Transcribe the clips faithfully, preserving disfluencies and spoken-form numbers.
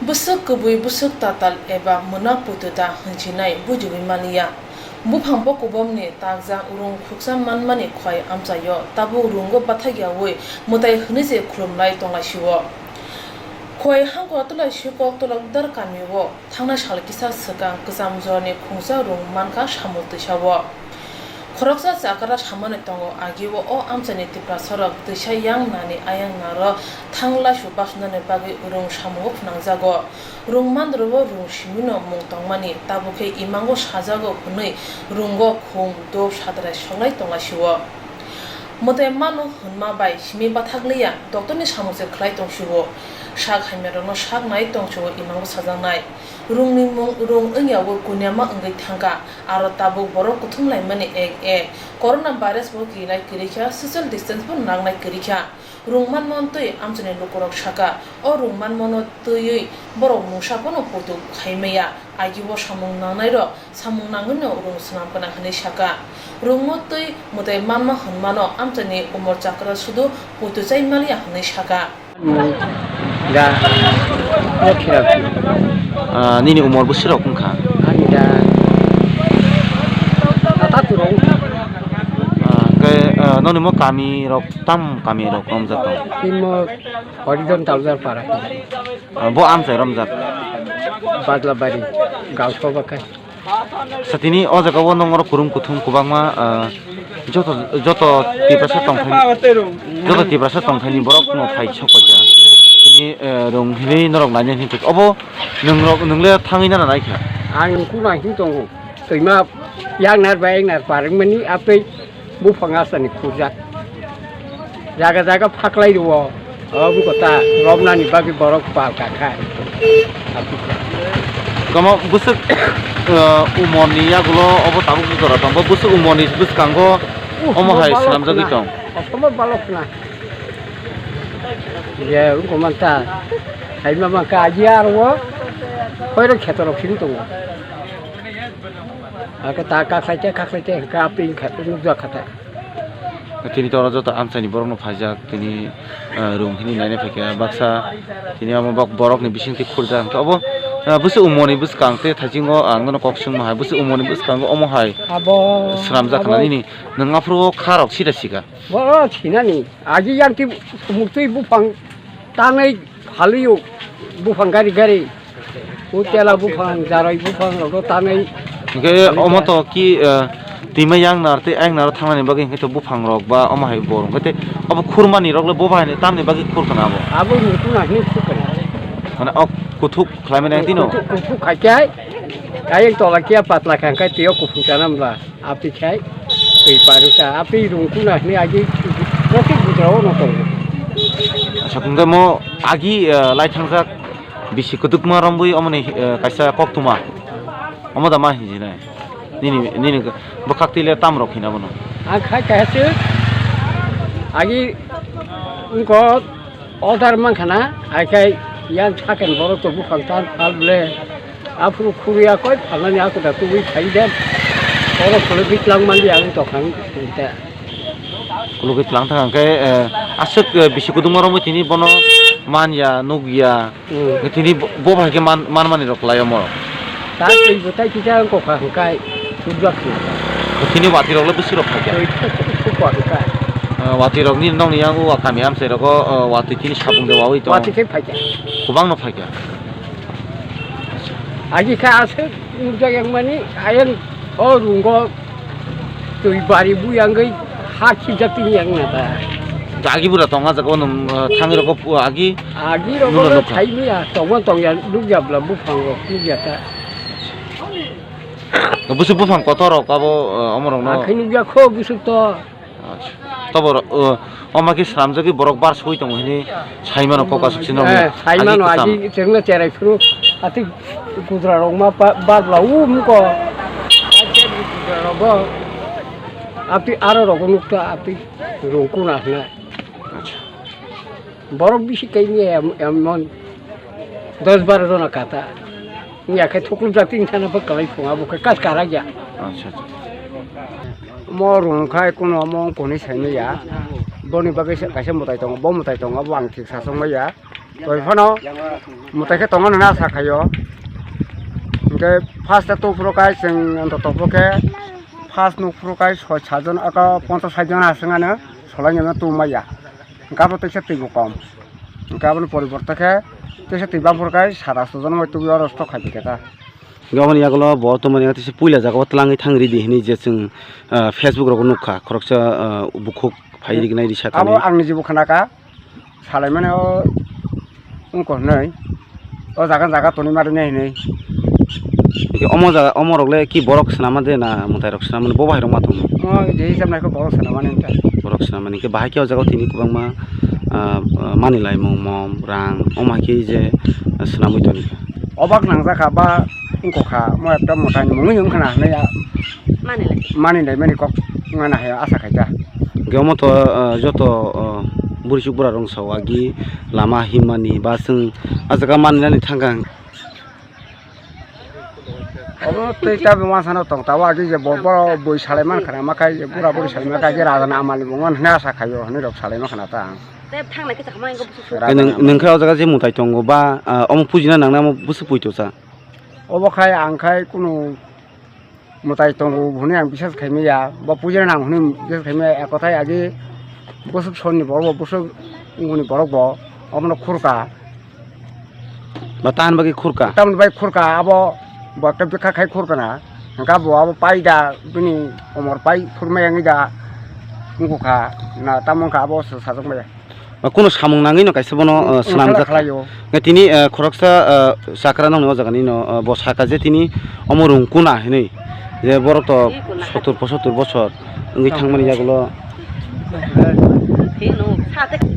Bwswk kwbwi bwswk tatal eba mwna poito da hwnjinai bujiwi manliya. Buphang bokobomni takjak rung khuksa manmani khwai amchaio, tabuk rungo bathakyawi mwtai hwnwi se khulumlai tonglaisio. Khwai hangkor tulaisio Koktolok Dar kamio thangnai sal kisa swkang kwcham jorani khungsa rung mankha samung twisao. Khoroksa chakra samani tongo, agio o amchaini Tiprasarok twisa yang nani ayang naro thang laisu basunani bagwi rung samungo phnangjago. Rung mandrobo rung simino mung tongmani, tabukhe imango sajago hwnwi rungo khum, dop, satrai soklai tonglaisio. Mwtai mano hwnma bai simi bathakliya, doctorni samung se khlai tongsio. Sak hamyarokno sak nai tongsio imango sajaknai. Rungni mung rung wngyawi kuniama wngwi thangkha, aro tabuk borok kuthum laimani ek ek. Corona virus bo kinai kwrwikha, social distance bo nangnai kwrwikha. Rung manmano twi amchaini lukurok sakha, o rung manmano twiwi borok mungsa phano poito khaimaya, agio samung nangnairok samung nangwino rung swnam gwnang hwnwi sakha. Rungno twi mwtai manma hwnmano amchaini umor chakra sudu poito chai manliya hwnwi sakha. Da, o khira. Ah, nini umor bwswk rok wngkha? Ani da. Ata turong. Ah, ke, ah, noni mo kami rok tam kami rok romjak tong? Imo Horizon Taujar Para. Ah, bo amchai romjak? Badlabari, Gausaba kai. Satini o jaga o nongoro kurum kuthum kwbangma, ah, joto, joto Tiprasa tongthai, joto Tiprasa tongthaini borok no phai sok paikha. Tini, eh, rung hinwi norok naina hinwi obo nwngrok, nwngle thangwi nana naikha. Ang nungkuk nang hin tongo. Twima yang nar bai yang nar parwng mani apei. Buphang asani khurjak. Jaga jaga phaklai rwo. O buko ta romnani bagwi borok pal kakha. Tamo bwswk, eh, umorni yagulo obo tabuk jora tong. Bo bwswk umorni bwskango omo hai swnamjagwi tong. Kosomo balok na. Ye, wngkha man ta. Hai ma man ka aji aro. Khoiro khetorok sing tongo. Ake ta kakhlai te, kakhlai te, hwnkhe apni wngkha, nukjak kha ta. Tini toro joto amchaini borokno phaijak, tini, ah, room hini naina phaikha baksa, tini omo bok borokni bisingtwi khurjak, hwnkhe obo, ah, bwswk umorni bwskang tei thaisingo ang nono kok swngma hai, bwswk umorni bwskango omo hai abo, swnamjak khna abo nini, nwng aphuru o kha rok sida sika. Bo sinani, agi yang ti muktwi buphang tanai. Phalio buphang gari gari. O tela buphang, jarai buphang rok tanai. Hingke omo to ki, eh, twima yang nar tei ayang nar thangnani bagwi hingke to buphang rok ba omo hai bor hingke tei obo khurmani rok le bo bai tamni bagwi khur kana abo. Abo ni kuna hini khur kana. Mane ok kuthuk khlaimani tino. Kuthuk, kuthuk khai kai. Ayang tola kia patla khang kai tio kuphung kana mla. Api khai, twi paru ta, api rung kuna hini agi, protik bujra o no tongo. Acha, hingke mo agi, eh, lai thangjak bisi kwdwkma rombwi omoni, eh, kaisa koktwma. Omo da ma hinjinai. Nini, nini bwkhak twi le tam rok hina bono. Ang khai kaisa agi wngkok. Order mankha na, hai khai yang saken borok to buphang tan phal ble. Aphuru khuriya koi phalnani ako da tubui khai de. Oro khulugwi tlang mandi ang tokang te. Khulugwi tlang thang khe, eh, aswk, eh, bisi kudungma romwi tini bono manya, nukya. Hmm. Tini bo, bo bai khe man, man mani rok lai omo. Ta twi bo tai kisa wng kokha hwnkhe sujak se. Tini watwi rok le bwswk rok phaikha? Twi thuk thuk kokha hwnkhe. Ah, watwi rok ni nokni yang o kami amchai rogo, ah, watwi tini sabung de wawi tong. Watwi khe phaikha. Kwbang no phaikha. Agi kha aswk nukjak yang mani ayang o rungo. Twi bari buyangwi ha khijak tini yang na ta. Agi bura tonga jaga o nung, uh, thangwi rokgo pu-, agi. Agi rokgo nukha. Thai maya, tongo tongya, nukya bla buphang rok, nukya ta. Bwswk buphang kotor rok abo, uh, omo rok no. Akhai nukya kho bwswk to. Acha. Tobo rok, uh, Omo khe slamjagwi borok bar soi tongo hini sai mano kok aswk se nokni. Eh, sai mano agi kwcham. Agi chwngno cherai phuru ati gudra rok ma pa, bar bla u muko. Agi gudra rok bo. Ati aro rok nukta ati rungkuna hna. Acha. Borok bisi kaini em-, emon dos baro jona kata. Wngya khe thuklumjak tini thana bwkalai phunga bo khe kas kara ya. Acha, acha. Omo rung khai kuno omo wng kuni sai maya. Boni bagwi se kaisa mwtai tongo, bo mwtai tongo, bo ang thik sasok maya. Toi phano mwtai khe tongo hwnwi asa khaio. Hinkhe first-o tuphuru kai chwng anto topho khe first nukhuru kai soi satjon aka ponchas sait jon aswk ano solai nangno tubumaya. Hinkhe abo teisa twibo kom. Hinkhe aboni poriborte khe teisa twi bangphuru kai sat asto jon bai tubui oro stok khai di khe ta. Hinkhe aboni yagulo bo tongmani teisa puila jagao twlangwi thang ridi hinwi je chwng, ah, Facebook rogo nukha khoroksa, ah, bukhuk phai riknai risa abo kanwi. Ang nijibo khna kha. Salaimani o wngkha hwnwi. O jaga jaga tonwi ma rwnai hwnwi. Hwnkhe omo jaga, omo rok le ki borok swnama de na mwtai rok swnamani bo bahai rok ma tongo? Omo je hisab naikhe borok swnamani wngkha. Borok swnamani hwnkhe bahai khe o jaga o tini kwbangma, ah, ah, manwi laimung mom rang omo hai khe je, ah, swnamwi toni kha. Obak nangjakha ba wngkha kha, omo ekta mwtai ni mungwi wngkha na hwnwi a. Manwi lai. Manwi lai mani kok wngna hai asa khai ta. Hwnkhe omo to, ah, joto, ah, bwrwi chuk bwra rok sao agi lama himmani ba chwng ah jaga manwi nani thangkha. Obo tei ta bwma sano tong ta o agi je bo, bo bui salai man khana ma khai je bura buri salai ma khai je raja na amali bo ngon hwnwi asa khaio hwnwi rok salai ma khana ta ang. Tei thang nai kisa khamai ko busu. Raja na amali. Nwng, nwng khe o jaga je mwtai tongo ba, ah, omo pujina nang nai omo busu pui to cha. Obo khai ang khai kunu mwtai tongo hwnwi ang bisas khaimaya, bo puja nang hwnwi bisas khaimaya, ekothai agi bwswk sonni borok bo, bwswk wngkuni borok bo omono khurka. Ba tahan bagwi khurka? Tamoni bai khurka, abo bo ekta bwkha khai khurka na, hwnkhe bo abo pai da, bini omor pai phurmaya wngwi da, wngkha na, tamo wngkha abo sajak maya. Ba kunu samung nangwi no kaisa bono, uh, swnamjak kha. Khlaio. Nge tini, uh, khoroksa, uh, chakra nokni o jaga ni no, uh, bo saka je tini omo rung kuna hinwi je borok to sottur pochottur bochor wngwi thangmani yagulo.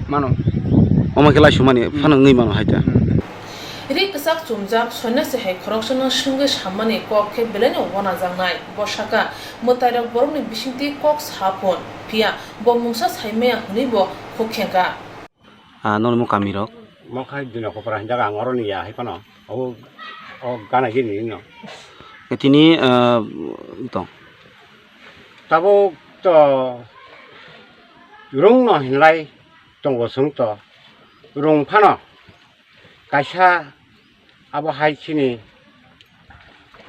Mano. Omo khe laisumani phano wngwi mano hai ta. Ri kwchak chumjak soinasi hai khoroksano swngwi sammani kok khe belaino wanajaknai. Bo saka, mwtairok borokni bisingtwi kok sa phun, phiya bo mungsa saimaya hwnwi bo khuk khengkha. Ah, noni mo kami rok? Mo khai Dina Kopra hinjak ang oroni ya hai phano. Abo, o gana gini no. Tini, ah, tong. Tabuk to rung no hinlai tongo sung to. Rung phano kaisa abo hai chini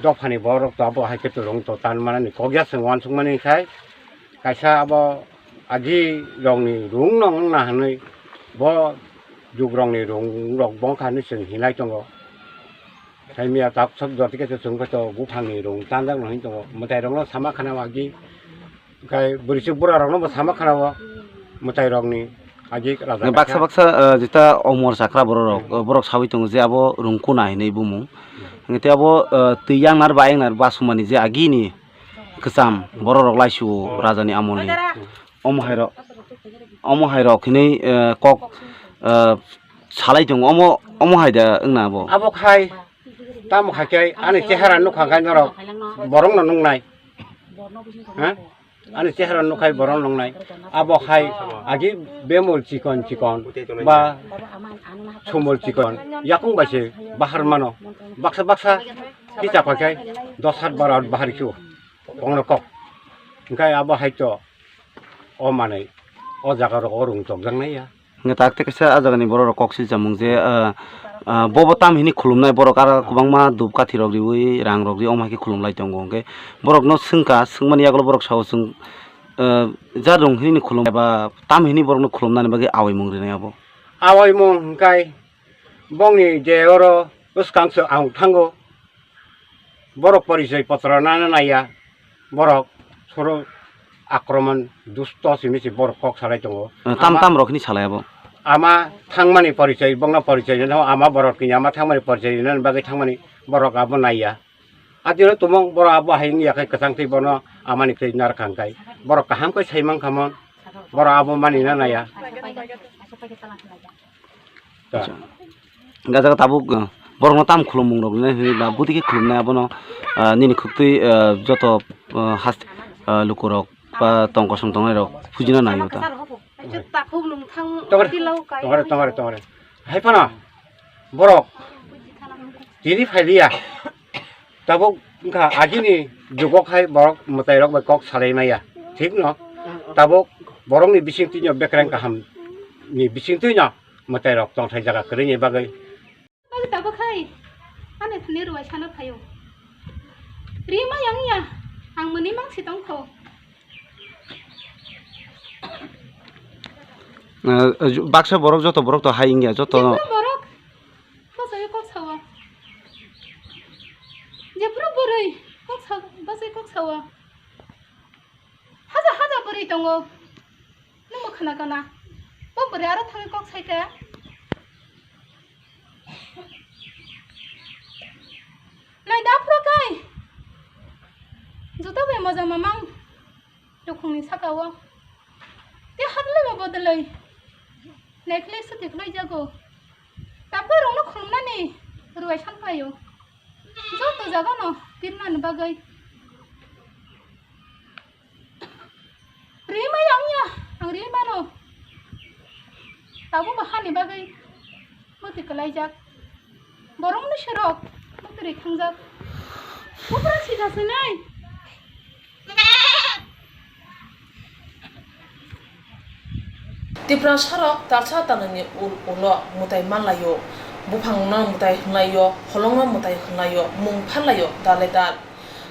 dophani borok to abo hai khe rung to tan manani kok ya chwng uansuk mani khai kaisa abo agi rokni rung no wngna hinwi bo juk rokni rung rok bo wngkha hinwi chwng hinai tongo. Saimya tak sok jotike se chwng khe to buphangni rung tanjak no hinwi tongo mwtai rok no sama khana agi. Khai bwrwi chuk bura rok no bo sama khana o mwtai rok ni agi raja baksa kaisa. Baksa, eh, jeta omor chakra borok rok, eh, borok sawi tongo je abo rungkuna hinwi bumung. Hingke abo, eh, twi yang nar ba yang nar ba sumani je agi ni kwcham borok rok laisu raja ni amol ni. Omo hai rok, omo hai rok hinwi, eh, kok, eh, salai tongo. Omo, omo hai da wngna abo? Abo khai tamo khai khe ani chehara nukha khai norok borok no nungnai. Ha? Ani chehara nukhai borok nungnai. Abo hai agi bemol chikon chikon ba sumol chikon yakung bai se bahar mano. Baksa baksa kicha pakai dos hat baro hat bahar kyo. Kongno kok. Hingkai abo hai to o manai o jaga rok o rung chokjak nai ya. Hingke tak tei kaisa ah jagani borok rok kok siljamung je, ah, ah, bobo tam hini khulumnai borok aro kwbangma dup kathi rok riui rang rok riui omo hai khe khulum lai tongo. Hingke borok no swngkha, swngmani yagulo borok sao chwng, ah, jar rung hini khulum ba tam hini borok no khulumnani bagwi awaimung rinai abo. Awaimung hingkai bongni je oro bwskang se ang thango. Borok porichoi potro nana naiya, borok soro akromon dusto simi si borok kok salai tongo. Eh, tam, ama, tam rok hini salai abo? Ama thangmani porichoi, bongno porichoi rino, ama borok ni ama thangmani porichoi rino bagwi thangmani borok abo naiya. Atiro tumung borok abo hai wngya khe kwchang twi bono amani twi narwkha hwnkhe borok kaham khe sai mankhamon, borok abo mani na naiya. Acha. Gajago tabuk, uh, borokno tam khulumung rok nai hwnwi ba bwtwi khe khulumnai abono, uh, nini khwktwi, uh, joto, uh, hast, uh, lukurok ba tong kosong tongnai rok phujina naio ta. Tongre, tongre, tongre, tongre. Hai phano borok tini phailiya. Tabuk wngkha agini jugo khai borok mwtai rok bai kok salai maya. Thik no? Tabuk borokni bisingtwi no bekreng kaham ni bisingtwi no mwtai rok tongthai jaga kwrwini bagwi. Bagwi tabuk hai, ani thani ruwai sana phaio. Rima yang ya, ang mwnwi mangsi tongkho. Eh, baksa borok, joto borok to hai wngya, joto. Jephuru borok, bwsai kok sao. Jephuru bwrwi, kok sao, bwsai kok sao. Haja haja bwrwi tongo. Nwngbo khna kana? Bo bwrwi aro thangwi kok sai khe. Nai da phuru kai. Joto bai moja mamang. Dukhungni saka o. Te hadlwi bo bodoloi. Naikhlai suti khlai jago. Tapoi rokno khulumnani ruwai san phaio. Joto jagano pirnani bagwi. Rimai ang ya, ang rimano. Tabuk bo hani bagwi muti kwlaijak. Borokni sirok muti rikhangjak. Bupra sida sinai. Tiprasarok talsa talnwini ul ulo mwtai manlaio, buphangno mwtai hwnlaio, holongno mwtai hwnlaio, mung pharlaio dale dal.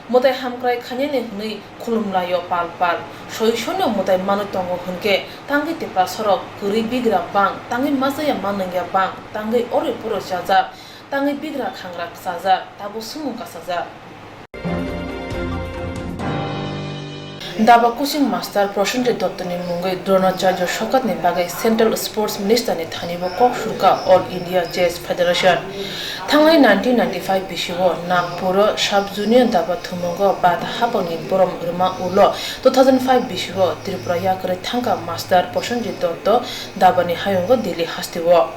Mwtai hamkrai khainani hwnwi khulumlaio pal pal. Soi soino mwtai manwi tongo hwnkhe tangwi Tiprasarok kwrwi bigra bang, tangwi machaya manwngya bang, tangwi oroi poroi chajak, tangwi bigra khangra chajak, tabuk swngmung kasajak. Daba coaching master Prosenjit Dotto ni mungwi Dronacharya Sokatni bagwi Central Sports Minister ni thani bo kok surka All India Chess Federation. Thangnai nineteen ninety-five bisio Nagpuro Sub Junior Daba thumungo bata hapangni borom rwma ulo two thousand five bisio Tripura yakarwi thangkha master Prosenjit Dotto Daba ni hayungo Delhi hasteo.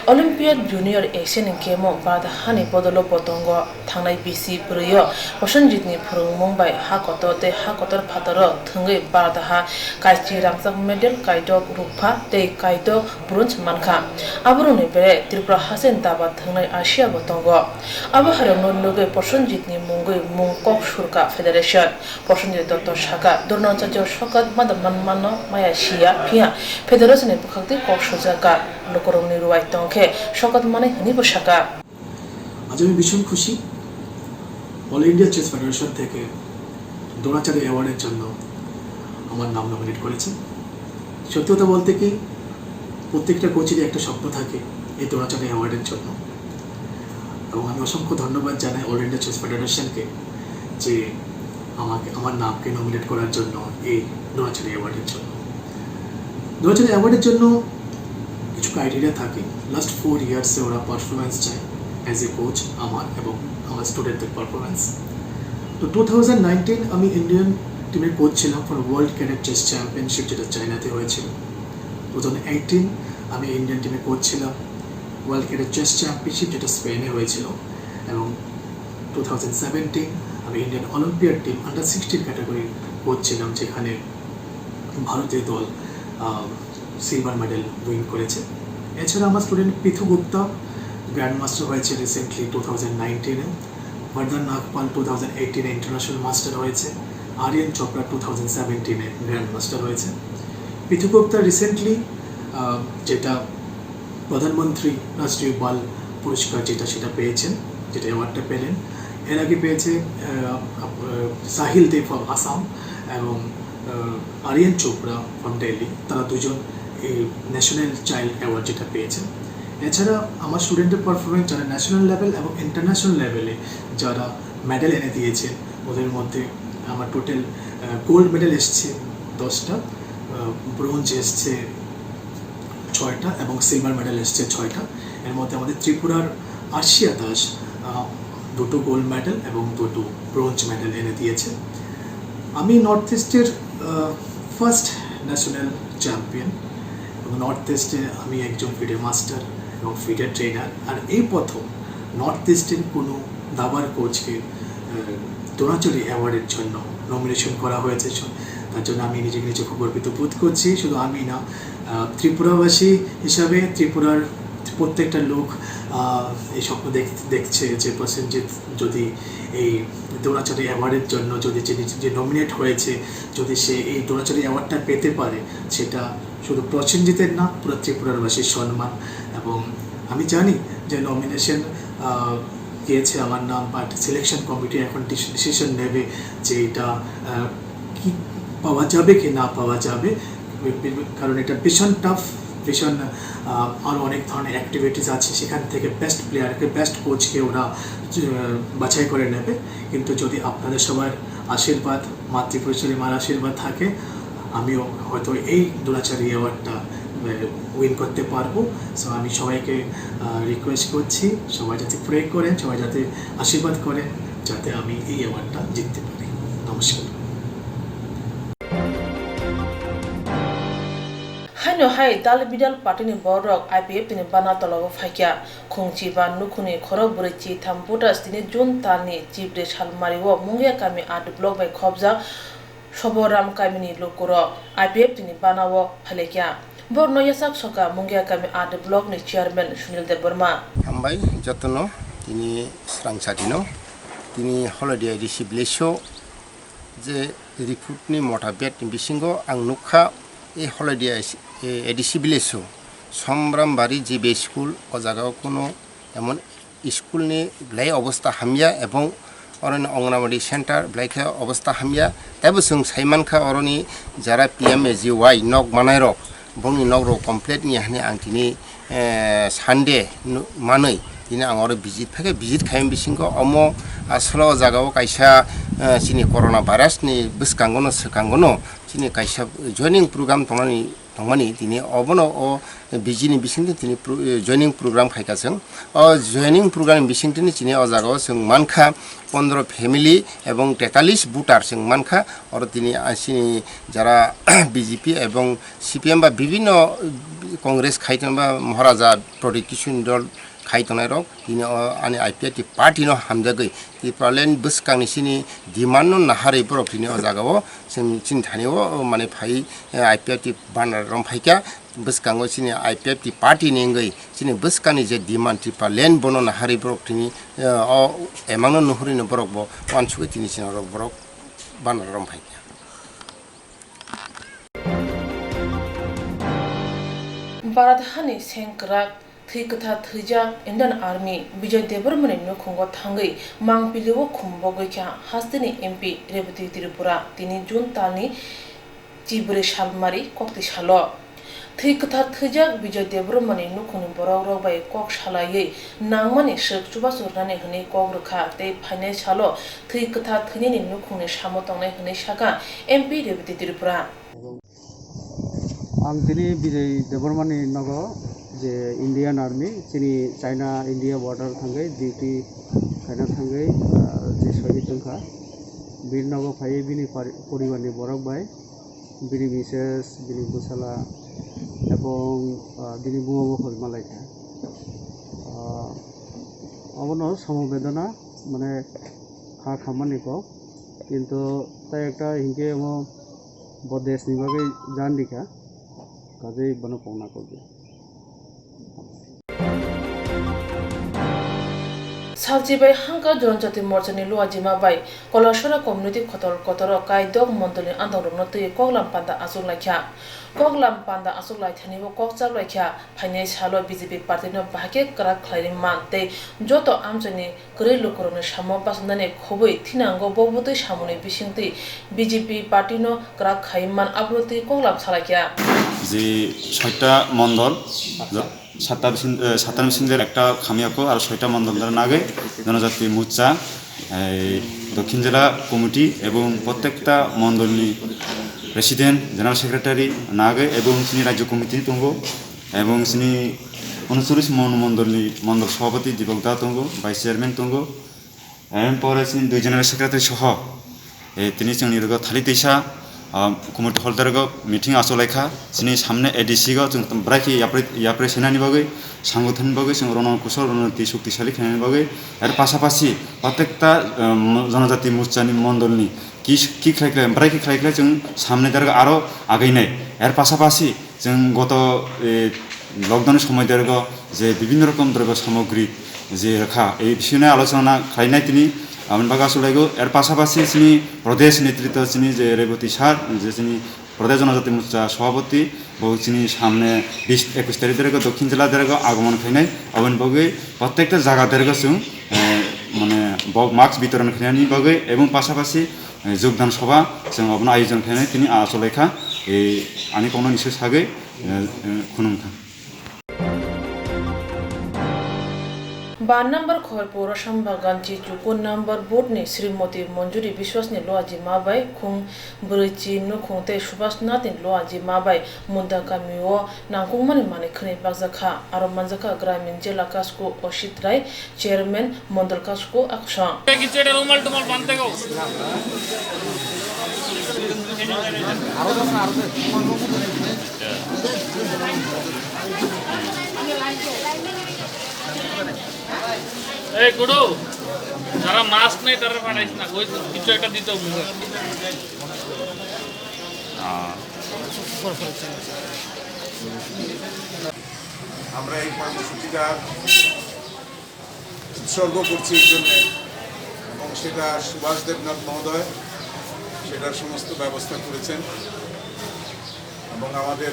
Olympiad Junior Asian Game o Bharat hani bodolo bo tongo. Thangnai bisi bwrwi o Prosenjit ni phwrwngmung bai ha kotor tei ha kotor phataro thwngwi Bharat ha kaichi rangchak medal, kaitok rukpha tei kaitok bronze mankha. Aborokni bere Tripura haste Daba thwngnai Asia bo tongo. Abo hairokno nugwi Prosenjit ni mungwi mung kok surka federation. Prosenjit Dotto saka, Dronacharya Sokat mada manmano maya siya, phiya federation ni bwkhak tei kok sujaka lukurokni ruwai tongkhe Sokat manai hwnwi bo saka. আজ আমি ভীষণ খুশি, all India chess federation থেকে দ্রোণাচার্য অ্যাওয়ার্ডের জন্য আমার নাম নমিনেট করেছে। সত্যি কথা বলতে কি, প্রত্যেকটা কোচেরই একটা স্বপ্ন থাকে এই দ্রোণাচার্য অ্যাওয়ার্ডের জন্য। এবং আমি অসংখ্য ধন্যবাদ জানাই অল ইন্ডিয়া চেস ফেডারেশনকে যে আমাকে, আমার নামকে নমিনেট করার জন্য এই দ্রোণাচার্য অ্যাওয়ার্ডের জন্য। দ্রোণাচার্য অ্যাওয়ার্ডের জন্য কিছু ক্রাইটেরিয়া থাকে। লাস্ট ফোর ইয়ার্সে ওরা পারফরমেন্স চায় অ্যাজ এ কোচ, আমার এবং আমার স্টুডেন্টদের পারফরমেন্স। তো টু থাউজেন্ড নাইনটিন আমি ইন্ডিয়ান টিমের কোচ ছিলাম for world cadet chess championship, যেটা চায়নাতে হয়েছিল। টু থাউজেন্ড এইটিন আমি ইন্ডিয়ান টিমের কোচ ছিলাম ওয়ার্ল্ড ক্যাডেট চেস চ্যাম্পিয়নশিপ, যেটা স্পেনে হয়েছিল। এবং টু থাউজেন্ড সেভেন্টিন আমি Indian olympiad team under sixteen category coach ছিলাম, যেখানে ভারতীয় দল সিলভার মেডেল উইন করেছে। এছাড়া আমার স্টুডেন্ট পৃথু গুপ্তা গ্র্যান্ড মাস্টার হয়েছে রিসেন্টলি টু থাউজেন্ড নাইনটিনে। বরদান নাগপাল টু থাউজেন্ড এইটিনে ইন্টারন্যাশনাল মাস্টার হয়েছে। আরিয়ান চোপড়া টু থাউজেন্ড সেভেন্টিনে গ্র্যান্ড মাস্টার হয়েছে। পৃথু গুপ্তা রিসেন্টলি যেটা প্রধানমন্ত্রী রাষ্ট্রীয় বাল পুরস্কার যেটা, সেটা পেয়েছেন, যেটা অ্যাওয়ার্ডটা পেলেন। এর আগে পেয়েছে আহ, আপ- আহ, সাহিল দেব ফ্রম আসাম এবং আহ, আরিয়ান চোপড়া ফ্রম দিল্লি। তারা দুজন এই ন্যাশনাল চাইল্ড অ্যাওয়ার্ড যেটা পেয়েছেন। এছাড়া আমার স্টুডেন্টের পারফরমেন্স যারা ন্যাশনাল লেভেল এবং ইন্টারন্যাশনাল লেভেলে যারা মেডেল এনে দিয়েছেন, ওদের মধ্যে আমার টোটাল গোল্ড মেডেল এসছে দশটা, ব্রোঞ্জ এসছে ছয়টা এবং সিলভার মেডেল এসছে ছয়টা। এর মধ্যে আমাদের ত্রিপুরার আশিয়া দাস আহ, দুটো গোল্ড মেডেল এবং দুটো ব্রোঞ্জ মেডেল এনে দিয়েছে। আমি নর্থ ইস্টের ফার্স্ট ন্যাশনাল চ্যাম্পিয়ন এবং নর্থ ইস্টে আমি একজন ফিডে মাস্টার এবং ফিডে ট্রেনার। আর এই প্রথম নর্থ ইস্টের কোনো দাবার কোচকে আহ, দ্রোণাচার্য অ্যাওয়ার্ডের জন্য নমিনেশন করা হয়েছে। স- তার জন্য আমি নিজেকে নিজে খুব গর্বিত বোধ করছি। শুধু আমি না, আহ, ত্রিপুরাবাসী হিসাবে ত্রিপুরার প্রত্যেকটা লোক আহ, এই স্বপ্ন দেখ- দেখছে যে প্রসেনজিৎ যদি এই দ্রোণাচার্য অ্যাওয়ার্ডের জন্য যদি যে, যে নমিনেট হয়েছে, যদি সে এই দ্রোণাচার্য অ্যাওয়ার্ডটা পেতে পারে, সেটা শুধু প্রসেনজিতের না, পুরো ত্রিপুরাবাসীর সম্মান। এবং আমি জানি যে নমিনেশন গিয়েছে আমার নাম, বাট সিলেকশন কমিটি এখন ডিসিশন নেবে যে এটা আহ, কি পাওয়া যাবে কি না পাওয়া যাবে। বি- বি- কারণ এটা ভীষণ টাফ, ভীষণ আহ, আরও অনেক ধরনের অ্যাক্টিভিটিস আছে, সেখান থেকে বেস্ট প্লেয়ারকে, বেস্ট কোচকে ওরা আহ, বাছাই করে নেবে। কিন্তু যদি আপনাদের সবার আশীর্বাদ, মাতৃ পরিচারী মার আশীর্বাদ থাকে, আমিও হয়তো এই দুরাচারী অ্যাওয়ার্ডটা উইন করতে পারবো। সো আমি সবাইকে রিকোয়েস্ট করছি, সবাই যাতে প্রে করেন, সবাই যাতে আশীর্বাদ করেন, যাতে আমি এই অ্যাওয়ার্ডটা জিততে পারি। নমস্কার। Haino hai dal bidal party ni borok I P F T ni bana tola o phaikya. Khungchi ba nukhungni khorok bwrwi chi tham voters tini June talni chibrwi salmari o Mungia kami R D block bai khobjak Soboram kamini lukurok I P F T ni bana o phailekya. Borno yachak soka Mungia kami R D block ni chairman Sunil Debbarma. Hambai jotono tini srang satino tini holiday risi bleso je report ni mota bet ni bisingo ang nukha, e holiday A D C village o Somrambari G B school o jaga o kuno emon school ni belai obosta hamya ebong oroni Anganwadi center belai khe obosta hamya. Taibo chwng sai mankha oroni jara P M A G Y nok manai rok, bongni nok rok complete ni hani ang tini eh, Sunday nu- manwi tini ang oro visit phaikhe, visit khaiyang bisingo omo asolo o jaga o kaisa eh, chini corona virus ni bwskango no swkango no chini kaisa joining program tongnani tongmani tini obono o visit ni bisingtwi tini pro- eh, joining program khaika chwng. O joining program ni bisingtwi chini o jaga o chwng mankha pondro family ebong tetalis voter chwng mankha. Oro tini ah, chini jara B J P ebong C P M ba bibinno Congress khai tonba Maharaja Pradyut Kishore dol khai tongnai rok tini o ani I P F T party no hamjagwi Tipraland bwskangni chini demand no naharwi borok tini o jaga o chini thani o mane phai I P F T banner rom phaikha. Bwskango chini I P F T party ni wngwi chini bwskangni je demand Tipraland bono naharwi borok tini o emang no nuhurwi no borok bo uansugwi tini chini borok banner rom phaikha. Bharat hani sengkrak thwi kwthar thwijak Indian Army Bijoy Debbarmani nukhungo thangwi mangpilio khum bogwi kha hasteni M P Rebati Tripura tini June talni chibrwi salmari koktwi salo. Thwi kwthar thwijak Bijoy Debbarmani nukhungni borokrok bai kok salaiwi nangmani swk chubachu rwnani hwnwi kok rwkha tei phainai salo thwi kwthar thwinani nukhungni samo tongnai hwnwi sakha M P Rebati Tripura. Ang tini Bijoy Debbarmani nogo je Indian Army chini China India border thangwi duty khaina thangwi, ah, je sohid wngkha. Bini nogo phaiwi bini pari-, poribarni borok bai, bini mises, bini bwsala ebong, ah, bini buma bo hoi malaikha. Ah, obono somobedona mane kha khammani kok, kintu tai ekta hinkhe omo bo deshni bagwi jan rikha, kajei bono kok na kok di. Salchi bai hangka Jonojati Morchani Luajima bai Kolasora Community Kotor Kotoro Kaidok Mondolni andongrokno twi koklam panda achuk laikha. Koklam panda achuk laithani bo kok chap laikha. Phainai salo B J P party no bahai khe kwrak khlai man tei joto amchaini kwrwi lukurokni samo bachajnani khobwi thinango bo bwtwi samungni bisingtwi B J P party no kwrak khai man abono twi koklam salaikha. Je soita mondol, satta bisin-, eh, satta ni bisingtwi ekta khamyako aro soita mondol dara nagwi Jonojati Morcha, eh, Dokhin Jela Committee ebong prottekta mondolni President, General Secretary nagwi ebong chini Rajya Committee tongo. Ebong chini uncholish mon-, mondolni mondol sabhapati Dipok Da tongo, Vice Chairman tongo. Ebong pore chini dui General Secretary soho, eh, tini chwngni rogo thali tisa, ah, committee holder rogo meeting achuk laikha. Chini samne A D C go chwng bwrai khe yapri, yapri senani bagwi, sangothanni bagwi chwng rono kusol, rono twi shoktisali khlainani bagwi. Er pasapasi prottekta, um, Jonojati Morchani mondolni ki, ki khlai khlai, bwrai khe khlai khlai chwng samne dargo aro againai. Er pasapasi Chwng goto, eh, lockdown ni somoi dergo je bibhinno rokom drobo samogri je rwkha, ei bisingno alochona khlainai tini. Aboni bagwi achuklaigo, er pasapasi chini Pradesh netritwo chini je Rebati sir, je chini Pradesh Jonojati Morcha Sabhapati, bo chini samne bis, ekush tarikh dergo Dokhin jela dergo agomon khainai, aboni bagwi prottekta jaga dergo chwng, eh, mane bo mask bitoron khainani bagwi ebong pasapasi, eh, jogdan sobha chwng obono ayojon khainai tini acholaikha, eh, ani kokno nisi sagwi, eh, eh, khunumkha. Ba number Khoipu Rosam Bagan Chichu, ko number booth ni Srimoti Manjuri Biswas ni luaji ma bai khung brwi chi nukhung tei Subhas Nath ni luaji ma bai Munda kami o nangkukmani manwi khwnwi bakjakha. Aro manjakha Gramin Jela Kasku Osit Rai, Chairman Mondol Kasku Aksong. কিছু এটা রুমাল টুমাল বাঁধতে গো। এই গুডু, যারা মাস্ক নেই তারা পাঠাইস না, ওই কিছু একটা দিতে হবে মুখে। আমরা এই কর্মসূচিটা উৎসর্গ করছি এই জন্যে, এবং সেটা সুভাষ দেবনাথ মহোদয় সেটার সমস্ত ব্যবস্থা করেছেন। এবং আমাদের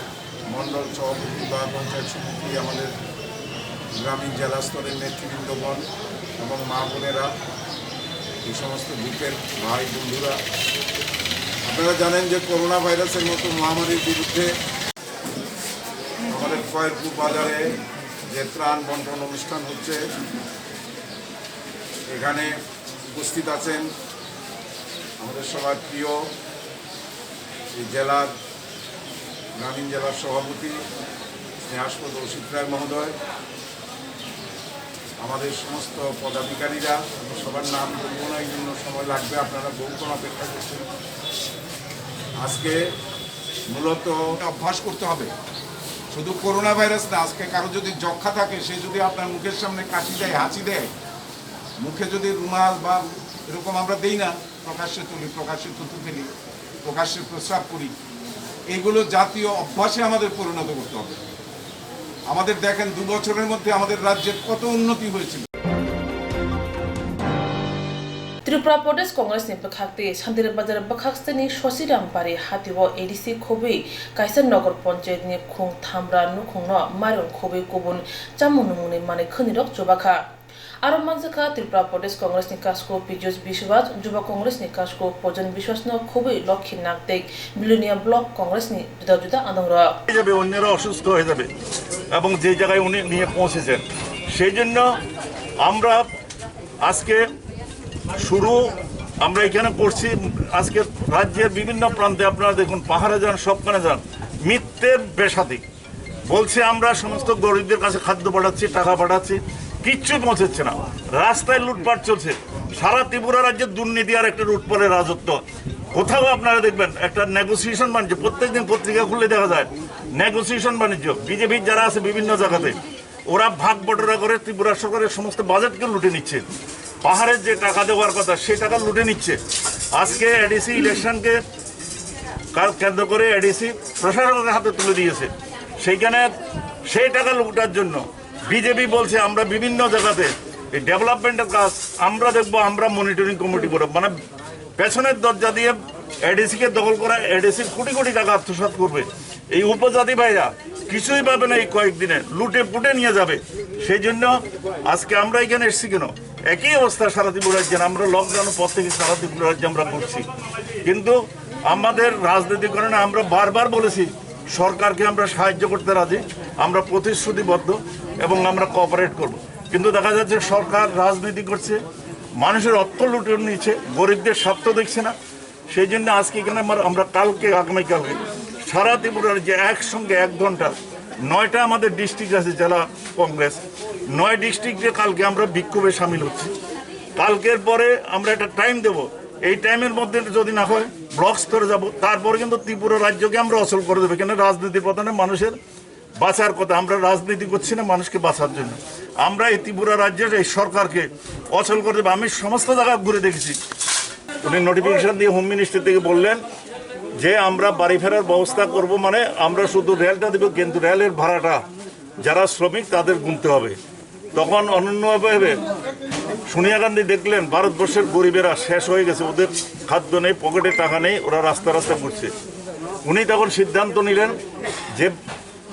মণ্ডল সভাপতি বা পঞ্চায়েত সমিতি, আমাদের গ্রামীণ জেলা স্তরের নেতৃবৃন্দগণ এবং মা বোনেরা, এই সমস্ত বুথের ভাই বন্ধুরা, আপনারা জানেন যে করোনা ভাইরাসের মতো মহামারীর বিরুদ্ধে আমাদের খয়েরপুর বাজারে যে ত্রাণ বন্টন অনুষ্ঠান হচ্ছে, এখানে উপস্থিত আছেন আমাদের সবার প্রিয় এই জেলার, গ্রামীণ জেলার সভাপতি স্নেহাস্পদ অসিত রায় মহোদয়, আমাদের সমস্ত পদাধিকারীরা, আমি সবার নাম বলবো না, এই জন্য সময় লাগবে, আপনারা বহুক্ষণ অপেক্ষা করছেন। আজকে মূলত অভ্যাস করতে হবে, শুধু করোনা ভাইরাস না, আজকে কারো যদি যক্ষা থাকে, সে যদি আপনার মুখের সামনে কাশি দেয়, হাঁচি দেয়, মুখে যদি রুমাল বা এরকম আমরা দেই না, প্রকাশ্যে তুলি, প্রকাশ্যে থুতু ফেলি, প্রকাশ্যে প্রস্রাব করি, এইগুলো জাতীয় অভ্যাসে আমাদের পরিণত করতে হবে। আমাদের দেখেন, দু বছরের মধ্যে আমাদের রাজ্যের কত উন্নতি হয়েছিল। Tripura Pradesh Congress ni bwkhak tei Santira Bazar bwkhak steni Sosiram Bari hatio A D C khobwi kaisa Nogor Panchayat ni khung thamra nukhungno mairum khobwi kubun chamung nungmungni manwi khwnirok chubakha. Aro manjakha Tripura Pradesh Congress ni kasku Piyush Biswas, Juba Congress ni kasku Pojon Biswas no khobwi Lokhi Nag tei Bilonia Block Congress ni juda juda adongrok. হয়ে যাবে, অন্যরা অসুস্থ হয়ে যাবে এবং যে জায়গায় উনি নিয়ে পৌঁছেছেন, সেই জন্য আমরা আজকে শুরু আমরা এখানে করছি। আজকে রাজ্যের বিভিন্ন প্রান্তে আপনারা দেখুন, পাহাড়ে যান, সবখানে যান, মিথ্যের বেশাতি বলছে আমরা সমস্ত গরিবদের কাছে খাদ্য পাঠাচ্ছি, টাকা পাঠাচ্ছি, কিচ্ছু পৌঁছচ্ছে না। রাস্তায় লুটপাট চলছে। সারা ত্রিপুরা রাজ্যে দুর্নীতি আর একটা লুটপাটের রাজত্ব। কোথাও আপনারা দেখবেন একটা নেগোসিয়েশন বাণিজ্য, প্রত্যেকদিন পত্রিকা খুললে দেখা যায় নেগোসিয়েশন বাণিজ্য। বিজেপির যারা আছে বিভিন্ন জায়গাতে, ওরা ভাগ বটোয়ারা করে ত্রিপুরা সরকারের সমস্ত বাজেটকে লুটে নিচ্ছে। পাহাড়ের যে টাকা দেওয়ার কথা, সেই টাকা লুটে নিচ্ছে। আজকে এডিসি ইলেকশনকে কাল কেন্দ্র করে এডিসি প্রশাসনের হাতে তুলে দিয়েছে। সেইখানে সেই টাকা লুটার জন্য বিজেপি বলছে আমরা বিভিন্ন জায়গাতে এই ডেভেলপমেন্টের কাজ আমরা দেখব, আমরা মনিটরিং কমিটি করে, মানে পেছনের দরজা দিয়ে এডিসি কে দখল করা, এডিসির কোটি কোটি টাকা আত্মসাৎ করবে। এই উপজাতি ভাইরা কিছুই পাবে না, এই কয়েকদিনে লুটে পুটে নিয়ে যাবে। সেই জন্য আজকে আমরা এখানে এসেছি কেন, একই অবস্থা সারা ত্রিপুরা রাজ্যে। আমরা লকডাউনের পর থেকে সারা ত্রিপুরা রাজ্যে আমরা করছি, কিন্তু আমাদের রাজনৈতিক কারণে আমরা বারবার বলেছি সরকারকে আমরা সাহায্য করতে রাজি, আমরা প্রতিশ্রুতিবদ্ধ এবং আমরা কোঅপারেট করব। কিন্তু দেখা যাচ্ছে সরকার রাজনীতি করছে, মানুষের অর্থ লুটে নিচ্ছে, গরিবদের স্বার্থ দেখছে না। সেই জন্য আজকে এখানে আমার, আমরা কালকে, আগামীকালকে সারা ত্রিপুরার যে একসঙ্গে এক ঘন্টা নয়টা আমাদের ডিস্ট্রিক্ট আছে জেলা কংগ্রেস, নয় ডিস্ট্রিক্টে কালকে আমরা বিক্ষোভে সামিল হচ্ছি। কালকের পরে আমরা একটা টাইম দেব, এই টাইমের মধ্যে যদি না হয় ব্লক স্তরে যাব, তারপরে কিন্তু ত্রিপুরা রাজ্যকে আমরা অচল করে দেবো। এখানে রাজনীতির প্রধানে মানুষের বাঁচার কথা, আমরা রাজনীতি করছি না মানুষকে বাঁচার জন্য। আমরা এই ত্রিপুরা রাজ্যের এই সরকারকে অচল করে দেবো। আমি সমস্ত জায়গা ঘুরে দেখেছি, উনি নোটিফিকেশন দিয়ে হোম মিনিস্ট্রি থেকে বললেন যে আমরা বাড়ি ফেরার ব্যবস্থা করব, মানে আমরা শুধু রেলটা দেবো, কিন্তু রেলের ভাড়াটা যারা শ্রমিক তাদের গুনতে হবে। তখন অনন্যভাবে সোনিয়া গান্ধী দেখলেন ভারতবর্ষের গরিবেরা শেষ হয়ে গেছে, ওদের খাদ্য নেই, পকেটে টাকা নেই, ওরা রাস্তা রাস্তা ঘুরছে। উনি তখন সিদ্ধান্ত নিলেন যে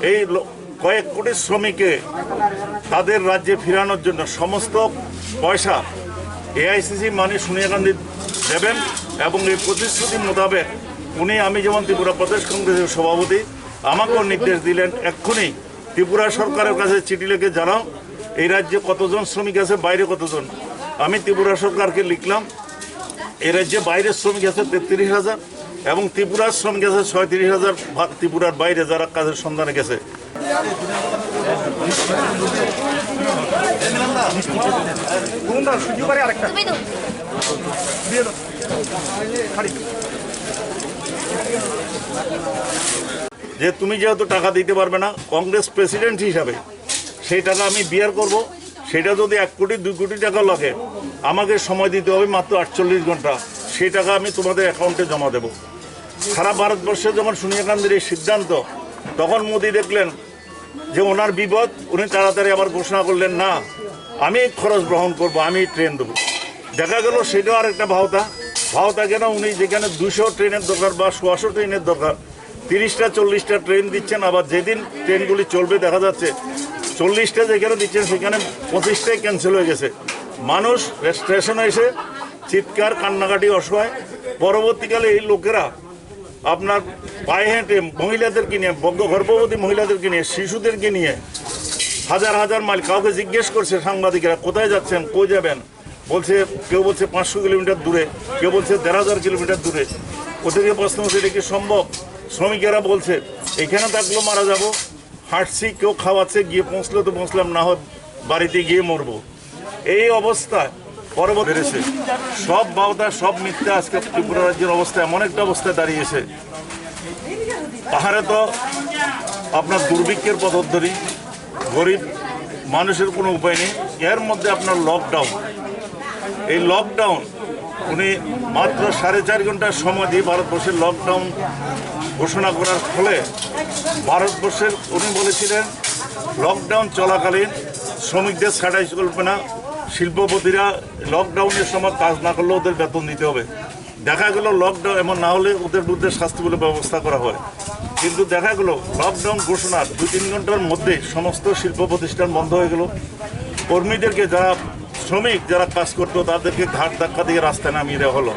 এই ল-, কয়েক কোটি শ্রমিককে তাদের রাজ্যে ফিরানোর জন্য সমস্ত পয়সা এআইসিসি মানি সোনিয়া গান্ধী দেবেন এবং এই প্রতিশ্রুতি মোতাবেক উনি, আমি যেমন ত্রিপুরা প্রদেশ কংগ্রেসের সভাপতি, আমাকেও নির্দেশ দিলেন এক্ষুনি ত্রিপুরা সরকারের কাছে চিঠি লিখে জানাও এই রাজ্যে কতজন শ্রমিক আছে, বাইরে কতজন। আমি ত্রিপুরা সরকারকে লিখলাম, এই রাজ্যে বাইরের শ্রমিক আছে তেত্রিশ হাজার এবং ত্রিপুরার শ্রমিক আছে ছয়ত্রিশ হাজার, ত্রিপুরার বাইরে যারা কাজের সন্ধানে গেছে। যে তুমি যেহেতু টাকা দিতে পারবে না, কংগ্রেস প্রেসিডেন্ট হিসাবে সেই টাকা আমি বিয়ার করব। সেটা যদি এক কোটি, দুই কোটি টাকা লাগে, আমাকে সময় দিতে হবে মাত্র আটচল্লিশ ঘন্টা, সেই টাকা আমি তোমাদের অ্যাকাউন্টে জমা দেব। সারা ভারতবর্ষে যখন সোনিয়া গান্ধীর এই সিদ্ধান্ত, তখন মোদি দেখলেন যে ওনার বিপদ, উনি তাড়াতাড়ি আবার ঘোষণা করলেন, "না, আমি খরচ বহন করব, আমি ট্রেন দেবো।" দেখা গেল সেটাও আরেকটা ভাওতা। ভাওতা কেন? উনি যেখানে দুশো ট্রেনের দরকার বা সোয়াশো ট্রেনের দরকার, তিরিশটা চল্লিশটা ট্রেন দিচ্ছেন, আবার যেদিন ট্রেনগুলি চলবে দেখা যাচ্ছে চল্লিশটা যেখানে দিচ্ছেন সেখানে পঁচিশটাই ক্যান্সেল হয়ে গেছে। মানুষ স্টেশনে এসে চিৎকার, কান্নাকাটি, অসহায়। পরবর্তীকালে এই লোকেরা আপনার পায়ে হেঁটে মহিলাদেরকে নিয়ে, বগ্গ-, গর্ভবতী মহিলাদেরকে নিয়ে, শিশুদেরকে নিয়ে হাজার হাজার মাইল, কাউকে জিজ্ঞেস করছে সাংবাদিকেরা, "কোথায় যাচ্ছেন, কই যাবেন?" বলছে, কেউ বলছে পাঁচশো কিলোমিটার দূরে, কেউ বলছে দেড় হাজার কিলোমিটার দূরে। ওদেরকে প্রশ্ন হচ্ছে, "এটা কি সম্ভব?" শ্রমিকেরা বলছে, "এখানে থাকলেও মারা যাব, হাঁটছি, কেউ খাওয়াচ্ছে, গিয়ে পৌঁছলে তো পৌঁছলাম, না হয় বাড়িতে গিয়ে মরবো।" এই অবস্থায় পরবর্তী বেড়েছে, সব বাউতা, সব মিথ্যা। আজকে ত্রিপুরা রাজ্যের অবস্থা এমন একটা অবস্থায় দাঁড়িয়েছে, পাহাড়ে তো আপনার দুর্ভিক্ষের পথধ্বনি, গরিব মানুষের কোনো উপায় নেই। এর মধ্যে আপনার লকডাউন, এই লকডাউন উনি মাত্র সাড়ে চার ঘন্টার সময় দিয়ে ভারতবর্ষের লকডাউন ঘোষণা করার ফলে ভারতবর্ষের, উনি বলেছিলেন লকডাউন চলাকালীন শ্রমিকদের ছাঁটাই চলবে না, শিল্পপতিরা লকডাউনের সময় কাজ না করলে ওদের বেতন দিতে হবে। দেখা গেল লকডাউন এমন না হলে ওদের বিরুদ্ধে শাস্তিমূলক ব্যবস্থা করা হয়, কিন্তু দেখা গেল লকডাউন ঘোষণার দুই তিন ঘন্টার মধ্যে সমস্ত শিল্প প্রতিষ্ঠান বন্ধ হয়ে গেল। কর্মীদেরকে, যারা শ্রমিক, যারা কাজ করতো, তাদেরকে ঘাট ধাক্কা দিয়ে রাস্তায় নামিয়ে দেওয়া হলো।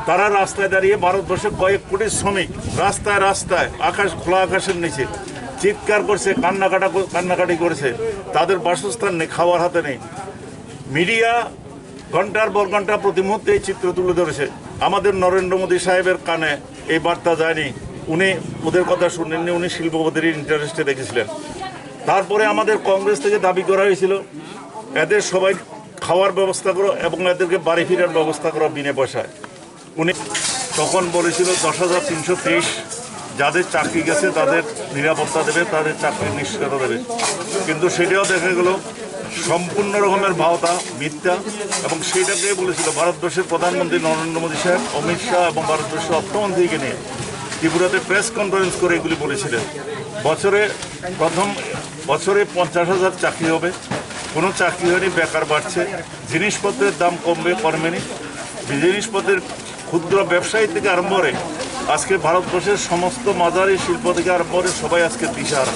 তারা রাস্তায় দাঁড়িয়ে ভারতবর্ষের কয়েক কোটি শ্রমিক রাস্তায় রাস্তায়, আকাশ, খোলা আকাশের নিচে চিৎকার করছে, কান্নাকাটা, কান্নাকাটি করেছে। তাদের বাসস্থান নেই, খাওয়ার হাতে নেই। মিডিয়া ঘন্টার পর ঘন্টা প্রতি মুহূর্তে এই চিত্র তুলে ধরেছে। আমাদের নরেন্দ্র মোদী সাহেবের কানে এই বার্তা যায়নি, উনি ওদের কথা শুনেননি, উনি শিল্পপতির ইন্টারেস্টে দেখেছিলেন। তারপরে আমাদের কংগ্রেস থেকে দাবি করা হয়েছিল, এদের সবাই খাওয়ার ব্যবস্থা করো এবং এদেরকে বাড়ি ফেরার ব্যবস্থা করো বিনা পয়সায়। উনি তখন বলেছিল দশ হাজার তিনশো তেইশ, যাদের চাকরি গেছে তাদের নিরাপত্তা দেবে, তাদের চাকরি নিশ্চয়তা দেবে, কিন্তু সেটাও দেখা গেল সম্পূর্ণ রকমের ভাওতা, মিথ্যা। এবং সেটাকে বলেছিল ভারতবর্ষের প্রধানমন্ত্রী নরেন্দ্র মোদী সাহেব, অমিত শাহ এবং ভারতবর্ষের অর্থমন্ত্রীকে নিয়ে ত্রিপুরাতে প্রেস কনফারেন্স করে এগুলি বলেছিলেন। বছরে প্রথম বছরে পঞ্চাশ হাজার চাকরি হবে, কোনো চাকরি হয়নি, বেকার বাড়ছে, জিনিসপত্রের দাম কমবে, কমেনি, জিনিসপত্রের ক্ষুদ্র ব্যবসায়ী থেকে আরম্ভ করে আজকে ভারতবর্ষের সমস্ত মাঝারি শিল্প থেকে আরম্ভ করে সবাই আজকে দিশাহারা।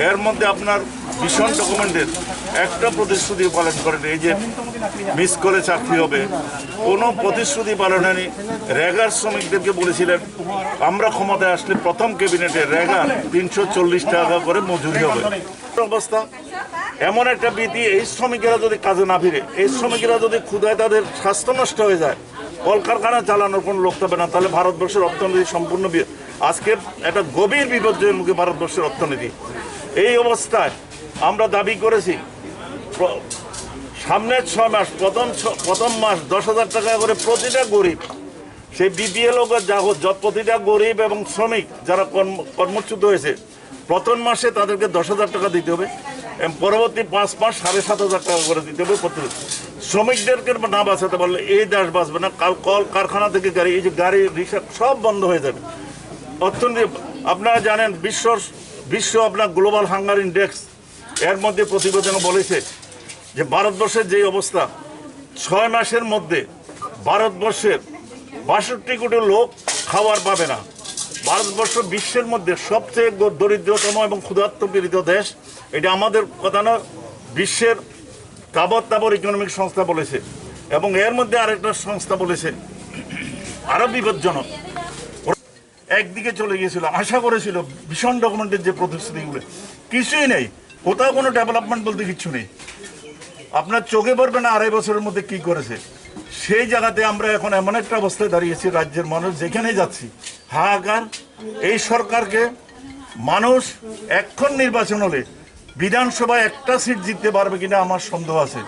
এর মধ্যে আপনার ভীষণ ডকুমেন্টের একটা প্রতিশ্রুতি পালন করেন, এই যে মিস কলে চাকরি হবে, কোনো প্রতিশ্রুতি পালন হয়নি। রেগার শ্রমিকদেরকে বলেছিলেন, আমরা ক্ষমতায় আসলে প্রথম ক্যাবিনেটে রেগার তিনশো চল্লিশ টাকা করে মজুরি হবে। অবস্থা এমন একটা ভীতি, এই শ্রমিকেরা যদি কাজে না ফিরে, এই শ্রমিকেরা যদি ক্ষুধায় তাদের স্বাস্থ্য নষ্ট হয়ে যায়, কলকারখানা চালানোর কোনো লোক থাকবে না, তাহলে ভারতবর্ষের অর্থনীতি সম্পূর্ণ বি-, আজকে একটা গভীর বিপর্যয়ের মুখে ভারতবর্ষের অর্থনীতি। এই অবস্থায় আমরা দাবি করেছি, প্র-, সামনের ছয় মাস, প্রথম ছ-, প্রথম মাস দশ হাজার টাকা করে প্রতিটা গরিব, সেই বিপিএল হোক আর যা হোক, যত প্রতিটা গরিব এবং শ্রমিক যারা কর্ম-, কর্মচ্যুত হয়েছে, প্রথম মাসে তাদেরকে দশ হাজার টাকা দিতে হবে এবং পরবর্তী পাঁচ মাস সাড়ে সাত হাজার টাকা করে দিতে হবে প্রতি। শ্রমিকদেরকে না বাঁচাতে পারলে এই দেশ বাঁচবে না। কাল কল কারখানা থেকে গাড়ি, এই যে গাড়ি, রিক্সা সব বন্ধ হয়ে যাবে। অর্থনীতি, আপনারা জানেন, বিশ্ব, বিশ্ব আপনার গ্লোবাল হাঙ্গার ইন্ডেক্স, এর মধ্যে প্রতিবেদনে বলেছে যে ভারতবর্ষের যে অবস্থা, ছয় মাসের মধ্যে ভারতবর্ষের বাষট্টি কোটি লোক খাবার পাবে না। ভারতবর্ষ বিশ্বের মধ্যে সবচেয়ে গ- দরিদ্রতম এবং ক্ষুধার্ত পীড়িত দেশ। এটা আমাদের কথা নয়, বিশ্বের তাবর তাবর ইকোনমিক সংস্থা বলেছে। এবং এর মধ্যে আরেকটা সংস্থা বলেছে, আরো বিপজ্জনক। একদিকে চলে গিয়েছিল, আশা করেছিল ভীষণ ডকুমেন্টের যে প্রতিশ্রুতিগুলো, কিছুই নেই। কোথাও কোনো ডেভেলপমেন্ট বলতে কিচ্ছু নেই। আপনার চোখে পড়বে না আড়াই বছরের মধ্যে কি করেছে। সেই জায়গাতে আমরা এখন এমন একটা অবস্থায় দাঁড়িয়েছি, রাজ্যের মানুষ যেখানে যাচ্ছি হাহাকার। এই সরকারকে মানুষ এখন নির্বাচন হলে বিধানসভায় একটা সিট জিততে পারবে কিনা আমার সন্দেহ আছে।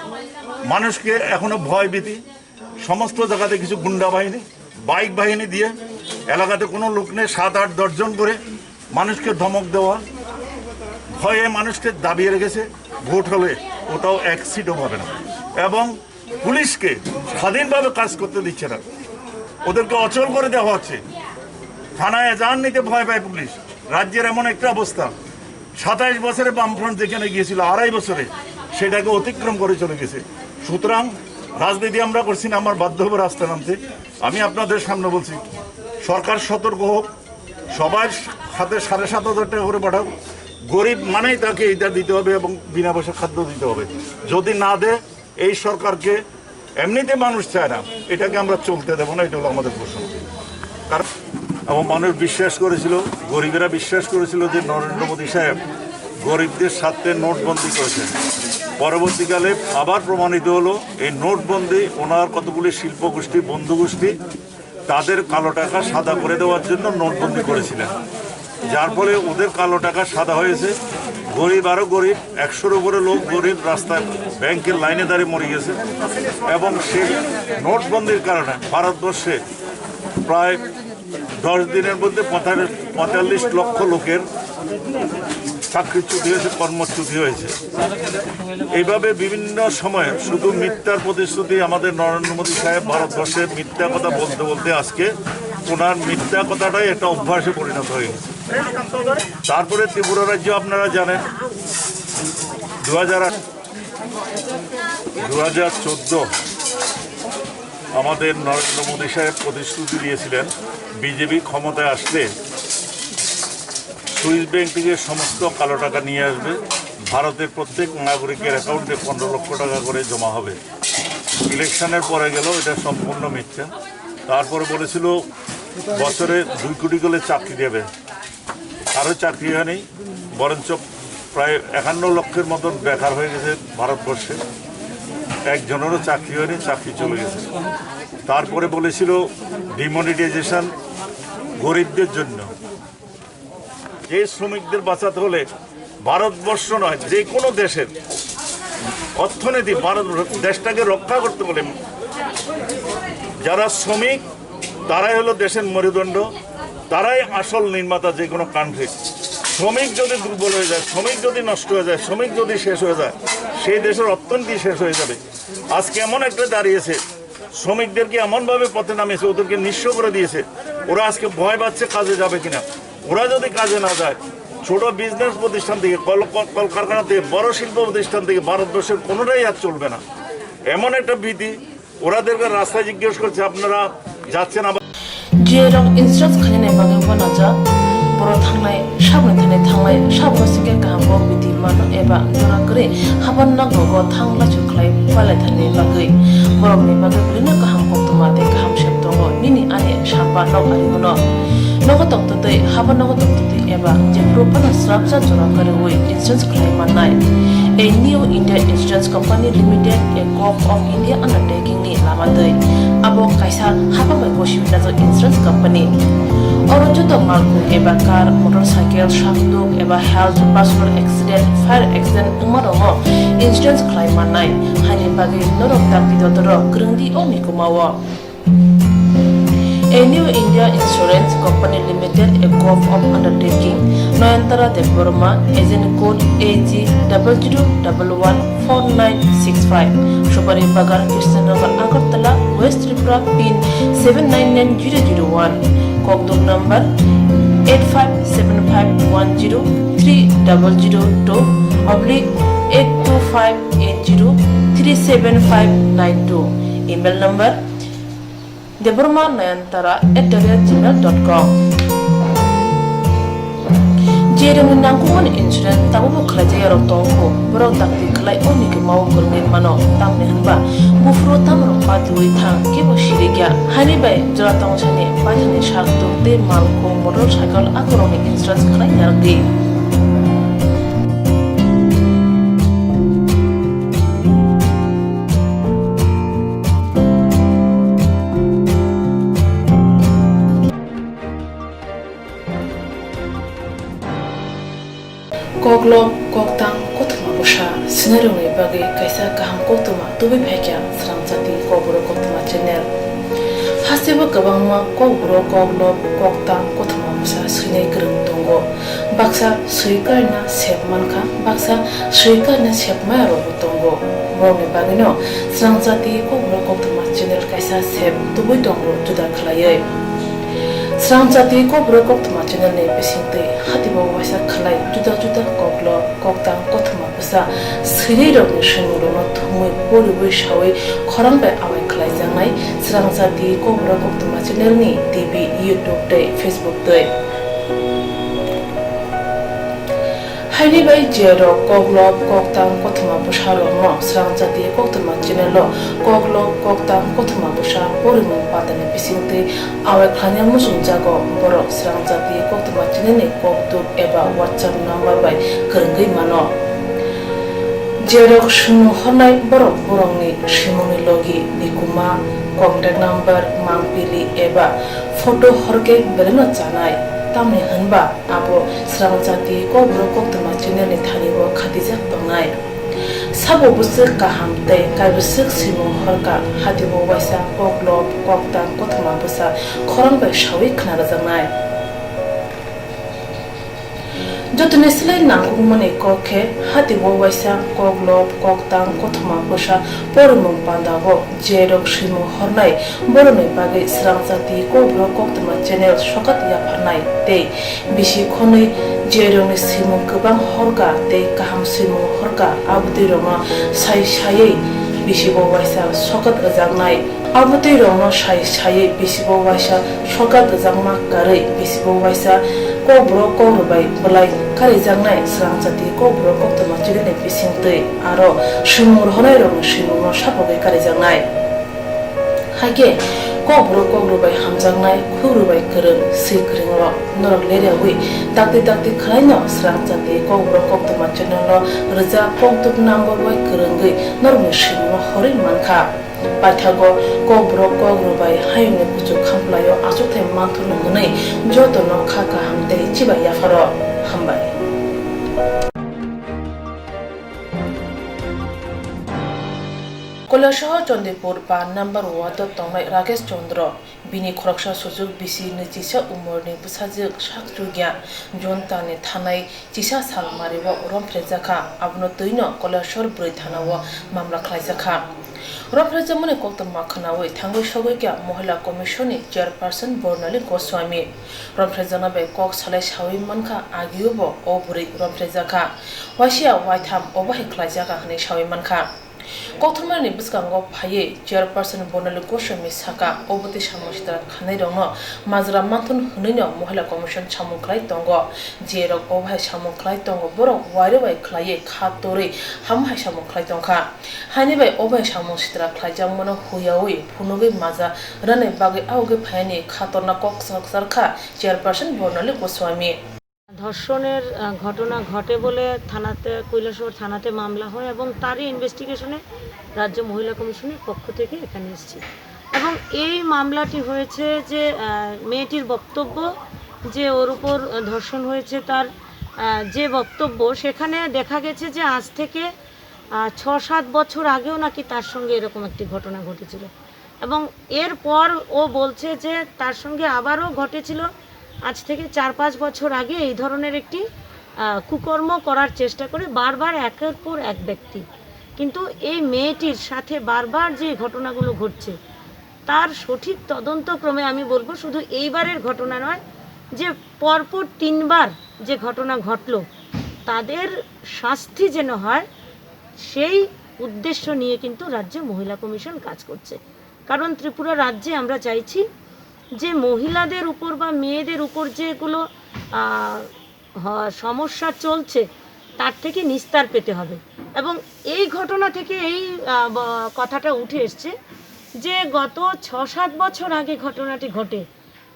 মানুষকে এখনো ভয় ভীতি, সমস্ত জায়গাতে কিছু গুন্ডা বাহিনী, বাইক বাহিনী দিয়ে এলাকাতে কোনো লোক নেই, সাত আট দশ জন করে মানুষকে ধমক দেওয়া, ভয়ে মানুষকে দাবিয়ে রেখেছে। ভোট হলে কোথাও এক সিটও পাবে না। এবং পুলিশকে স্বাধীনভাবে কাজ করতে দিচ্ছে না, ওদেরকে অচল করে দেওয়া হচ্ছে। থানায় এজাহার নিতে ভয় পায় পুলিশ। রাজ্যের এমন একটা অবস্থা, সাতাইশ বছরে বামফ্রন্ট যেখানে গিয়েছিল, আড়াই বছরে সেটাকে অতিক্রম করে চলে গেছে। সুতরাং রাজনীতি আমরা করছি না, আমার বাধ্য হবে রাস্তা নামতে। আমি আপনাদের সামনে বলছি, সরকার সতর্ক হোক, সবার হাতে সাড়ে সাত হাজার টাকা করে পাঠাও। গরিব মানেই তাকে এটা দিতে হবে এবং বিনা পয়সা খাদ্য দিতে হবে। যদি না দেয়, এই সরকারকে এমনিতে মানুষ চায় না, এটাকে আমরা চলতে দেবো না। এটা হলো আমাদের প্রশ্ন। কারণ এবং মানুষ বিশ্বাস করেছিল, গরিবেরা বিশ্বাস করেছিল যে নরেন্দ্র মোদী সাহেব গরিবদের স্বার্থে নোটবন্দি করেছেন। পরবর্তীকালে আবার প্রমাণিত হলো, এই নোটবন্দি ওনার কতগুলি শিল্পগোষ্ঠী, বন্ধুগোষ্ঠী, তাদের কালো টাকা সাদা করে দেওয়ার জন্য নোটবন্দি করেছিলেন, যার ফলে ওদের কালো টাকা সাদা হয়েছে। গরিব আরো গরিব, একশোর উপরে লোক গরিব রাস্তায় ব্যাংকের লাইনে দাঁড়িয়ে মরে গেছে। এবং সেই নোটবন্দির কারণে ভারতবর্ষে প্রায় দশ দিনের মধ্যে পঁয়তাল্লিশ লক্ষ লোকের চাকরিচ্যুতি হয়েছে, কর্মচ্যুতি হয়েছে। এইভাবে বিভিন্ন সময়ে শুধু মিথ্যার প্রতিশ্রুতি আমাদের নরেন্দ্র মোদী সাহেব ভারতবর্ষে মিথ্যা কথা বলতে বলতে আজকে ওনার মিথ্যা কথাটাই একটা অভ্যাসে পরিণত হয়ে গেছে। তারপরে ত্রিপুরা রাজ্য আপনারা জানেন, দু হাজার আট, দু হাজার চোদ্দ আমাদের নরেন্দ্র মোদী সাহেব প্রতিশ্রুতি দিয়েছিলেন বিজেপি ক্ষমতায় আসলে সুইস ব্যাংক থেকে সমস্ত কালো টাকা নিয়ে আসবে, ভারতের প্রত্যেক নাগরিকের অ্যাকাউন্টে পনেরো লক্ষ টাকা করে জমা হবে। ইলেকশনের পরে গেল, এটা সম্পূর্ণ মিথ্যা। তারপরে বলেছিল বছরে দুই কোটি করে চাকরি দেবে, কারো চাকরি হয়নি, বরঞ্চ প্রায় একান্ন লক্ষের মতন বেকার হয়ে গেছে ভারতবর্ষে, একজনেরও চাকরি হয়নি, চাকরি চলে গেছে। তারপরে বলেছিল ডিমনিটাইজেশন গরিবদের জন্য। যে শ্রমিকদের বাঁচাতে হলে ভারতবর্ষ নয়, যে কোনো দেশের অর্থনীতি, ভারত দেশটাকে রক্ষা করতে হলে যারা শ্রমিক, তারাই হলো দেশের মেরুদণ্ড, তারাই আসল নির্মাতা যে কোনো কান্ট্রির। শ্রমিক যদি দুর্বল হয়ে যায়, শ্রমিক যদি নষ্ট হয়ে যায়, শ্রমিক যদি শেষ হয়ে যায়, সেই দেশের অর্থনীতি শেষ হয়ে যাবে। আজকে এমন একটা দাঁড়িয়েছে, শ্রমিকদেরকে এমনভাবে পথে নামিয়েছে, ওদেরকে নিঃস্ব করে দিয়েছে। ওরা আজকে ভয় পাচ্ছে কাজে যাবে কিনা। ওরা যদি কাজে না যায়, ছোট বিজনেস প্রতিষ্ঠান থেকে, কল-, কল-, কলকারখানা থেকে, বড় শিল্প প্রতিষ্ঠান থেকে ভারতবর্ষের কোনোটাই আর চলবে না। এমন একটা ভীতি, ওরাদেরকে রাস্তায় জিজ্ঞেস করছে, "আপনারা যাচ্ছেন আবার?" Jirok insurance khainani bagwi uanajak. Borok thangnai, saboni thani thangnai, saboni sikhe kaham kok biti mano eba jora kwrwi haban nogo thang lachu khlai palaithani bagwi. Borokni bagwi bwrwino kaham koktwma tei kaham sep tongo nini ani sapa nok ari uno. Nogo tongtwtwi, haban nogo tongtwtwi eba jephuru phano srapsa jora kwrwi insurance khlai mannai. A New India Insurance Company Limited, a Govt of India undertaking ni lama twi. Abo kaisa hapang bai bosi najak insurance company. Oro joto malkhung eba car, motorcycle, sakduk eba health, personal accident, fire accident wngma rokno insurance khlai mannai. Haini bagwi norok dakti dotoro kwrwngdi o mikuma o. A New India Insurance Company Limited, a Govt of Undertaking, Nayantara Debbarma, agent code A G double zero double one four nine six five, Supari Bagan, Krishnanagar, Agartala, West Tripura, pin seven nine nine zero zero one, Kokduk number eight five seven five one zero three double zero two oblique eight two five eight zero three seven five nine two, email number Debbarma Nayantara at the rate gmail dot com. Jeremni nangkukmani insurance tabukbo khlaijakya rok tongkho, borok dakti khlai o nigwimao kwrwngwi mano, tamni hwnba buphuru tamrok patiwi thang kebo sirikya. Haini bai jora tongsani paithani sak tuk tei malkhung motorcycle akorokni insurance khlai narwkdi. Koklop, koktang, kothoma bwsa swinairokni bagwi kaisa kaham koktwma tubui phaikha Srangchati Kokborok Koktwma channel. Hasteo kwbangma kokborok, koklop, koktang, kothoma bwsa swinai kwrwng tongo. Baksa swi karina sep mankha, baksa swi karina sep maya rokbo tongo. Borokni bagwino Srangchati Kokborok Koktwma channel kaisa sep tubui tongo juda khlaiwi. Srangchati Kokborok Koktwma channel ni bisingtwi hatibo waisa khlai juda juda koklop, koktang, kothoma bwsa swinai rokni swimung rokno thumwi poriwi sawi khorang bai awai khlaijaknai Srangchati Kokborok Koktwma channel ni T V, YouTube tei Facebook twi. Haini bai je rok koklop, koktang, kothoma bwsa rokno Srangchati Koktwma channel o koklop, koktang, kothoma bwsa porimung patani bisingtwi awai khlaina muchungjago, borok Srangchati Koktwma channel ni koktuk eba WhatsApp number bai kwrwngwi mano. Je rok swimung hornai borok borokni swimungni logi, nikuma, contact number, mangpili eba photo horkhe belai no chanai, tamni hwnba abo Srangchati Kokborok Koktwma channel ni thani o khatijak tongnai. Sabo bwswk kaham tei kaibwswk swimung horkha, hatibo waisa koklop, koktang, kothoma bwsa khorang bai sawi khna rwjaknai. Jotoni slai nangkukmani kok khe, hatibo waisa koklop, koktang, kothoma bwsa porimung pandao je rok swimung hornai borokni bagwi Srangchati Kokborok Koktwma channel sokat yapharnai tei bisi khonwi je rokni swimung kwbang horkha tei kaham swimung horkha, abotwi rokno sai saiwi bisibo waisa sokat rwjaknai. Abotwi rokno sai saiwi bisibo waisa sokat rwjakma karwi bisibo waisa kokborok kokrwbai bwlai karijaknai Srangchati Kokborok Koktwma channel ni bisingtwi aro swimung rohornai rokni swimungno sapogwi karijaknai. Haikhe kokborok kokrwbai hamjaknai, khukrwbai kwrwng, swi kwrwng rok norok leriawi dakti dakti khwlaino Srangchati Kokborok Koktwma channel no rwjak koktuk number bai kwrwngwi norokni swimungno horwi mankha. Paithago kokborok kokrwbai hayungni kuchuk khamplaio achukthai manthokno hwnwi jotono kha kaham tei chibai yapharo. Hambai. Kailasahar Chandipur ba number ward o tongnai Rakesh Chandra, bini khoroksa sujuk bisi nwichisa umorni bwsajwk sak chukya June talni thanai chisa sal mario romphrejakha, abono twino Kailasahar bwrwi thanao mamla khlaijakha. Romphrejakmani koktwma khwnawi thangwi sogwikha Mohila Commission ni Chairperson Bornali Goswami. Romphrejaknai bai kok salai sawi mankha, agiobo o bwrwi romphrejakha, waisa waitham obo hai khlaijakha hwnwi sawi mankha. Koktwmani bwskango phaiwi Chairperson Bornali Goswami sakha, obo twi samung sitra khanai rokno majra manthun hwnwino Mohila Commission samung khlai tongo. Je rok obo hai samung khlai tongo, borok wairwi bai khlaiwi kha torwi hamo hai samung khlai tongkha. Haini bai obo hai samung sitra khlaijakmano huyawi phunugwi maja rwnai bagwi augi phaini kha torna kok swkar kha Chairperson Bornali Goswami. ধর্ষণের, আহ, ঘটনা ঘটে বলে থানাতে, কৈলাসহর থানাতে মামলা হয় এবং তারই ইনভেস্টিগেশনে রাজ্য মহিলা কমিশনের পক্ষ থেকে এখানে এসেছি। এবং এই মামলাটি হয়েছে যে, আহ, মেয়েটির বক্তব্য যে ওর উপর, আহ, ধর্ষণ হয়েছে, তার, আহ, যে বক্তব্য, সেখানে দেখা গেছে যে আজ থেকে, আহ, ছ সাত বছর আগেও নাকি তার সঙ্গে এরকম একটি ঘটনা ঘটেছিল। এবং এরপর ও বলছে যে তার সঙ্গে আবারও ঘটেছিল আজ থেকে চার পাঁচ বছর আগে এই ধরনের একটি, আহ, কুকর্ম করার চেষ্টা করে বারবার একের পর এক ব্যক্তি। কিন্তু এই মেয়েটির সাথে বারবার যে ঘটনাগুলো ঘটছে, তার সঠিক তদন্তক্রমে আমি বলবো শুধু এইবারের ঘটনা নয়, যে পরপর তিনবার যে ঘটনা ঘটলো, তাদের শাস্তি যেন হয়, সেই উদ্দেশ্য নিয়ে কিন্তু রাজ্যে মহিলা কমিশন কাজ করছে। কারণ ত্রিপুরা রাজ্যে আমরা চাইছি যে মহিলাদের উপর বা মেয়েদের উপর যেগুলো, আহ, হ-, সমস্যা চলছে, তার থেকে নিস্তার পেতে হবে। এবং এই ঘটনা থেকে এই, আহ, ব-, কথাটা উঠে এসছে যে গত ছ সাত বছর আগে ঘটনাটি ঘটে,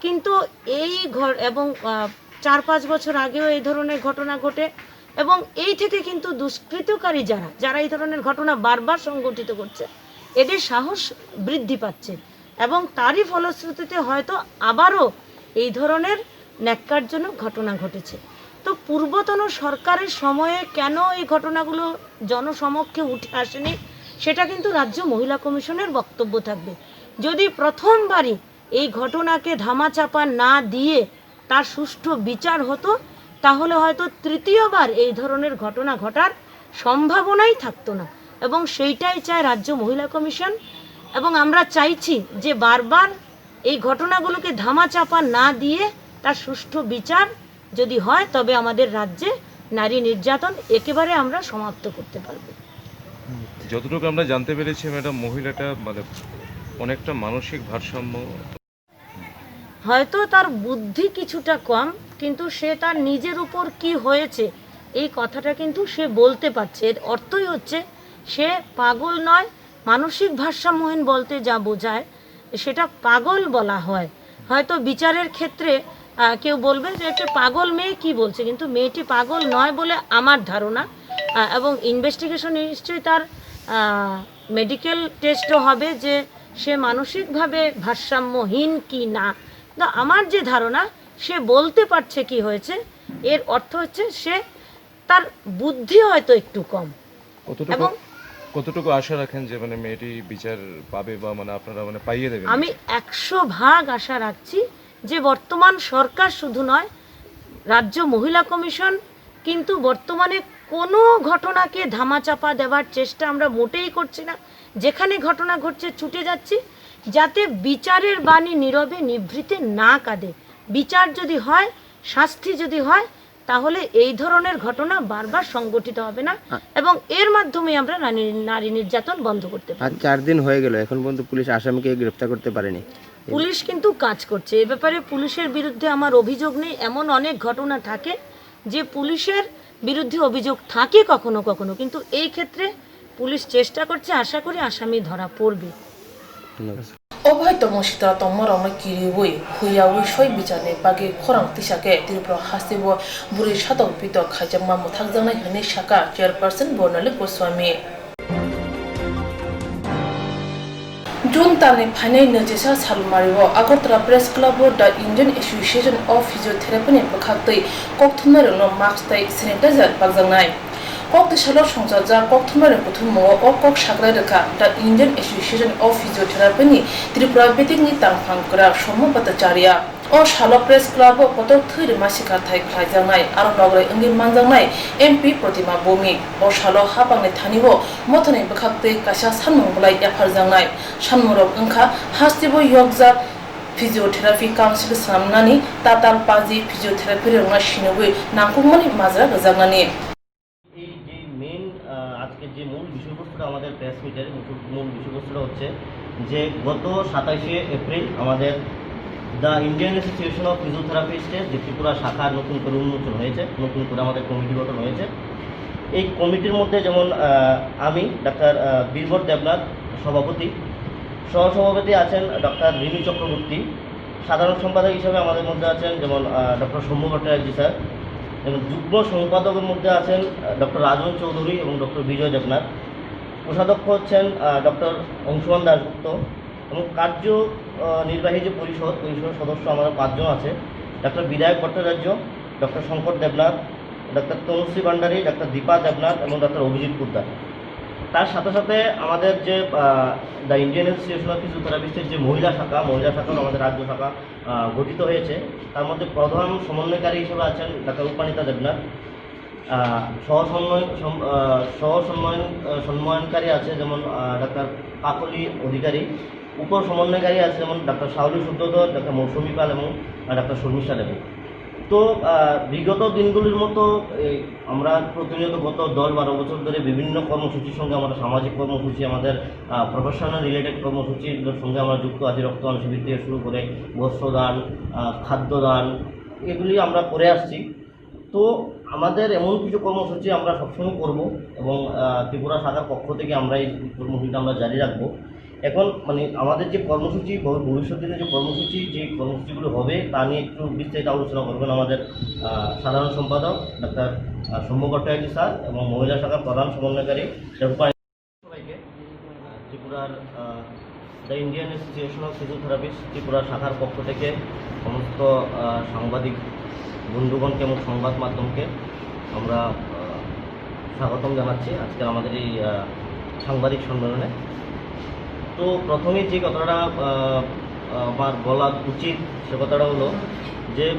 কিন্তু এই ঘ-, এবং, আহ, চার পাঁচ বছর আগেও এই ধরনের ঘটনা ঘটে, এবং এই থেকে কিন্তু দুষ্কৃতকারী যারা, যারা এই ধরনের ঘটনা বারবার সংঘটিত করছে, এদের সাহস বৃদ্ধি পাচ্ছে, এবং তারই ফলশ্রুতিতে হয়তো আবারও এই ধরনের ন্যাক্কারজনক ঘটনা ঘটেছে। তো পূর্বতন সরকারের সময়ে কেন এই ঘটনাগুলো জনসমক্ষে উঠে আসেনি, সেটা কিন্তু রাজ্য মহিলা কমিশনের বক্তব্য থাকবে। যদি প্রথমবারই এই ঘটনাকে ধামাচাপা না দিয়ে তার সুষ্ঠু বিচার হতো, তাহলে হয়তো তৃতীয়বার এই ধরনের ঘটনা ঘটার সম্ভাবনাই থাকতো না। এবং সেইটাই চায় রাজ্য মহিলা কমিশন। এবং আমরা চাইছি যে বারবার এই ঘটনাগুলোকে ধামাচাপা না দিয়ে তার সুষ্ঠু বিচার যদি হয়, তবে আমাদের রাজ্যে নারী নির্যাতন একেবারে আমরা সমাপ্ত করতে পারবো। যতটুকু আমরা জানতে পেরেছি, ম্যাডাম, মহিলাটা মানে অনেকটা মানসিক ভারসাম্য। হয়তো তার বুদ্ধি কিছুটা কম, কিন্তু সে তার নিজের উপর কি হয়েছে, এই কথাটা কিন্তু সে বলতে পারছে। এর অর্থই হচ্ছে সে পাগল নয়। মানসিক ভারসাম্যহীন বলতে যা বোঝায়, সেটা পাগল বলা হয়। হয়তো বিচারের ক্ষেত্রে, আহ, কেউ বলবে যে একটা পাগল মেয়ে কি বলছে, কিন্তু মেয়েটি পাগল নয় বলে আমার ধারণা। আহ, এবং ইনভেস্টিগেশন নিশ্চয়ই তার, আহ, মেডিকেল টেস্টও হবে যে সে মানসিকভাবে ভারসাম্যহীন কি না। তো আমার যে ধারণা, সে বলতে পারছে কি হয়েছে, এর অর্থ হচ্ছে সে, তার বুদ্ধি হয়তো একটু কম। কতটুকু এবং কতটুকু আশা রাখেন যে মানে মেয়েটি বিচার পাবে বা মানে আপনারা মানে পাইয়ে দেবেন আমি বিচার? একশো ভাগ আশা রাখছি যে বর্তমান সরকার শুধু নয়, রাজ্য মহিলা কমিশন কিন্তু বর্তমানে কোনো ঘটনাকে ধামাচাপা দেওয়ার চেষ্টা আমরা মোটেই করছি না। যেখানে ঘটনা ঘটছে ছুটে যাচ্ছি, যাতে বিচারের বাণী নীরবে নিভৃতে না কাঁদে। বিচার যদি হয়, শাস্তি যদি হয়, তাহলে এই ধরনের ঘটনা বারবার সংঘটিত হবে না। এবং এর মাধ্যমে আমরা নারী নারী নির্যাতন বন্ধ করতে পারি। আজ চার দিন হয়ে গেল, এখন পর্যন্ত পুলিশ আসামিকে গ্রেপ্তার করতে পারেনি। পুলিশ কিন্তু কাজ করছে। এ ব্যাপারে পুলিশের বিরুদ্ধে আমার অভিযোগ নেই। এমন অনেক ঘটনা থাকে যে পুলিশের বিরুদ্ধে অভিযোগ থাকে কখনো কখনো, কিন্তু এই ক্ষেত্রে পুলিশ চেষ্টা করছে। আশা করি আসামি ধরা পড়বে। ধন্যবাদ। Obo hai tongmung sitra tongmarokno kiriui huiyaui soi bicharni bagwi khorang tisa khe Tripura hasteo bwrwi satok pitok khaijakma mwthakjaknai hwnwi sakha Chairperson Bornali Goswami. June talni phainai nwchisa salmario Agartala Press Club o The Indian Association of Physiotherapy ni bwkhaktwi kokthumnairokno mask tei sanitizer bakjaknai. Kok tisalo songchajak kokthumnairok kuthummungo o kok sakhlai rwkha The Indian Association of Physiotherapy ni Tripura betingni tangphang kwrak Sommo Bhattacharya. O salo Press Club o kotor thwi rwma sikarthai khlaijaknai aro nograi wngwi manjaknai M P Protima Bhowmik. O salo hapangni thani o mothani bwkhaktwi kaisa sanmung bwlai yapharjaknai. Sanmungrok wngkha hasteo yokjak physiotherapy council swnamnani, tatal paji physiotherapy rokno sinugwi nangkukmani majra rwjaknani. এই যে মেইন আজকের যে মূল বিষয়বস্তুটা আমাদের প্রেস মিটের মূল বিষয়বস্তুটা হচ্ছে যে গত সাতাশে এপ্রিল আমাদের দ্য ইন্ডিয়ান অ্যাসোসিয়েশন অফ ফিজিওথেরাপিস্টের যে ত্রিপুরা শাখা নতুন করে উন্মোচন হয়েছে, নতুন করে আমাদের কমিটি গঠন হয়েছে। এই কমিটির মধ্যে যেমন আহ, আমি ডাক্তার আহ, বীরবর দেবনাথ সভাপতি, সহসভাপতি আছেন ডাক্তার রিমি চক্রবর্তী, সাধারণ সম্পাদক হিসাবে আমাদের মধ্যে আছেন যেমন আহ, ডক্টর সৌম্য ভট্টাচার্য স্যার, এবং যুগ্ম সম্পাদকের মধ্যে আছেন আহ, ডক্টর রাজন চৌধুরী এবং ডক্টর বিজয় দেবনাথ। কোষাধ্যক্ষ হচ্ছেন আহ, ডক্টর অংশুমান দাশগুপ্ত এবং কার্য আহ, নির্বাহী যে পরিষদ, পরিষদের সদস্য আমাদের পাঁচজন আছে, ডক্টর বিধায়ক ভট্টাচার্য, ডক্টর শঙ্কর দেবনাথ, ডক্টর তনুশ্রী ভান্ডারী, ডক্টর দীপা দেবনাথ এবং ডক্টর অভিজিৎ পোদ্দার। তার সাথে সাথে আমাদের যে দ্য ইন্ডিয়ান অ্যাসোসিয়েশন অফ ফিজিওথেরাপিস্টের যে মহিলা শাখা, মহিলা শাখার আমাদের রাজ্য শাখা আহ, গঠিত হয়েছে। তার মধ্যে প্রধান সমন্বয়কারী হিসেবে আছেন ডাক্তার উপানিতা দেবনাথ। আহ, সহ সমন্বয় সম- আহ, সহ সমন্বয় আহ, সমন্বয়কারী আছে যেমন আহ, ডাক্তার কাকলি অধিকারী। উপ সমন্বয়কারী আছে যেমন ডাক্তার শাওলি শুদ্ধধর, ডাক্তার মৌসুমী পাল এবং আহ, ডাক্তার শর্মিষ্ঠা দেবী। তো আহ, বিগত দিনগুলির মতো এই আমরা প্রতিনিয়ত গত দশ বারো বছর ধরে বিভিন্ন কর্মসূচির সঙ্গে আমরা সামাজিক কর্মসূচি, আমাদের প্রফেশনাল রিলেটেড কর্মসূচির সঙ্গে আমরা যুক্ত আছি। রক্তদান শিবির থেকে শুরু করে বস্ত্রদান, আহ, খাদ্যদান, এগুলি আমরা করে আসছি। তো আমাদের এমন কিছু কর্মসূচি আমরা সবসময় করব এবং আহ, ত্রিপুরা শাখার পক্ষ থেকে আমরা এই কর্মসূচিটা আমরা জারি রাখবো। এখন মানে আমাদের যে কর্মসূচি, ভবি- ভবিষ্যৎ দিনে যে কর্মসূচি, যে কর্মসূচিগুলো হবে, তা নিয়ে একটু বিস্তারিত আলোচনা করবেন আমাদের আহ, সাধারণ সম্পাদক ডাক্তার আহ, সৌম্য ভট্টাচার্য স্যার এবং মহিলা শাখার প্রধান সমন্বয়কারী রূপায়ণ। সবাইকে, আহ, ত্রিপুরার, আহ, The Indian Association of Physiotherapists Tripura শাখার পক্ষ থেকে সমস্ত, আহ, সাংবাদিক বন্ধুগণকে এবং সংবাদ মাধ্যমকে আমরা, আহ, স্বাগতম জানাচ্ছি আজকের আমাদের এই, আহ, সাংবাদিক সম্মেলনে। তো প্রথমেই যে কথাটা, আহ, আমার বলা উচিত, সে কথাটা হলো যে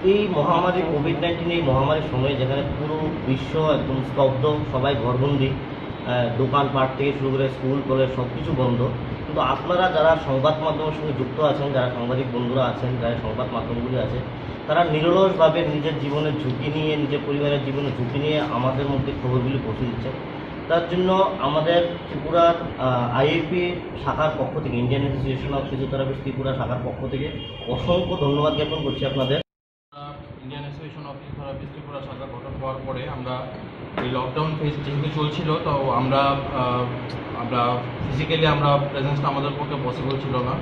এই মহামারী কোভিড নাইন্টিন, এই মহামারীর সময়ে যেখানে পুরো বিশ্ব একদম স্তব্ধ, সবাই ঘরবন্দি, আহ, দোকানপাট থেকে শুরু করে স্কুল কলেজ সব কিছু বন্ধ, কিন্তু আপনারা যারা সংবাদ মাধ্যমের সঙ্গে যুক্ত আছেন, যারা সাংবাদিক বন্ধুরা আছেন, যারা সংবাদ মাধ্যমগুলি আছে, তারা নিরলসভাবে নিজের জীবনের ঝুঁকি নিয়ে, নিজের পরিবারের জীবনের ঝুঁকি নিয়ে আমাদের মধ্যে খবরগুলি পৌঁছে দিচ্ছেন। তার জন্য আমাদের ত্রিপুরার আইএপি শাখার পক্ষ থেকে, Indian association of physiotherapist Tripura শাখার পক্ষ থেকে অসংখ্য ধন্যবাদ জ্ঞাপন করছি আপনাদের। Indian association of physiotherapist Tripura শাখা গঠন হওয়ার পরে আমরা এই লকডাউন ফেজ যেহেতু চলছিল, তো আমরা আহ, আমরা ফিজিক্যালি আমরা প্রেজেন্সটা আমাদের পক্ষে পসিবল ছিল না।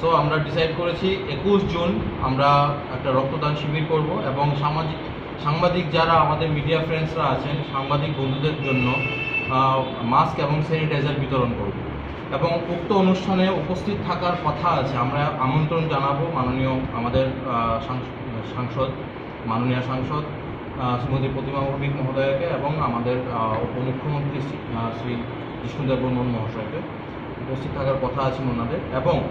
সো আমরা ডিসাইড করেছি একুশ জুন আমরা একটা রক্তদান শিবির করব এবং সামাজিক সাংবাদিক যারা আমাদের মিডিয়া ফ্রেন্ডসরা আছেন, সাংবাদিক বন্ধুদের জন্য মাস্ক এবং স্যানিটাইজার বিতরণ করব। এবং উক্ত অনুষ্ঠানে উপস্থিত থাকার কথা আছে, আমরা আমন্ত্রণ জানাবো মাননীয় আমাদের আহ, সাংস- সাংসদ, মাননীয় সাংসদ আহ, শ্রীমতী প্রতিমা ভৌমিক মহোদয়াকে এবং আমাদের আহ, উপমুখ্যমন্ত্রী শ্রী আহ, শ্রী জিষ্ণুদেব বর্মন মহাশয়কে। উপস্থিত থাকার কথা আছে ওনাদের। এবং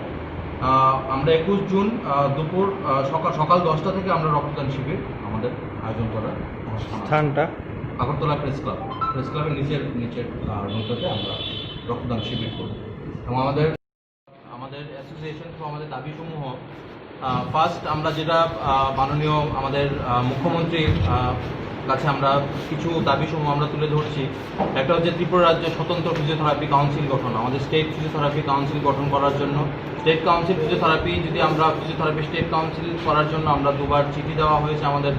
আহ, আমরা একুশ জুন আহ, দুপুর আহ, সকাল সকাল দশটা থেকে আমরা রক্তদান শিবির আমাদের আয়োজন করার অনুষ্ঠান আছে। স্থানটা? আগরতলা প্রেস ক্লাব, প্রেস ক্লাবের নিচের নিচের রুমটাতে আমরা রক্তদান শিবির করব। এবং আমাদের আমাদের অ্যাসোসিয়েশন সহ আমাদের দাবিসমূহ, ফার্স্ট আমরা যেটা আহ, মাননীয় আমাদের আহ, মুখ্যমন্ত্রীর আহ, কাছে আমরা কিছু দাবিসমূহ আমরা তুলে ধরছি। একটা হচ্ছে ত্রিপুরা রাজ্যে স্বতন্ত্র ফিজিওথেরাপি কাউন্সিল গঠন, আমাদের স্টেট ফিজিওথেরাপি কাউন্সিল গঠন করার জন্য। স্টেট কাউন্সিল ফিজিওথেরাপি যদি আমরা ফিজিওথেরাপি স্টেট কাউন্সিল করার জন্য আমরা দুবার চিঠি দেওয়া হয়েছে আমাদের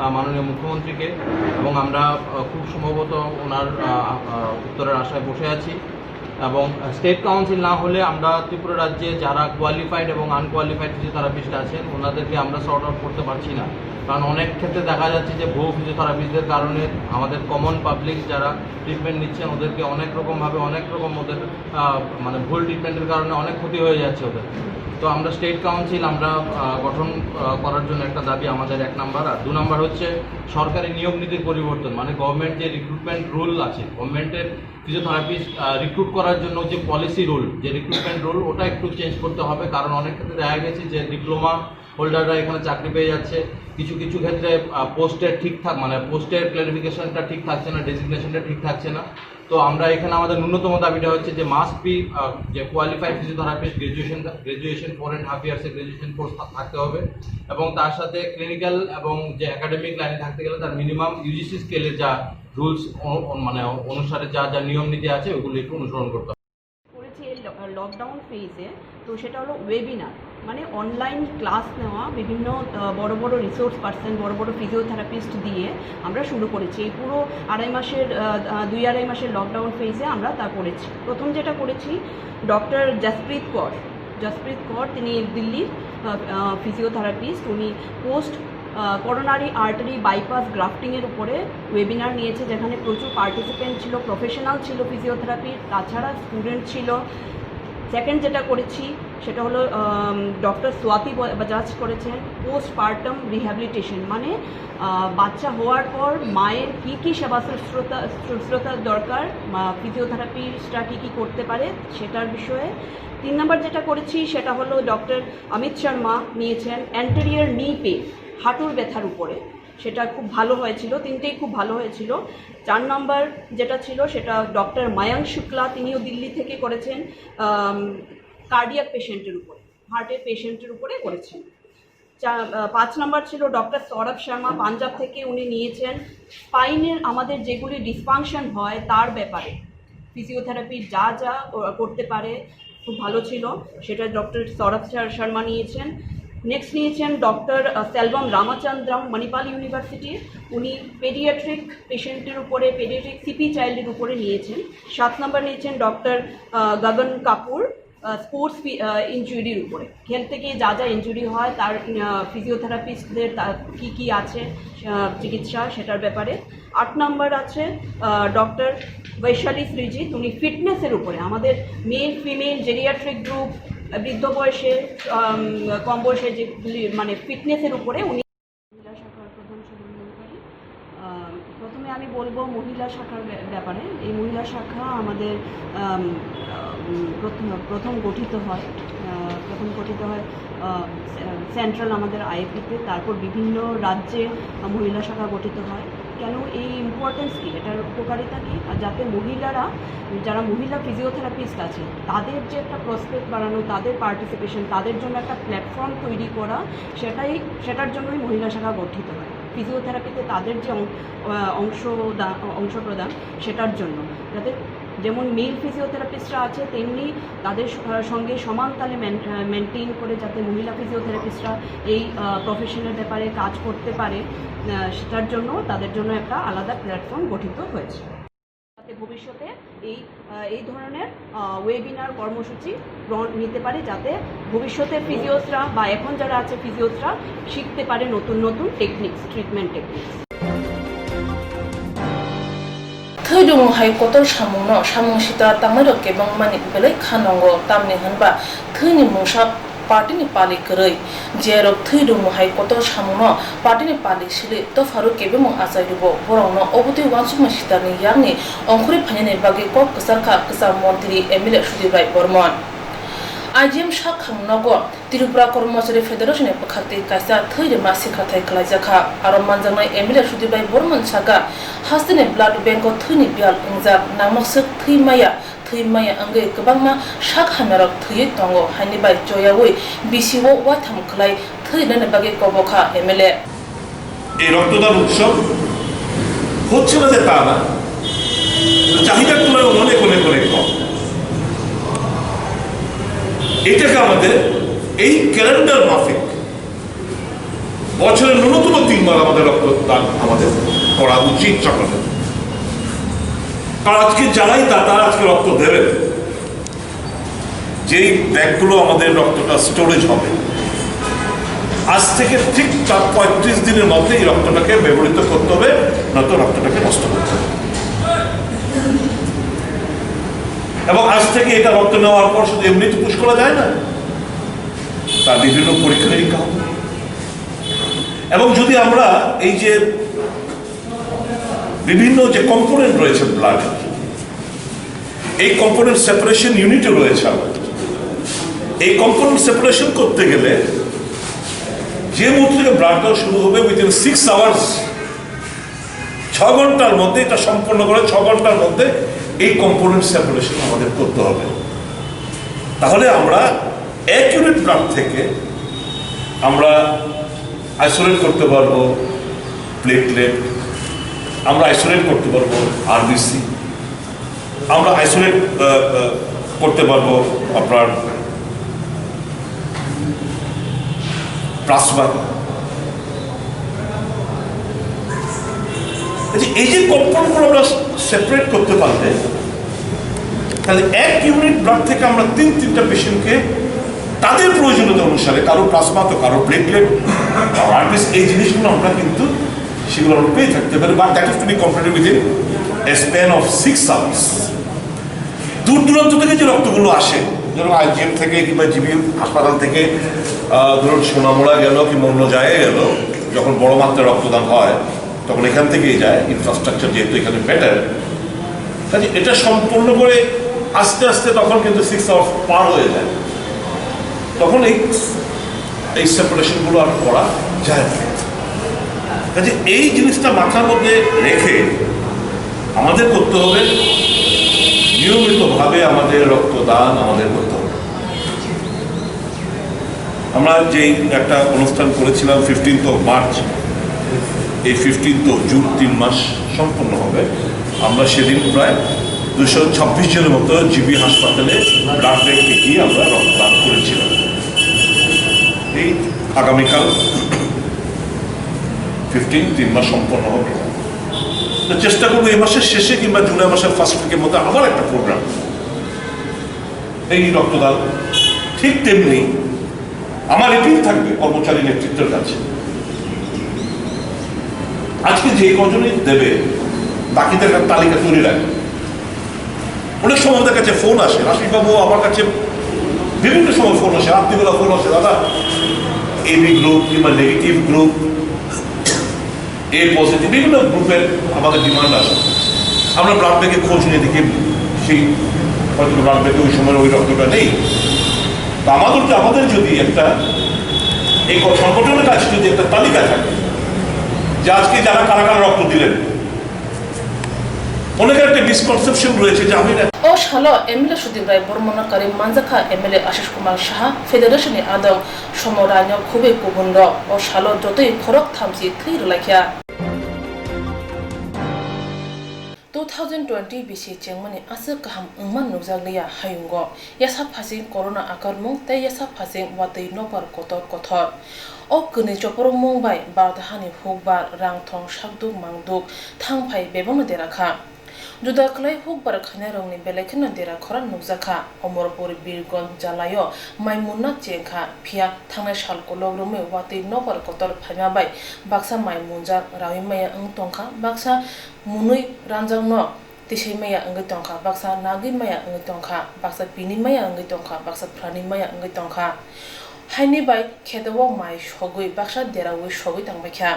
আহ, মাননীয় মুখ্যমন্ত্রীকে, এবং আমরা আহ, খুব সম্ভবত ওনার আহ, আহ, উত্তরের আশায় বসে আছি। এবং স্টেট কাউন্সিল না হলে আমরা ত্রিপুরা রাজ্যে যারা কোয়ালিফাইড এবং আনকোয়ালিফাইড ফিজিওথেরাপিস্ট আছেন, ওনাদেরকে আমরা সর্ট আউট করতে পারছি না। কারণ অনেক ক্ষেত্রে দেখা যাচ্ছে যে ভুয়ো ফিজিওথেরাপিস্টদের কারণে আমাদের কমন পাবলিক যারা ট্রিটমেন্ট নিচ্ছেন, ওদেরকে অনেক রকমভাবে অনেক রকম ওদের আহ, মানে ভুল ট্রিটমেন্টের কারণে অনেক ক্ষতি হয়ে যাচ্ছে ওদের। তো আমরা স্টেট কাউন্সিল আমরা আহ, গঠন আহ, করার জন্য একটা দাবি আমাদের এক নাম্বার। আর দু নাম্বার হচ্ছে সরকারি নিয়ম নীতির পরিবর্তন, মানে গভর্নমেন্ট যে রিক্রুটমেন্ট রুল আছে, গভর্নমেন্টের ফিজিওথেরাপিস্ট রিক্রুট করার জন্য যে পলিসি রুল, যে রিক্রুটমেন্ট রুল, ওটা একটু চেঞ্জ করতে হবে। কারণ অনেক ক্ষেত্রে দেখা গেছে যে ডিপ্লোমা হোল্ডাররা এখানে চাকরি পেয়ে যাচ্ছে, কিছু কিছু ক্ষেত্রে পোস্টের ঠিকঠাক, মানে পোস্টের ক্লারিফিকেশনটা ঠিক থাকছে না, ডেজিগনেশনটা ঠিক থাকছে না। তো আমরা এখানে আমাদের ন্যূনতম দাবিটা হচ্ছে যে মাস্ট বি যে qualified physiotherapist graduation graduation four and half ইয়ার্সের গ্র্যাজুয়েশন কোর্স থাকতে হবে, এবং তার সাথে ক্লিনিক্যাল এবং যে একাডেমিক লাইনে থাকতে গেলে তার মিনিমাম ইউজিসি স্কেলে যা রুলস, মানে অনুসারে যা যা নিয়ম নীতি আছে, ওগুলো একটু অনুসরণ করতে হবে। করেছি এই লকডাউন ফেজে। তো সেটা হলো ওয়েবিনার, মানে অনলাইন ক্লাস নেওয়া বিভিন্ন বড় বড় রিসোর্স পার্সন, বড় বড় ফিজিওথেরাপিস্ট দিয়ে আমরা শুরু করেছি। এই পুরো আড়াই মাসের দুই আড়াই মাসের লকডাউন ফেজে আমরা তা করেছি। প্রথম যেটা করেছি, ডক্টর জসপ্রীত কর জসপ্রীত কর তিনি দিল্লির ফিজিওথেরাপিস্ট। উনি পোস্ট করোনারি আর্টারি বাইপাস গ্রাফটিংয়ের উপরে ওয়েবিনার নিয়েছে, যেখানে প্রচুর পার্টিসিপেন্ট ছিল, প্রফেশনাল ছিল ফিজিওথেরাপির, তাছাড়া স্টুডেন্ট ছিল। সেকেন্ড যেটা করেছি সেটা হলো ডক্টর স্বাতি বাজাজ করেছেন পোস্টপার্টাম রিহ্যাবিলিটেশন, মানে বাচ্চা হওয়ার পর মায়ের কী কী সেবা শুশ্রূষা শুশ্রূষার দরকার, ফিজিওথেরাপিস্টরা কী কী করতে পারে সেটার বিষয়ে। তিন নম্বর যেটা করেছি সেটা হলো ডক্টর অমিত শর্মা নিয়েছেন অ্যান্টেরিয়র নি পেন, হাঁটুর ব্যথার উপরে। সেটা খুব ভালো হয়েছিল, তিনটেই খুব ভালো হয়েছিল। চার নম্বর যেটা ছিল সেটা ডক্টর মায়াঙ্ক শুক্লা, তিনিও দিল্লি থেকে করেছেন কার্ডিয়াক পেশেন্টের উপরে, হার্টের পেশেন্টের উপরে করেছেন। চা- আহ, পাঁচ নম্বর ছিল ডক্টর সৌরভ শর্মা, পাঞ্জাব থেকে। উনি নিয়েছেন স্পাইনের আমাদের যেগুলি ডিসফাংশন হয় তার ব্যাপারে ফিজিওথেরাপি যা যা ও- করতে পারে, খুব ভালো ছিল, সেটা ডক্টর সৌরভ শর- শর্মা নিয়েছেন। নেক্সট নিয়েছেন ডক্টর সেলভম রামচন্দ্রম, মণিপাল ইউনিভার্সিটি। উনি পেডিয়াট্রিক পেশেন্টের উপরে, পেডিয়াট্রিক সিপি চাইল্ডের উপরে নিয়েছেন। সাত নম্বর নিয়েছেন ডক্টর গগন কাপুর, স্পোর্টস ইনজুরির উপরে, খেলতে গিয়ে যা যা ইনজুরি হয়, তার ফিজিওথেরাপিস্টদের কি কি আছে চিকিৎসা, সেটার ব্যাপারে। আট নম্বর আছে ডক্টর বৈশালী শ্রীজিৎ, উনি ফিটনেসের উপরে, আমাদের মেল ফিমেল জেরিয়াট্রিক গ্রুপ, বৃদ্ধ বয়সে, কম বয়সে, যে মানে ফিটনেসের উপরে উনি। মহিলা শাখার প্রধান সমন্বয়কারী। আহ, প্রথমে আমি বলবো মহিলা শাখার ব্যা-, ব্যাপারে। এই মহিলা শাখা আমাদের, আম, আম, প্রথম, প্রথম গঠিত হয়, আহ, প্রথম গঠিত হয়, আহ, সে-, সেন্ট্রাল আমাদের আইএফপিতে, তারপর বিভিন্ন রাজ্যে মহিলা শাখা গঠিত হয়। কেন এই ইম্পর্টেন্স কি, এটার উপকারিতা কি? আর যাতে মহিলারা, যারা মহিলা ফিজিওথেরাপিস্ট আছে, তাদের যে একটা প্রসপেক্ট বাড়ানো, তাদের পার্টিসিপেশন, তাদের জন্য একটা প্ল্যাটফর্ম তৈরি করা, সেটাই, সেটার জন্যই মহিলা শাখা গঠিত হয়। ফিজিওথেরাপিতে তাদের যে অং-, আহ, অংশ দা-, অংশ প্রদান, সেটার জন্য, যাতে যেমন মেল ফিজিওথেরাপিস্টরা আছে, তেমনি তাদের স-, আহ, সঙ্গে সমান তালে মেন-, আহ, মেনটেন করে যাতে মহিলা ফিজিওথেরাপিস্টরা এই, আহ, প্রফেশনের ব্যাপারে কাজ করতে পারে, আহ, সেটার জন্য, তাদের জন্য একটা আলাদা প্ল্যাটফর্ম গঠিত হয়েছে। যাতে ভবিষ্যতে এই, আহ, এই ধরনের, আহ, ওয়েবিনার কর্মসূচি গ্রহণ নিতে পারি, যাতে ভবিষ্যতে ফিজিওসরা বা এখন যারা আছে ফিজিওসরা শিখতে পারে নতুন নতুন techniques, treatment techniques. Thwi rwngmung hai kotor samungno samung sita tangnairok kebengmani belai kha nongo, tamni hwnba thwini mungsa partyni pali kwrwi. Jerok thwi rwngmung hai kotor samungno partyni pali sili dopharok kebengmung achai rwgo, borokno obotwi uansukma sitarni yakni ongkhorwi phainani bagwi kok kwchar kha kwcham montri M L A Sudip Rai Bormon. I G M sak khang nogo Tripura Kormochari Federation ni bwkhaktwi kaisa thwi rwma sikhathai khlaijakha. Aro manjaknai M L A Sudip Rai Bormon saka, hasteni blood bank o thwini biyal wngjak, nangma swk thwi maya, thwi maya wngwi kwbangma sak hamyarok thwiwi tongo, haini bai choyaui bisi o uaitham khlai thwi rwnani bagwi kobokha M L A. এই রক্তদান উৎসব হচ্ছে না যে তা না, চাহিদার তুলনায় অনেক অনেক অনেক কম। এটাকে আমাদের এই ক্যালেন্ডার মাফিক বছরে ন্যূনতম তিনবার আমাদের রক্তদান আমাদের করা উচিত সকলের। কারণ আজকে যারাই দাতা আজকে রক্ত দেবেন, যেই ব্যাগগুলো আমাদের রক্তটা স্টোরেজ হবে, আজ থেকে ঠিক তার পঁয়ত্রিশ দিনের মধ্যে এই রক্তটাকে ব্যবহৃত করতে হবে, নয়তো রক্তটাকে নষ্ট করতে হবে। এবং আজ থেকে এটা রক্ত নেওয়ার পর শুধু এমনি তো পুশ করা যায় না, তার বিভিন্ন পরীক্ষা নিরীক্ষা হবে। এবং যদি আমরা এই যে বিভিন্ন যে কম্পোনেন্ট রয়েছে ব্লাড, এই কম্পোনেন্ট সেপারেশন ইউনিটও রয়েছে আমাদের। এই কম্পোনেন্ট সেপারেশন করতে গেলে যে মুহূর্ত থেকে ব্লাড দেওয়া শুরু হবে, উইদিন সিক্স আওয়ার্স, ছ ঘন্টার মধ্যে এটা সম্পন্ন করে, ছ ঘন্টার মধ্যে এই কম্পোনেন্ট সেপারেশন আমাদের করতে হবে। তাহলে আমরা এক ইউনিট ব্লাড থেকে আমরা আইসোলেট করতে পারবো প্লেটলেট, আমরা আইসোলেট করতে পারবো আরবিসি, আমরা আইসোলেট করতে পারবো আপনার প্লাজমা। এই যে, এই যে কম্পোনেন্টগুলো আমরা সেপারেট করতে পারলে, তাহলে এক ইউনিট ব্লাড থেকে আমরা তিন তিনটা পেশেন্টকে তাদের প্রয়োজনীয়তা অনুসারে, কারো প্লাজমা তো, কারো প্লেটলেট, কারো আরবিসি, এই জিনিসগুলো আমরা কিন্তু সেগুলো আমরা পেয়ে থাকতে পারি, but that is to be completed within a span of six hours. দূর দূরান্ত থেকে যে রক্তগুলো আসে, যেমন আইজিএম থেকে কিংবা জিবি হাসপাতাল থেকে, আহ, ধরুন সোনামুড়া গেল কিংবা অন্য জায়গায় গেল, যখন বড় মাত্রায় রক্তদান হয়, তখন এখান থেকেই যায়, ইনফ্রাস্ট্রাকচার যেহেতু এখানে বেটার। কাজে এটা সম্পূর্ণ করে আস্তে আস্তে তখন কিন্তু সিক্স আওয়ার্স পার হয়ে যায়, তখন এই, এই সেপারেশনগুলো আর করা যায় না। কাজে এই জিনিসটা মাথার মধ্যে রেখে আমাদের করতে হবে, নিয়মিতভাবে আমাদের রক্তদান আমাদের করতে হবে। আমরা যেই একটা অনুষ্ঠান করেছিলাম ফিফটিন্থ অফ মার্চ, এই ফিফটিন্থ অফ জুন, তিন মাস সম্পন্ন হবে। আমরা সেদিন প্রায় দুশো ছাব্বিশ জনের মতো জিবি হাসপাতালে ব্লাড ব্যাংকে গিয়ে আমরা রক্তদান করেছিলাম। এই আগামীকাল ফিফটিন, তিন মাস সম্পন্ন হবে। তো চেষ্টা করবো এই মাসের শেষে কিংবা জুলাই মাসের ফার্স্ট উইকের মধ্যে আবার একটা প্রোগ্রাম এই রক্তদান। ঠিক তেমনি আমার অ্যাপিল থাকবে কর্মচারী নেতৃত্বের কাছে, আজকে যে কজনই দেবে, বাকিদের একটা তালিকা তৈরি রাখবে। অনেক সময় আমাদের কাছে ফোন আসে, আশিস বাবু, আমার কাছে বিভিন্ন সময় ফোন আসে, রাত্রিবেলা ফোন আসে, "দাদা, এবি গ্রুপ কিংবা নেগেটিভ গ্রুপ, এ পজিটিভ, বিভিন্ন গ্রুপের আমাদের ডিমান্ড আসে।" আমরা ব্লাড ব্যাংকে খোঁজ নিয়ে দেখি সেই হয়তো ব্লাড ব্যাংকে ওই সময় ওই রক্তটা নেই। তো আমাদের, আমাদের যদি একটা, এই ক-, সংগঠনের কাছে যদি একটা তালিকা থাকে যে আজকে যারা কারা কারা রক্ত দিলেন, অনেকের একটা মিসকনসেপশন রয়েছে যে আমি না O salo M L A Sudip Rai Bormano kwrwi manjakha M L A Ashish Kumar Saha, Federation ni adong Somo Rai no khubui kubun rok. O salo jotoi khorok thamchi thwi rwlaikha. Two thousand twenty bisi chengmani aswk kaham wngma nukjakliya hayungo. Yasa phasing corona akarmung tei yasa phasing watwi nokbar kotor kotor. O kwnwi chopropmung bai Bharat hani hukbar, rangthong, sakduk mangduk thangphai bebakno dera kha. Juda khlai hukbar khainairokni belai kheno dera khorang nukjakha. Omorpur, Birgonj, Jalaio mai munna chengkha, phiya thangnai sal kolok romwi watwi nokbar kotor phaima bai baksa mai munjak rawi maya wng tongkha, baksa munwi ranjakno tisai maya wngwi tongkha, baksa nagwi maya wngwi tongkha, baksa pini maya wngwi tongkha, baksa phrani maya wngwi tongkha. Haini bai kheto o mai sogwi baksa deraui sogwi tangbaikha.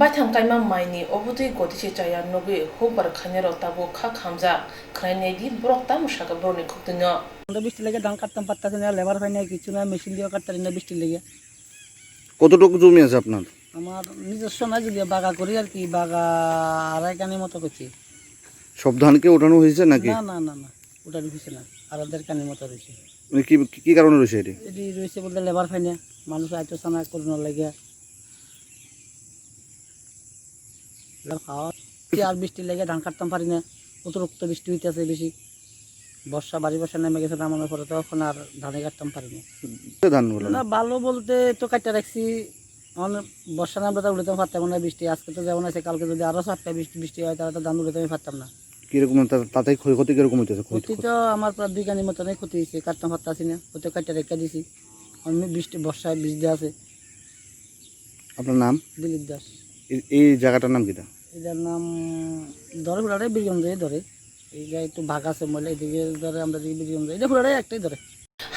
Baithang kaima maini obotwi gotise chaya nugwi hukbar khainairok tabuk kha khamjak. Khwnainai di borok tamo sakha borokni khuktwino. Onda bisti lege dhan kattam patta sina, lebar phainai kichu na, machine diyo katta rina bisti lege. কতটুকু জমি আছে আপনার? আমার নিজস্ব নাই, যদি বাগা করি আর কি, বাগা আড়াই কানি মতো করছি। সব ধান কি ওঠানো হয়েছে নাকি? না, না, না, না, ওটা হয়েছে না, আড়া দেড় কানি মতো রয়েছে। মানে কি, কি কারণে রয়েছে এটি? এটি রয়েছে বলতে লেবার পাই না, মানুষ আইতো সানা করোনা লাগে। আর খাওয়া, কি আর বৃষ্টি লেগে ধান কাটতাম পারি না, অতিরিক্ত বৃষ্টি হইতেছে বেশি। বর্ষা, ভারী বর্ষা নেমে গেছে, নামানোর পরে তো এখন আর ধানে কাটতাম পারি না। ধানগুলো না, ভালো বলতে তো কাটতে রাখছি, এখন বর্ষা নামলে তো উঠাতে পারতাম না বৃষ্টি। আজকে তো যেমন আছে, কালকে যদি আরো চারটা বৃষ্টি, বৃষ্টি হয়, তাহলে তো ধান উঠাতে আমি পারতাম না। কিরকম তা-, তাতে ক্ষয়ক্ষতি কিরকম হইতেছে? ক্ষতি ক্ষয়ক্ষতি? তো আমার প্রায় দুই কানির মতনই ক্ষতি হয়েছে, কাটতাম পারতাছি না, হয়তো কাটতে রেখে দিছি। আমি বৃষ্টি, বর্ষায় ভিজতে আছে। আপনার নাম? দিলীপ দাস। এই, এই জায়গাটার নাম কিতা? এটার নাম ধরে, পুরাটাই বীরগঞ্জে ধরে। এই জায়গায় একটু ভাগ আছে, মহিলা এদিকে ধরে, আমরা এদিকে বীরগঞ্জ, এটা পুরাটাই একটাই ধরে।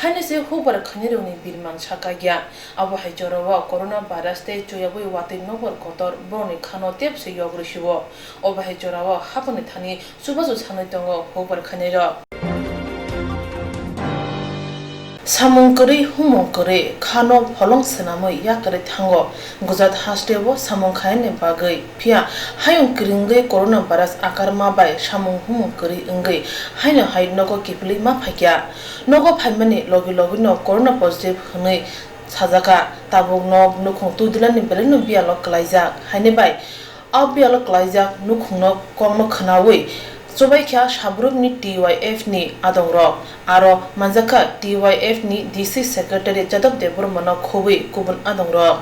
Haino se hukbar khainirokni birman sakha ya. Abo hai jorao corona virus tei chuyabwi watwi nokbar kotor borokni khano tepse yogri sio. Obo hai jorao hapangni thani chubachu sanwi tongo hukbar khainairok. Samung kwrwi, humung kwrwi, khano pholong swnamwi yakarwi thango. Gujat hasteo samung khainani bagwi, phiya hayung kwrwngwi corona virus akarma bai samung humung kwrwi wngwi haino hai nogo kiphilwi ma phaikha. Nogo phaimani logi logino corona positive hwnwi sajakha. Tabuk nok nukhung twi dulani belaino biyalo kwlaijak. Haini bai o biyalo kwlaijak nukhungno kokno khwnawi chubaikha Sabrumni T Y F ni adongrok. Aro manjakha T Y F ni D C Secretary Jadab Debbarmano khobwi kubun adongrok.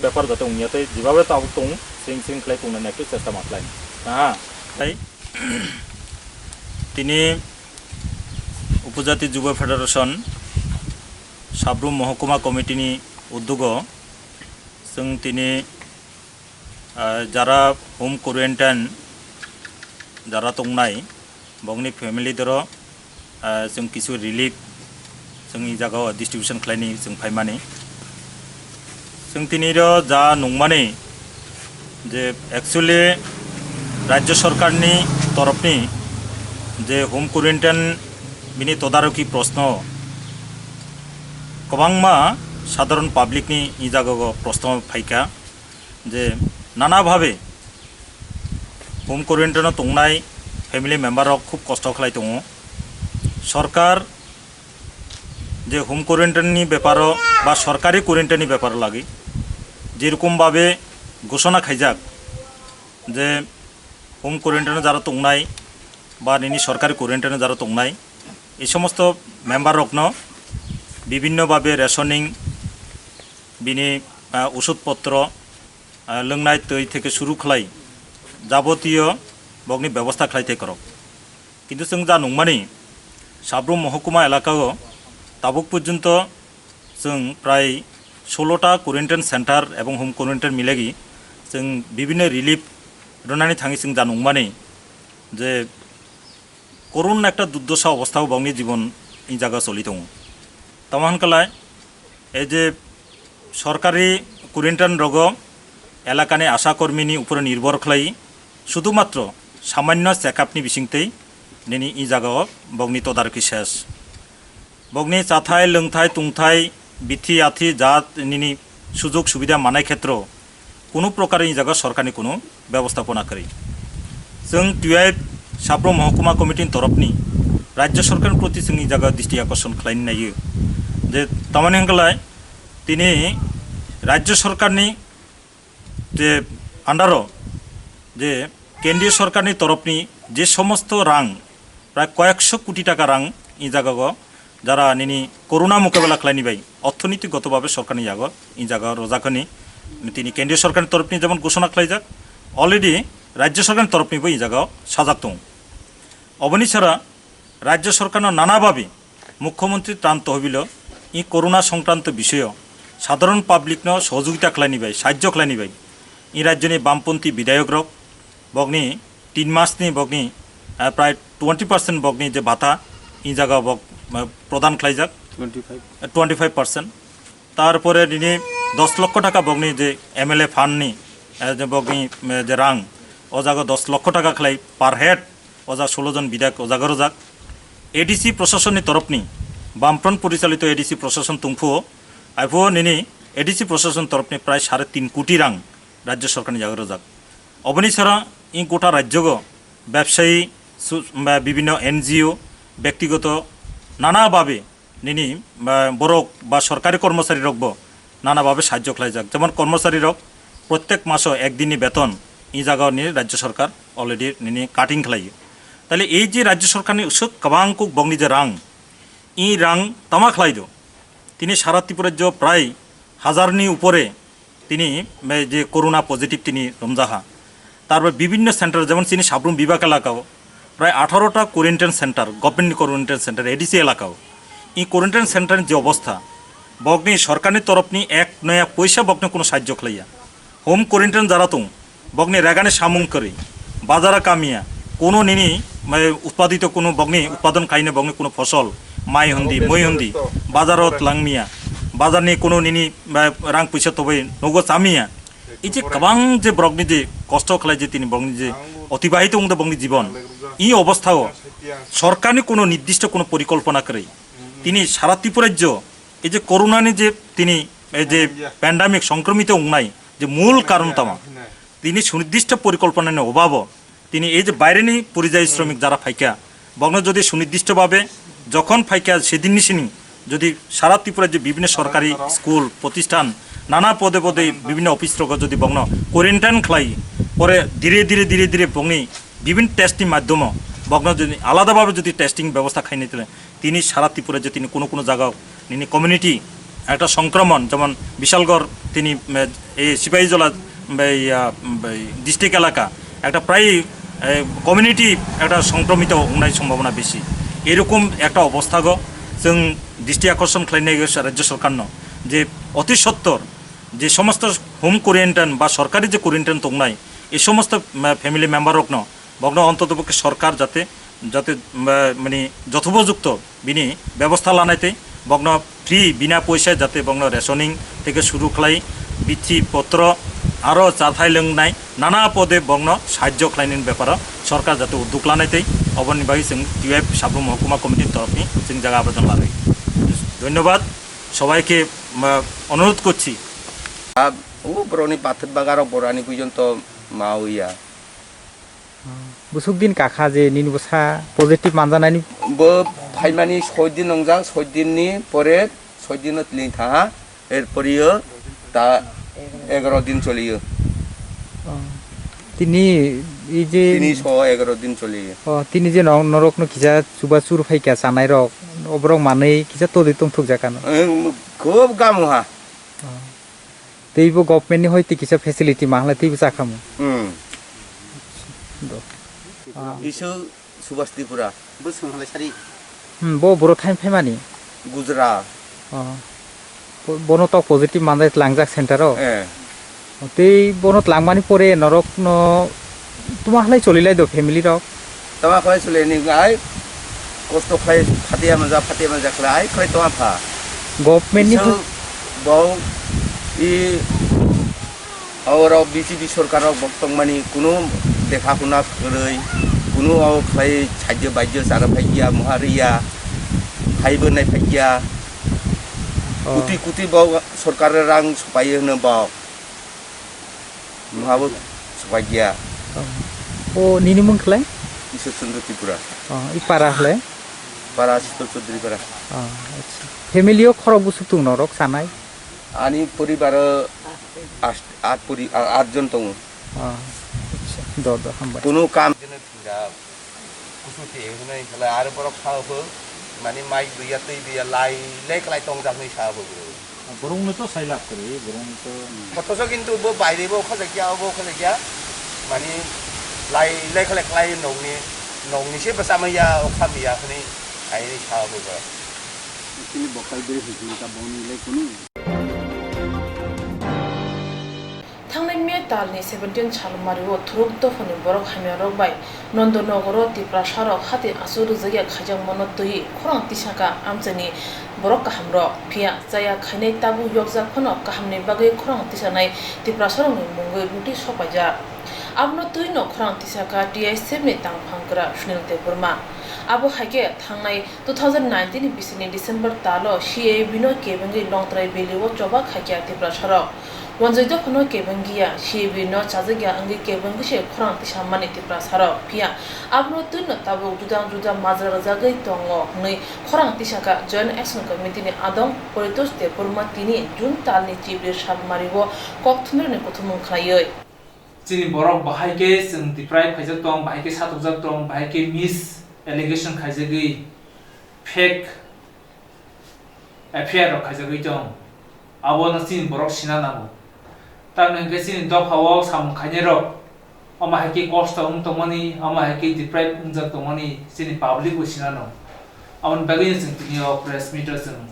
ব্যাপার যাতে উনিয়াতে যেভাবে তাবুক তং সিং সিং খাই তংনানি একটু চেষ্টা মাতলাই। হ্যাঁ, তাই তিনি উপজাতি যুব ফেডারেশন সাব্রুম মহকুমা কমিটিনি উদ্যোগ, जों tini, ah, jara home quarantine jara tongnai, bongni family doro, ah, chwng kisu relief chwng i jagao distribution khlaini chwng phaimani. Chwng tini ro ja nungmani je actually Rajya Sarkarni torofni je home quarantine bini todaroki proshno kwbangma sadharon publicni i jagao proshno phaikha. Je nana bhabe home quarantine-o tongnai family member rok khub kosto khlai tongo. Sorkar je home quarantine-ni beparo ba sorkari quarantine-ni beparo lagwi jerokom bhabe ghosona khaijak je home quarantine-o jara tongnai ba nini sorkari quarantine-o jara tongnai, ei somosto member rokno bibhinno babe rationing, bini, ah, usud potro, ah, lwngnai twi theke suru khlai jabotiyo bokni bebosta khlai thai korok. Kintu chwng ja nungmani, Sabrum mohokuma elakao tabuk porjonto chwng prai solo ta quarantine center ebong home quarantine milegi chwng bibhinno relief rwnani thangwi chwng ja nungmani je korun ekta durdosa obostha o bokni jibon i jaga choli tongo. Tamo hwnkalai, ei je sorkari quarantine rogo elakani asha kormini upore nirbhor khlai, sudhumatro samanyo check up ni bisingtwi nini i jagao bokni todarki ses. Bokni chathai, lwngthai, tungthai, bithi, athi, jat nini sujog subida manai khetro kunu prokar i jaga sorkarni kunu bebostapona kwrwi. Chwng twi Sabrum mohokuma committee ni torokni rajya sorkarni proti chwng i jaga disti akorson khlaina naiyo je tamani hwnkalai tini rajya sorkarni je andaro je kendriya sorkarni torokni je somosto rang prai koyekso koti taka rang i jagao jara nini korona mokabela khlaini bai orthoniti goto babe sorkarni yago i jaga rojak hwnwi tini kendriya sorkarni torokni jemon ghosona khlaijak, already rajya sorkarni toroknibo i jagao sajak tongo. Oboni sara rajya sorkarno nana babe mukhyamantri tran tohbilo i korona songkranto bisoyo sadharon publicno sohojogita khlaini bai, sahajjo khlaini bai i rajyoni bamponthi bidhayokrok bokni tin masni bokni, ah, prai twenty percent bokni je bhata i jaga bok, ah, prodan khlaijak, twenty five. Twenty five percent. Tarpore nini dos lokho taka bokni je M L A fund ni, eh, je bokni, eh, je rang, o jaga dos lokho taka khlai per head, o jaga solo jon bidhayok o jaga rojak. A D C prosasonni torokni, Bamfront porichalito A D C prosason tongphuo, aiphuo nini A D C prosason torokni prai sare tin koti rang rajya sorkarni jaga rojak. Oboni sara i gota rajyogo bebsayi su-, ba bibhinno N G O, bektigoto nana babe nini, ba, borok ba sorkari kormocharirokbo nana babe sahajjo khlaijak. Jemon kormocharirok prottek maso ek dinni beton i jagao ni rajya sorkar already nini cutting khlaiyo. Tale ei je rajya sorkarni usuk kwbang kuk bokni je rang, i rang tama khlaido. Tini sara Tripura rajyo prai hajarni upore tini, eh, je corona positive tini romjaha. Tarpor bibhinno center, jemon chini Sabrum bibak elakao prai atharo ta quarantine center, government ni quarantine center, A D C elakao. I quarantine center ni je obostha, bokni sorkarni torokni ek noya poisa bokno kuno sahajjo khlaiya. Home quarantine jara tong, bokni regani samung kwrwi, bazara kamiya, kuno nini, mai, utpadito kuno bokni utpadon khaina bokni kuno fosol, mai hundi, moi hundi, bazaro tlangmiya, bazarni kuno nini, mai, rang puisa tobai nogo chamiya. I je kwbang je borokni je kosto khlai je tini borokni je otibahito wngda borokni jibon, i obostha o sorkarni kuno nirdisto kuno porikolpona kwrwi. Tini sara Tripura rajyo ei je corona ni je tini ei je pandemic songkromito wngnai je mul karon tama, tini sunirdisto porikolpona ni obabo tini ei je baireni porijayi sromik jara phaikha, bokno jodi sunirdisto babe jokhon phaikha sedinni sini jodi sara Tripura je bibhinno sorkari school, protisthan, nana pode pode bibhinno office rogo jodi bokno quarantine khlai, pore dhire dhire dhire dhire bokni bibhinno test ni madhyomo bokno jodi alada babe jodi testing bebostha khainai tele, tini sara Tripura je tini kuno kuno jaga nini community ekta songkromon, jemon Bishalgarh tini, mm, ei Sipahijala, mm, bai, ah, mm, bai district elaka ekta prai, eh, community ekta songkromito wngnai sombhabona besi. Erokom ekta obosthago chwng disti akorson khlainai rajya sorkarno je oti sottor je somosto home quarantine ba sorkari je quarantine tongnai ei somosto, mm, family member rokno bokno ontoto pokhe sorkar jate, jate, ma-, mani jothopojukto bini bebostha lanai tei bokno free bina poisa jate bokno rationing theke suru khlai bithi potro aro chathai lwngnai nana pode bokno sahajjo khlainani beparo sorkar jate udduk lanai tei oboni bagwi chwng T Y F Sabrum Mohokuma Committee ni torokni chwng jaga abejon larwi. Dhonyobad, sobaike, ma, onurodh korchi. Ab-, o boroni pathar bagarok borani puijon to ma oya. Busuk din kakha je nini bwsa positive manjanani. Bo phaimani soi din wngjak, soi din ni pore soi din no tling tha, er poriyo ta egaro din choliyo. Oh. Tini, i je tini so egaro din choliyo. Oh, tini je no-, norok no kisa chuba chur phaikha chanai rok. Oborok manwi kisa todwi tongthokjak ano. Ang khub gamu ha. Tei bo government ni hoi tei kisa facility ma hala tei bo chakhamu. Hmm. Do. Ah. Isu Subhash Tripura. Bo swng halai sari. Hmm, bo buro thain phaimani? Gujarat. Oh. Bo-, bono tok positive manjai tlangjak center o? Eh. Tei bono tlangmani pore norok no tuma halai choli lai do family rok? Tama khlai choli ni ai kosto khlai phatia manja, phatia manja khlai ai khlai toma pha. Government ni Isu bo i Oro B J P sorkar rok bo tongmani kunu dekha huna kwrwi, kunu o khlai sajyo bajyo chara phaiya, muha riya, phaibo nai phaiya. Oh. Kuti kuti bo sorkar rang supai hwno bo. Muha bo supai ya. Oh. O nini mung khlai? Ishwar Chandra Tripura. Oh, i para khlai? Para Sital Chaudhary para. Oh, acha. Family o khorok busuk tung norok sanai? Ani poribar o ast-, at pori-, a-, at jon tongo. Ah, acha. Do, do, hambai. Kunu kam. Kusu te hwnwi khlai, aro borok sa hwfuk, mani mai buya, twi buya, lai, lai khlai tongjak hwnwi sa hwfuk. Borokno to sai lab kwrwi, borokno to. Kotoso kintu bo baire bo khajakya, obo khajakya, mani lai, lai khlai khlai nokni, nokni se bwsa maya, o kha maya hwnwi, ai hwnwi sa hwfuk. Chini bokhai bere hwnkhe ta boni lai kunu. Thangnai May talni seventeen salmario thuruk dophani borok hamyarok bai Nondonogoro Tiprasarok hati aswk rwjakya khaijakmano twiwi khorang tisakha amchaini borok kahamrok. Phiya chaya khainai tabuk yokjak phano kahamni bagwi khorang tisanai Tiprasarokni mungwi notice sokpaijak. Abono twino khorang tisakha T I C F ni tangphangkwra Sunil Debbarma. Abo hai khe thangnai two thousand nineteen ni bisini December talo C A B no kebengwi Longtrai Valley o choba khaikha Tiprasarok. Wanjwi dophano kebengya, C A B no chajakya wngwi kebengwi se khorang tisamani Tiprasarok. Phiya abono twino tabuk juda juda majra rwjagwi tongo hwnwi khorang tisakha Joint Action Committee ni adong Paritosh Debbarma tini June talni chibri salmario kok thumnani kuthumung khlaiwi. Chini borok bahai khe chwng deprive khaijak tong, bahai khe satokjak tong, bahai khe mis allegation khaijagwi fake F I R rok khaijagwi tong. Abono chini borok sina nango. Tamni hwnkhe chini dophao samung khainairok omo hai khe kosto wng tongmani, omo hai khe deprive wngjak tongmani chini public bo sina nango. Aboni bagwino chwng tini o press meet o chwng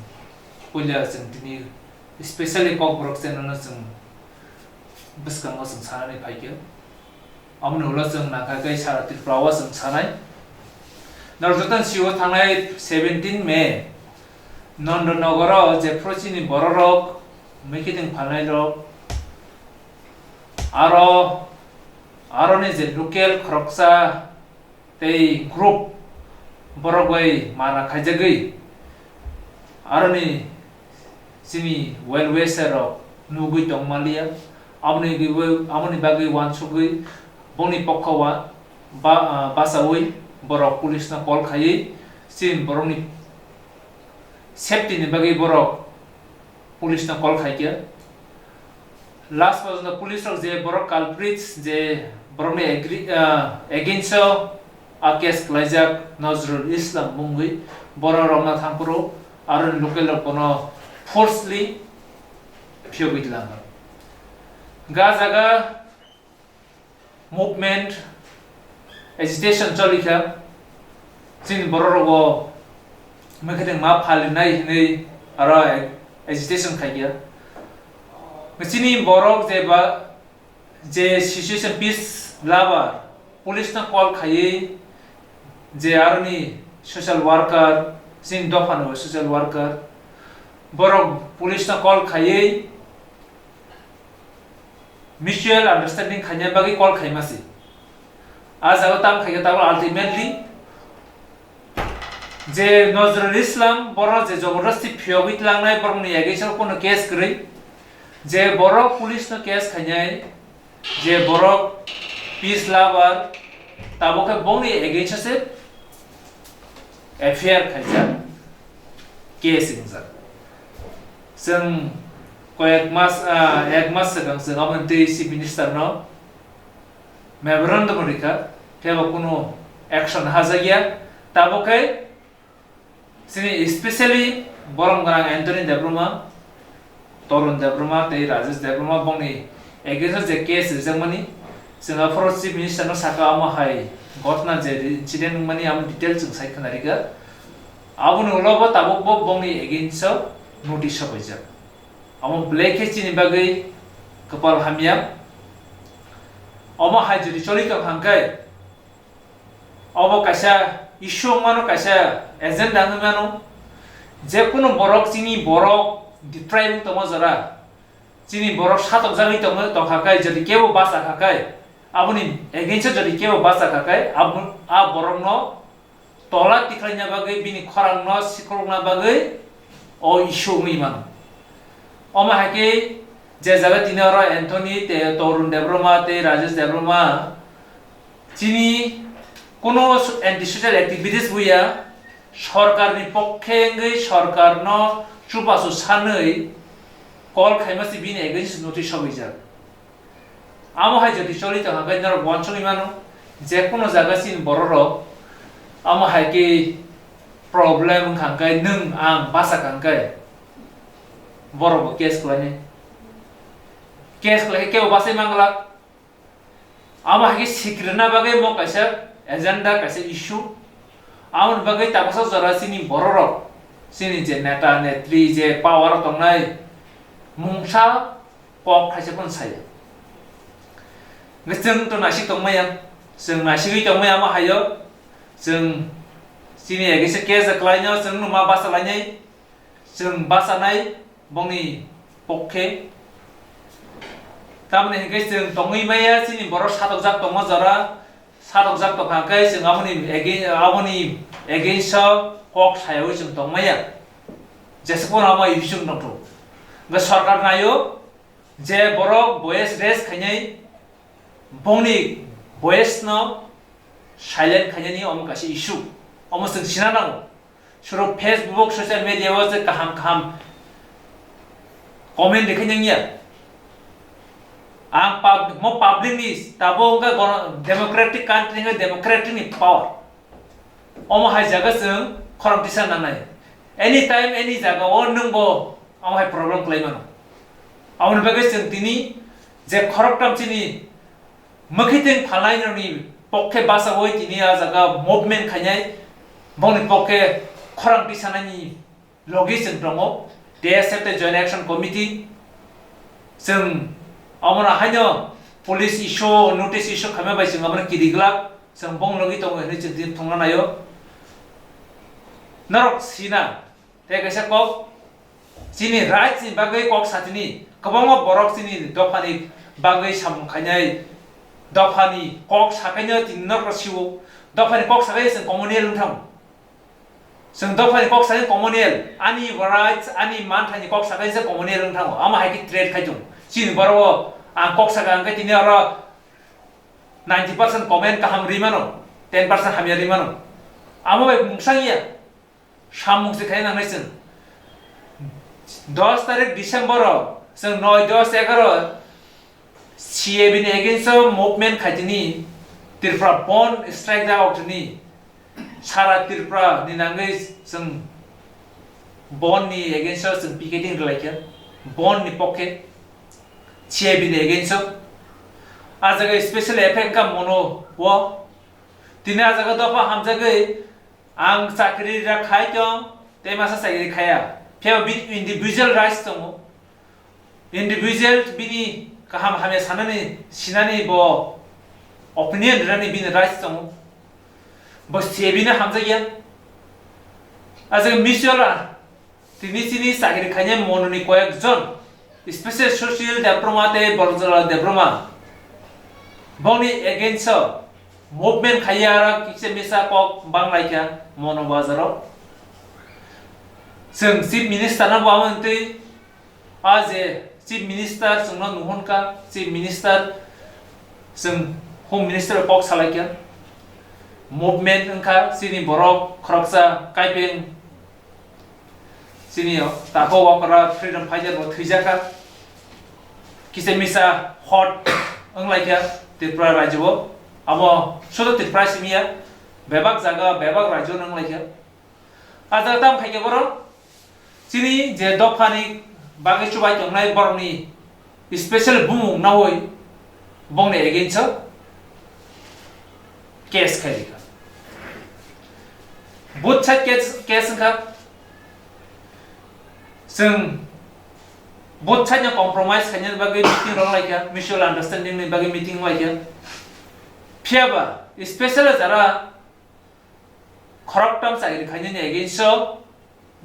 puila chwng tini specially Kokborok channel no chwng bwskango chwng sanani phaikha. Aboni ulo chwng nangkha khe sara Tripura o chwng sanai. Norok jotono sio thangnai seventeen May Nondonogoro jephru chini bororok meeting phalnairok aro, aroni je local khoroksa tei group borok bai mara khaijagwi aroni chini well wisher rok nugwi tongmaliya. Aboni gwi-, aboni bagwi uansugwi bongni pokha ua ba-, ah, bachaui borok police no call khaiwi chini borokni safety ni bagwi borok police no call khaikha. Last porjonto police rok je borok culprits je borokni agri-, ah, against o a case kwlaijak Nozrul Islam mungwi borok rokno thangphuru aroni local rok bono forcefully phiyogwi tlang. Ga jaga movement, agitation cholikha, chini borok rogo meeting ma phalinai hinwi aro ag-, agitation khaikha. Chini borok je ba, je situation peace lover, police no call khaiwi, je aroni social worker, chini dophano social worker, borok police no call khaiwi, mutual understanding khaina bagwi call khaima se. A jaga tamo khaikhe tabuk ultimately je Nozrul Islam borok je jabardasti phiyogwi tlangnai borokni against o kono case kwrwi, je borok police no case khainai, je borok peace lover tabuk khe bongni against o se F I R khaijak, case wngjak. Chwng koyek mas, ah, ek mas swkang chwng aboni twi Chief Minister no memorandum rikha, phiya bo kunu action hajakya. Tabuk khe Chini specially borom gwnang Anthony Debbarma, Torun Debbarma tei Rajesh Debbarma bongni against o je case rijakmani, chwng aphuru Chief Minister no sakha omo hai ghotna je incident wngmani amo detail chwng sai khwnarikha. Aboni ulo bo tabuk bo bongni against o notice sopaijak. Amo belai khe chini bagwi kwpal hamya. Omo hai jodi choli tong hangkhe, obo kaisa issue wngmano, kaisa agenda wngmano. Je kunu borok, chini borok deprive wng tongma jora, chini borok satokjagwi tongma, tongkha khe, jodi kebo basa kha khe, aboni against o jodi kebo basa kha khe, abo, a borokno tola tikhlaina bagwi, bini khorangno sikrokna bagwi o issue wngwi mano. Omo hai khe je jaga tini oro Anthony tei Torun Debbarma tei Rajesh Debbarma chini kuno anti-social activities buya, sorkarni pokhe wngwi sorkarno chubachu sanwi call khaima se bini against notice sobaijak. Amo hai jodi choli tong hangkhe norok uansugwi mano, je kuno jaga chini bororok amo hai khe problem wngkha hangkhe, nwng ang basa kha hangkhe borok bo case khlainai. Case khlai khe kebo basai manglak. Amo hai khe sikrina bagwi mo kaisa agenda, kaisa issue. Amoni bagwi tabasa jora chini bororok, chini je neta netri, je power o tongnai mungsa kok thaisa phano saya. Hwnkhe chwng to naisik tongmaya, chwng naisigwi tongmaya amo haio, chwng chini against o case kwlaino chwng no ma basa lainai, chwng bachanai bongni pokhe. Tamoni hwnkhe chwng tongwi maya chini borok satokjak tongma jora, satokjak tongkha hwnkhe chwng aboni against, aboni against o kok sayawi chwng tongmaya. Jesa phano amo issue wng tongtho. Hwnkhe sorkar naio je borok voice raise khainai, bongni voice no silent khainani omo kaisa issue. Omo chwng sina nango. Surok Facebook, social media o je kaham kaham comment rikhe nangya. Ang pub-, mo public ni tabo wngkha gono-, democratic country wngkha democratic ni power. Omo hai jaga chwng khorang tisa nangnai. Anytime, any jaga o nwng bo omo hai problem khlai mano. Aboni bagwi chwng tini je khoroktham chini mwkhitwng phalnairokni pokhe bachaui tini a jaga movement khainai, bongni pokhe khorang tisanaini logi chwng tongo, T S F tei Joint Action Committee. Chwng omono haino police issue, notice issue khaima bai chwng omono kiri glak, chwng bong logi tongo hinwi chwng tini thungna naio. Norok sina, tei kaisa kok, chini rights ni bagwi kok satini, kwbangma borok chini dophani bagwi samung khainai, dophani kok sakaino tini norok sio, dophani kok sakai chwng communal wng thango. Chwng dophani kok sakai communal, ani rights, ani manthani kok sakai se communal wng thango, ama hai khe trade khai tongo. Chini borok ang kok saka hwnkhe tini oro ninety percent comment kaham ri mano, ten percent hamya ri mano. Amo bai mungsang ya. Samung se khai nangnai chwng. Dos tarik December o chwng noi, dos, egaroh C A B ni against o movement khaitini Tripura Bandh strike da oktini sara Tripura ni nangwi chwng bandh ni against o chwng picketing rwlaikha, bandh ni pokhe C A B ni against o. A jaga special effect wngkha mono o. Tini a jaga dopha hamjagwi Ang chakri rok khai tong, tei masa chakri khaya. Phiya bini individual rights tongo. Individual bini kaham hamya sanani, sinani bo opinion rwnani bini rights tongo. Bo C A B no hamjakya. Ajak mutual a, tini chini chakri khainai mononi koyek jon, special Sushil Debbarma tei Borjolal Debbarma. Bongni against o movement khaiya aro kisa misa kok bang laikha Mono Bazar o. Chwng Chief Minister no bo amo twi a je Chief Minister chwngno nuhun ka, Chief Minister chwng Home Minister kok salai kha. Movement wngkha chini borok khoroksa kaipeng Chini o tako okra freedom fighter bo thwijak kha. Kisa misa hot wng lai kha Tripura rajyo o. Abo sudu Tripura simi ya, bebak jaga, bebak rajyo wng lai kha. Ajak tam khaikhe borok chini je dophani bagwi chubai tongnai borokni special bumung naui bongni against o case khai rikha. Both side case, case wngkha. Chwng both side no compromise khaina bagwi meeting rok laikha, mutual understanding ni bagwi meeting laikha. Phiyaba special jara khoroktham chakri khainani against o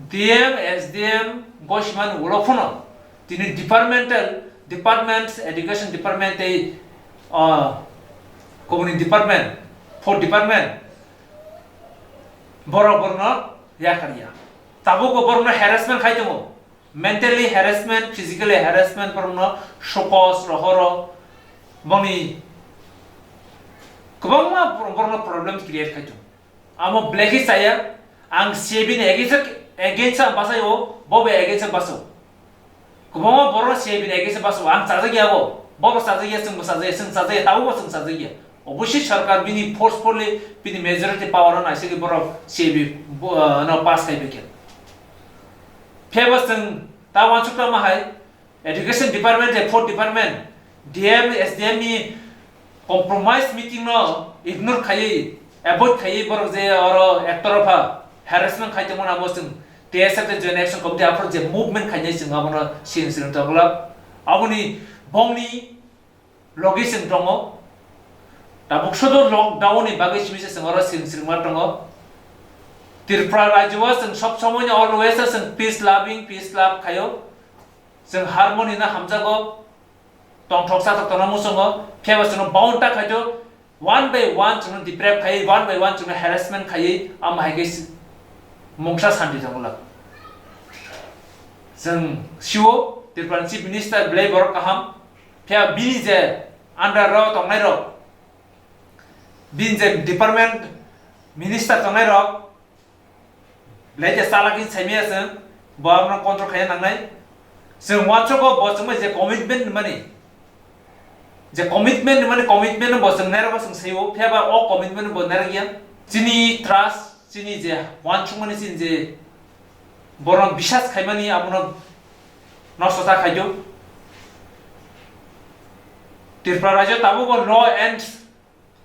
D M, S D M, gosimani ulo phano tini departmental, department, education department tei, ah, kubuni department, fourth department, borok borokno yakar ya. Tabukbo borokno harassment khai tongo. Mentally harassment, physically harassment borokno sokos, rohoro, boni kwbangma borokno problem create khai tongo. Amo belai khe chaya, ang C A B ni against, against ang bachai o, bo bai against ang bachai o. Kwbangma borok C A B ni against ang bachai o, ang chajak ya bo, bo bo chajak ya, chwng bo chajak ya, chwng chajak ya, tabuk bo chwng chajak ya. Obviously sarkar bini forcefully bini majority power o naisingwi borok C A B bo, uh, no pass khai bai khe. Phiya bo chwng ta uansuk tamo hai, Education department, je fourth department, D M, S D M ni compromise meeting no ignore khaiwi, avoid khaiwi borok je oro ektorpha harassment khai tongmani abo chwng T S F tei Joint Action Committee aphuru je movement khainai chwng abono siring siring tonglak. Aboni bongni logi chwng tongo. Tabuk sudu lockdown ni bagwi simi se chwng oro siring siringma tongo. Tripura rajyo o chwng sob somoi no always chwng peace loving, peace love khaio. Chwng harmony no hamjago, tongthok chathok tongna muchungo, phiya ba chwngno bound ta khaito, one by one chwngno deprive khai, one by one chwngno harassment khai, amo hai khe si-, mungsa santi tongla. Chwng sio Tripura ni Chief Minister belai borok kaham, phiya bini je under ro tongnai rok, bini je department minister tongnai rok, Belai khe chalak khe saimaya chwng, bo abono control khaina nangnai. Chwng uansukgo bo chwngbai je commitment nwnmani, je commitment nwnmani, commitment no bo chwng nairokgo chwng saio, phiya ba o commitment bo nairok ya. Chini trust, chini je uansukmani chini je borok bisas khaimani abono nosto ta khaio. Tripura rajyo tabukbo law and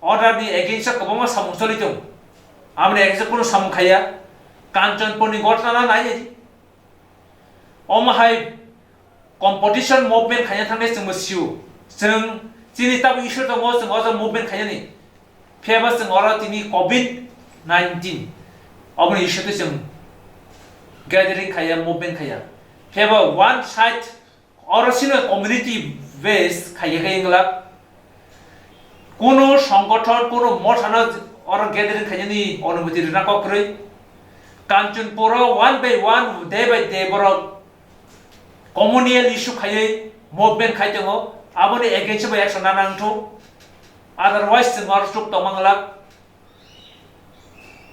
Order ni against o kwbangma samung choli tongo. Aboni against o kunu samung khaiya. Kanchanpur ni ghotna na nai. Omo hai competition movement khaina thangwi chwngbo sio. Chwng chini tabuk issue tongo, chwng o jaga movement khainani. Phiya ba chwng oro tini covid nineteen. Oboni issue twi chwng gathering khaiya, movement khaiya. Phiya ba one side Oro sino community base khaiya khe wngla. Kuno songgothon, kuno mothano oro gathering khainani onumoti rwna kok kwrwi. Kanchanpuro one by one, day by day borok communal issue khaiwi movement khai tongo. Aboni against o bai action nana wngthok. Otherwise chwng oro chuk tongma wngla.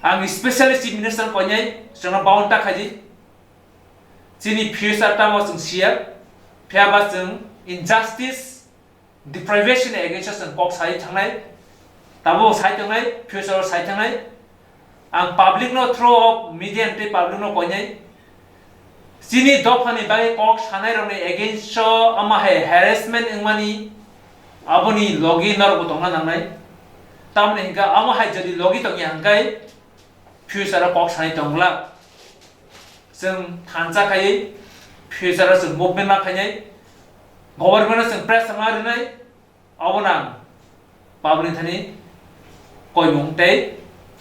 Ang specially Chief Minister koinai chwngno bound ta khaidi. Chini future tamo chwng siya, phiya ba chwng injustice, deprivation against o chwng kok sai thangnai, tabuk sai tongnai, future o sai thangnai. Ang public no through of media tei public no koinai, chini dophani bagwi kok sanai rokni against o ama hai harassment wngmani aboni logi norokbo tongna nangnai. Tamoni hinkha ama hai jodi logi tongya hinkhe, future o kok sanai tongla. Chwng thansa khaiwi future o chwng movement ma khainai, government o chwng pressure ma rwnai, obo nang public ni thani koimung tei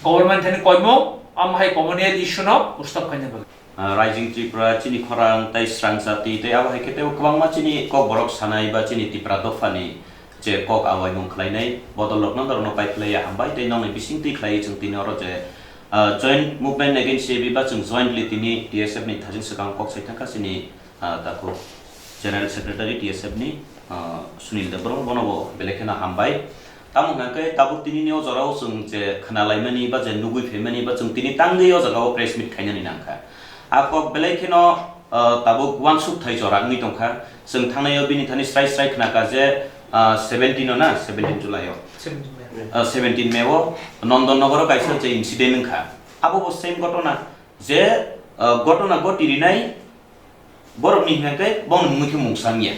government thani koimung, amo hai communal issue no stop khaina bagwi. Ah, Rising Tripura, chini khorang tei srang jati tei abo hai khe teibo kwbangma chini kokborok sanai ba chini Tipra dophani je kok awaimung khlainai bodol rokno norokno pai khlaiya hambai tei nokni bising twi khlaiwi chwng tini oro je, ah, joint movement against C A B ba chwng jointly tini T S F ni thajing swkang kok sai thangkha chini, ah, takhuk General Secretary T S F ni, ah, Sunil Debbarma bono bo belai kheno hambai. Tamo hwnkha khe tabuk tini ni o jora o chwng je khna laimani ba je nugui phaimani ba chwng tini tangwi o jaga o press meet khainani nangkha. A kok belai kheno, ah, tabuk uansuk thai jora wngwi tongkha. Chwng thangnai o bini thani srai srai khna kha je, ah, seventeen o na, seventeen July o. Seventeen May. Ah, seventeen May o Nondan Nagar o kaisa je incident wngkha. Abo bo same ghotona. Je, ah, gotona goti rinai borokni hingkha khe bongni mungwi khe mungsa wngya.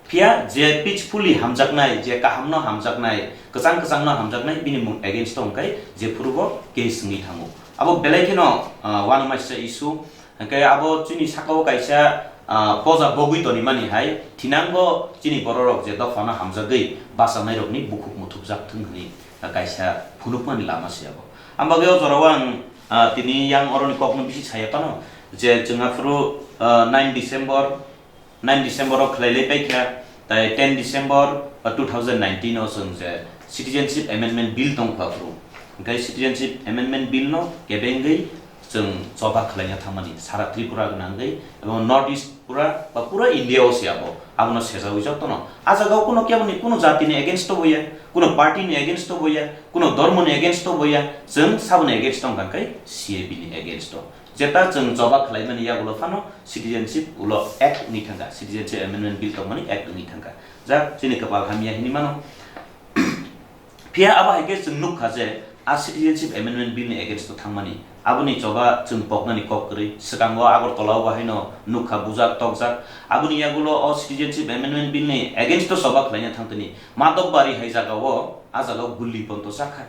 Phiya je peacefully hamjaknai, je kahamno hamjaknai, kwchang kwchangno hamjaknai, bini mung against o hwnkhe jephurubo case wngwi thango. Abo belai kheno, ah, uanamaisa issue. Hwnkhe abo chini sakao kaisa, ah, poja bogwi tonimani hai, thinango chini bororok je dophano hamjagwi bachanairokni bukhuk muthubjak thung hwnwi, ah, kaisa phunukmani lama se abo. Ang bagwi o jorao ang, ah, tini yang oroni kokno bisi saya phano je chwng aphuru, ah, nine December, nine December o khlailai paikha, tai ten December, ah, two thousand nineteen o chwng je Citizenship Amendment Bill tongkha aphuru. Hwnkhe Citizenship Amendment Bill no kebengwi chwng choba khlaina thangmani sara Tripura gwnangwi, ebong North East pura ba pura India o se abo, abono sejagwi jotono. A jaga o kuno keboni kuno jati ni against o boya, kuno party ni against o boya, kuno dhormo ni against o boya, chwng saboni against o hwnkha khe C A B ni against o. Jeta chwng choba khlaimani yagulo phano Citizenship ulo Act wngwi thangkha, Citizenship Amendment Bill tongmani Act wngwi thangkha. Jak chini kwpal hamya hinwi mano. Phiya abo hai khe chwng nukha je a Citizenship Amendment Bill ni against o thangmani, aboni choba chwng poknani kok kwrwi. Swkango Agartala o bo haino nukha bujak tokjak. Aboni yagulo o Citizenship Amendment Bill ni against o choba khlaina thangtini Madhobari hai jaga o, a jaga o guli ponto chakha.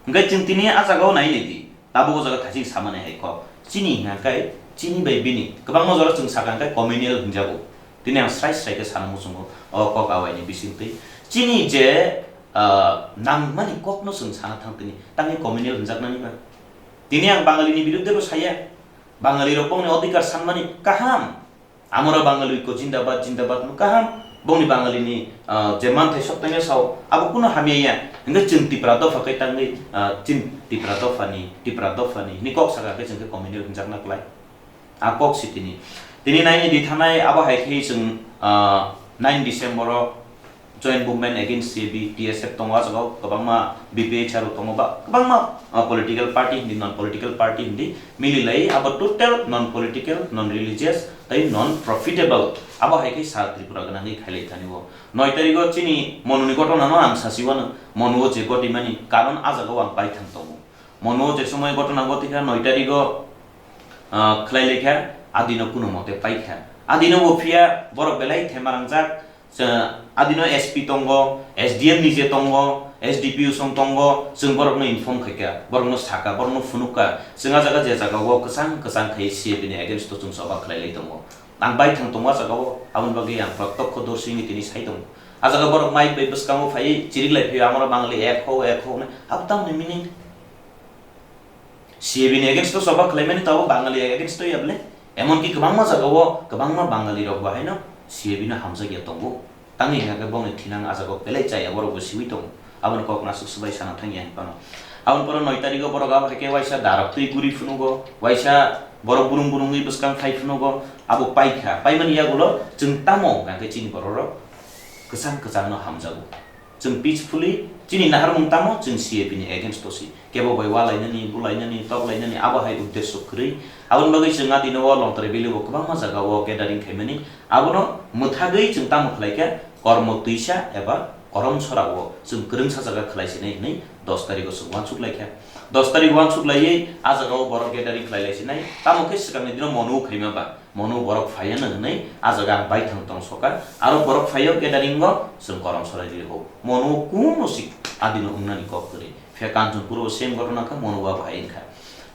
Hwnkhe chwng tini a jaga o nai nai di. Tabuk o jaga thaising samani hai kok. Chini hwnkha khe, chini bai bini. Kwbangma jora chwng sakha hwnkhe communal hwnjago. Tini ang srai srai khe sana muchungo o kok awaini bisingtwi. Chini je, ah, nangmani kokno chwng sana thang tini. Tangwi communal hwnjaknani ba. Tini ang Bangalini biruddhe bo saya. Bangalirok bongni odhikar sanmani kaham. Amora Bangali ko jindabad, jindabad no kaham. Bongni Bangali ni, ah, je manthai sok tangya sao, abo kuno hamya ya. Hingke chwng Tipra dopha kai tangwi, ah, chwng Tipra dopha ni, Tipra dopha ni, ni kok saka khe chwng khe communal hwnjakna klai. A kok si tini. Tini naini di thanai abo hai khe chwng, ah, nine December o Joint Movement Against C A B, T S F tongo, ah jaga o kwbangma B P H R o tongo, ba kwbangma, ah, political party hindi, non political party hindi, mili lai abo total non political, non religious, tei non profitable. Abo hai khe sal Tripura gwnangwi khailai thani o. Noi tarigo chini Monuni gotona no ang sasi wano, Monuo je goti mani karon ah jaga o ang paithang tongo. Monuo je somoi gotona goti kha noi tarigo, ah, khlai lai kha, adino kuno mote pai kha. Adino bo phiya borok belai thema rangjak, Chwng adino S P tongo, S D M ni je tongo, S D P O song tongo, chwng borokno inform khaikha, borokno sakha, borokno phunukha, chwng ah jaga je jaga o kwchang kwchang khai C A B ni against o chwng choba khlai lai tongo. Ang baithang tongo ah jaga o, aboni bagwi ang protyokho dorsi wngwi tini sai tongo. Ah jaga borok mic bai bwskango phaiwi chirik lai phaiwi, "Amora Bangali ek ho, ek ho," hwnwi. Abo tamoni meaning? C A B ni against o choba khlaimani tabuk Bangali against o ya bole? Emonki kwbangma jagao kwbangma Bangali rok bo haino C A B no hamjakya tongo. Tangwi hwnka khe bongni thinang ah jagao belai chaya borok bo siwi tongo. Aboni kok nasuk swbai sana thangya hinphano. Aboni poro noi tarigo borok abo hai khe waisa darok twi guri phunugo, waisa borok burung burungwi bwskang khai phunugo, abo paikha. Paimani yagulo chwng tamo hwnka khe chini borok rok kwchang kwchang no hamjago. Chwng peacefully, chini naharmung tamo, chwng C A B ni against o si. Kebo bai walainani, bulainani, toklainani, abo hai uddesho kwrwi. Aboni bagwi chwng adino o Longtrai Valley o kwbangma jaga o gathering khaimani. Abono mwthagwi chwng tamo khlai kha, kormo twisa eba korom sora o chwng kwrwngsa jaga khlai sinai hwnwi dos tarikh o chwng uansuk lai kha. Dos tarikh uansuk laiwi ah jaga o borok gathering khlai lai sinai. Tamo khe swkangni dino Monuo khaima ba. Monuo borok phaiya no hwnwi ah jaga ang baithang tong soka, aro borok phaiyo gathering o chwng korom sorai rwi ho. Monuo kuno sik adino wngnani kok kwrwi. Phiya Kanchanpur o same gotona kha, Monuo abo hai wngkha.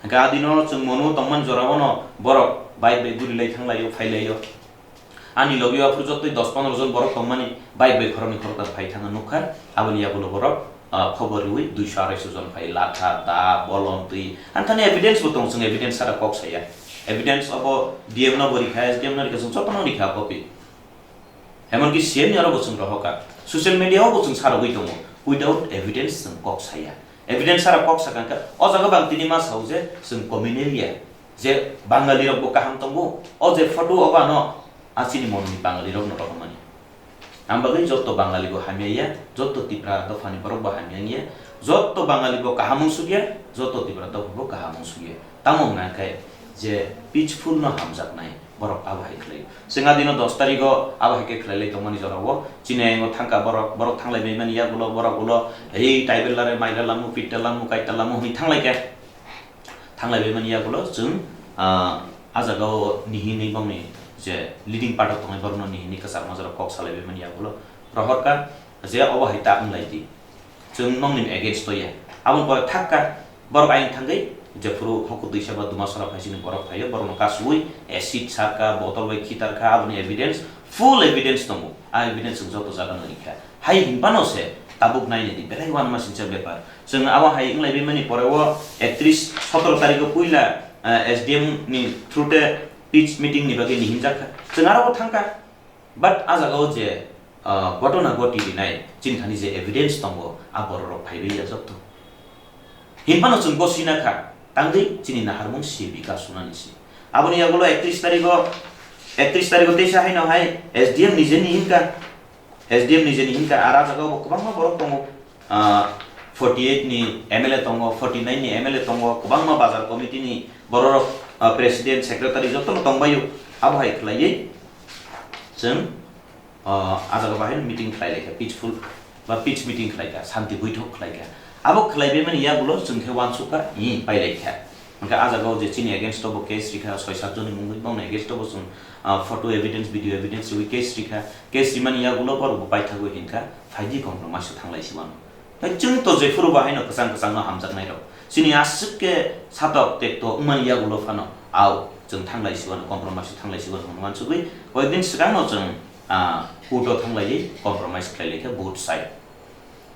Hwnkhe adino chwng Monuo tongmani jora o no borok bike bai guri lai thang laio, phai laio. Ani logi o aphuru jotoi dos pondro jon borok tongmani, bike bai khoroknwi khoroktham phai thangna nukha, aboni yagulo borok ah, khobor riwi duiso arai so jon phai, latha, da, bolong, twi. Ang thani evidence bo tong, chwng evidence sara kok saya. Evidence obo D M no bo rikha, S D M no rikha, chwng jotono rikha copy. Emonki C M ni oro bo chwng rohokha. Social media o bo chwng sarogwi tongo. Without evidence chwng kok saya. Evidence sara kok sakha khe, o jaga bang tini ma sao je chwng communal ya, je Bangali rok bo kaham tongo. O je photo obo ano a chini Monuni Bangali rok no rohormani. Ang bagwi joto Bangali bo hamya ya, joto Tipra dophani borok bo hamya ya, joto Bangali bo kaham wng suk ya, joto Tipra dopha bo kaham wng suk ya. Tamo wngna khe je peaceful no hamjaknai borok abo hai khlai. Chwng adino dos tarigo abo hai khe khlai lai tongmani jorao chini ayang o thangkha borok, borok thanglai bai mani yagulo borok ulo ei taibellare maila lamu, pitta lamu, kaita lamu hwnwi thanglai khe. Thanglaibaimani yagulo chwng, ah, ah jagao nihinwi bongni je leading part o tongnai borokno nihinwi kwchangma jorao kok salaibaimani yagulo rohorkha je obo hai ta wnglaidi. Chwng nokni against o ya. Aboni pore thakka, borok ayang thangwi jephuru hoku twisa ba duma sora phaisini borok phaio, borokno kasui acid sarkha, botol bai khitarkha, aboni evidence, full evidence tongo. A evidence chwng joto jagano rikha. Hai hinphano se tabuk nainedi belai uanama singcha bepar. Chwng abo hai wnglaibimani pore o ektris sotoro tarikh o puila, eh, S D M ni through te pitch meeting ni bagwi nihinjakha. Chwng aro bo thangkha. But ah jagao je, ah, ghotona ghoti rinai, chini thani je evidence tongo, ah bororok phaibai ya jotto. Hinphano chwng bo sina kha, tangwi chini naharmung si bika sunani si. Aboni yagulo ektris tarikh o, ektris tarikh o teisa haino hai S D M ni je ni hinka, S D M ni je ni hinka, ar ah jagao bo kwbangma borok tongo. Ah, forty eight ni M L A tongo, forty nine ni M L A tongo, kwbangma bazar committee ni bororok, ah, president, secretary jotono tongbaio. Abo hai khlaiwi chwng, ah, ah jaga bahai meeting khlai laikha, peaceful ba peace meeting khlaikha, santi boithok khlaikha. Abo khlaibaimani yagulo chwng khe uansukha, hi pai laikha. Hwnkhe ah jagao je chini against o bo case rikha, soi sat jonni mungwi, bongni against o bo chwng, ah, photo evidence, video evidence riwi case rikha. Case rimani yagulo borok bo paithagwi hinkha, phaidi compromise o thanglai si uano. Tei chwng to jephuru bo haino kwchang kwchangno hamjaknairok. Chini aswk khe satok tekto wngmani yagulo phano, ao chwng thanglai si uano, compromise o thanglai si uano hwnwi uansugwi, koyekdin swkangno chwng, ah, court o thanglaiwi compromise khlai laikha both side.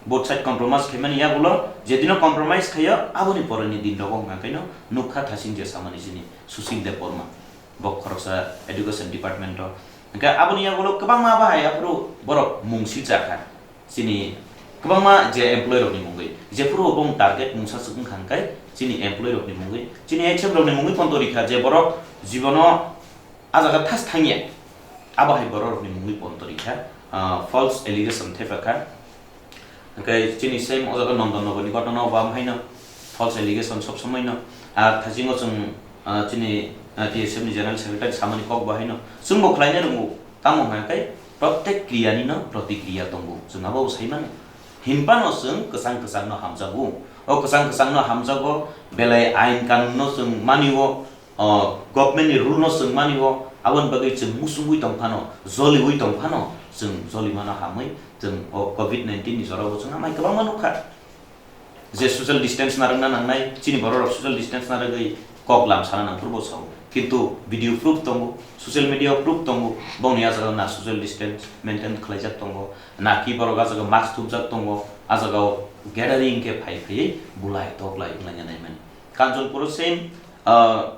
Both side compromise khaimani yagulo, jedino compromise khaio, aboni poreni din rogo hwnka khaino nukha thasing je samani chini Sushil Debbarma, bo khoroksa education department o. Hwnkhe aboni yagulo kwbangma bahai aphuru borok mung siljakha. Chini kwbangma je employee rokni mungwi, jephuru bo bong target mungsa swk wngkha hwnkhe chini employee rokni mungwi, chini H M rokni mungwi ponto rikha je borok jibono ah jaga thas thangya. Abo hai borok rokni mungwi ponto rikha, ah, false allegation thepakha. Hwnkhe chini same o jaga Nondon Nogor ni ghotona o bo haino false allegation sob somoi no. Ar thajingo chwng, ah, chini, ah, T S F ni general secretary samani kok bo haino. Chwng bo khlainai rwngo. Tamo hwnkhe protek kriya ni no protikriya tongo. Chwng abo bo sai mano. Hinphano chwng kwchang kwchang no hamjago. O kwchang kwchang no hamjago, belai ain kanun no chwng mani o. O government ni rule no chwng mani o, aboni bagwi chwng musungwi tong phano, joliwi tong phano, chwng joli mano hamwi, chwng o covid nineteen ni jora bo chwng hamai kwbangma nukha. Je social distance narwkna nangnai, chini borok rok social distance narwgwi kok lam sana nang phuru bo sao. Kintu video proof tongo, social media o proof tongo, bongni ah jaga na social distance maintain khlaijak tongo, na ki borok ah jaga mask thupjak tongo, ah jaga o gathering khe phai phaiwi bulai toklai wnglaina naimani. Kanchanpur o same, ah,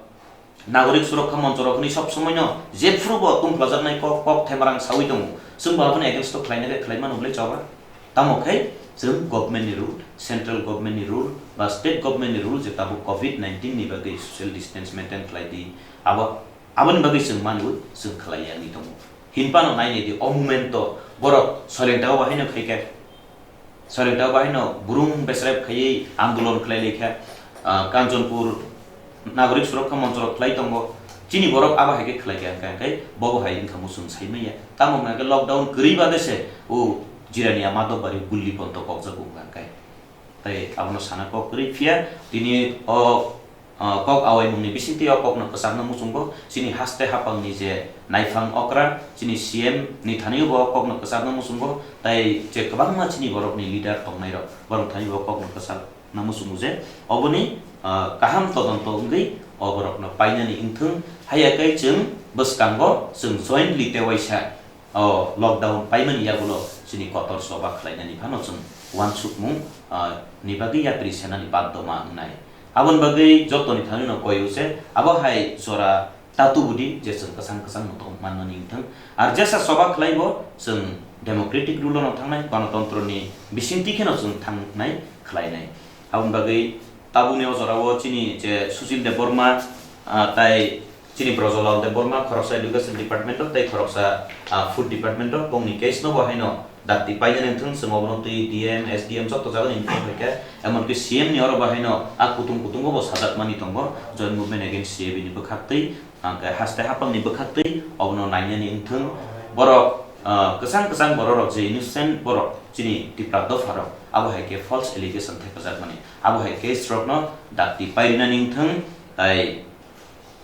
Nagorik Surokha Moncho rok hwnwi sob somoi no jephuru bo tungplajaknai kok, kok themarang sawi tongo. Chwng bo aboni against o khlainai khe khlai mano bwlai choba? Tamo khe chwng government ni rule, central government ni rule ba state government ni rule je tabuk covid nineteen ni bagwi social distance maintain khlai di, abo, aboni bagwi chwng manwi chwng khlai ya wngwi tongo. Hinphano nai nai di, o moment o borok soileng tao bo haino khai khe. Soileng tao bo haino burung besrep khaiwi andolon khlai lai kha, ah, Kanchanpur Nagorik Surokha Moncho rok khlai tongo. Chini borok abo hai khe khlai kha, hwnkhe, hwnkhe bo bo hai wngkha muchung sai manya. Tamo hwnkhe lockdown kwrwi bagwi se o Jirania Madhobari gulli ponto kokjago wngkha hwnkhe. Tei abono sana kok kwrwi phiya tini o Ah, kok awaimungni bisingtwi o kokno kwchakna muchungo chini haste haphangni je naifang okra, chini C M ni thani bo o kokno kwchakna muchungo, tai je kwbangma chini borokni leader tongnairok, borok thani bo o kokno kwchakna muchungo je oboni, ah, kaham todonto wngwi o borokno painani wngthung, haiya khe chwng bwskango chwng jointly tei waisa o lockdown paimani yagulo chini kotor choba khlainani phano chwng uansukmung, ah, ni bagwi yapri senani baddhoma wngnai. Aboni bagwi jotoni thani no koi o se abo hai jora ta tubudi je chwng kwchang kwchang no tong manmani wngthang. Ar jesa choba khlai bo chwng democratic rule no thangnai, ganatantroni bisingtwi kheno chwng thangnai khlainai. Aboni bagwi tabukni o jorao chini je Sushil Debbarma, ah, tai chini Brojolal Debbarma khoroksa education department o tei khoroksa, ah, food department o bongni case no bo haino dakti painani wngthang, chwng obono twi D M, S D M joto jagani inform khaikha, emonki C M ni oro bo haino a kutung kutungo bo sajakmani tongo, Joint Movement Against C A B ni bwkhaktwi, ah, haste haphangni bwkhaktwi obono nainani wngthang. Borok, ah, kwchang kwchang bororok je innocent borok chini Tipra dopharok abo hai khe false allegation thepajakmani. Abo hai case rokno dakti pairinani wngthang, Tai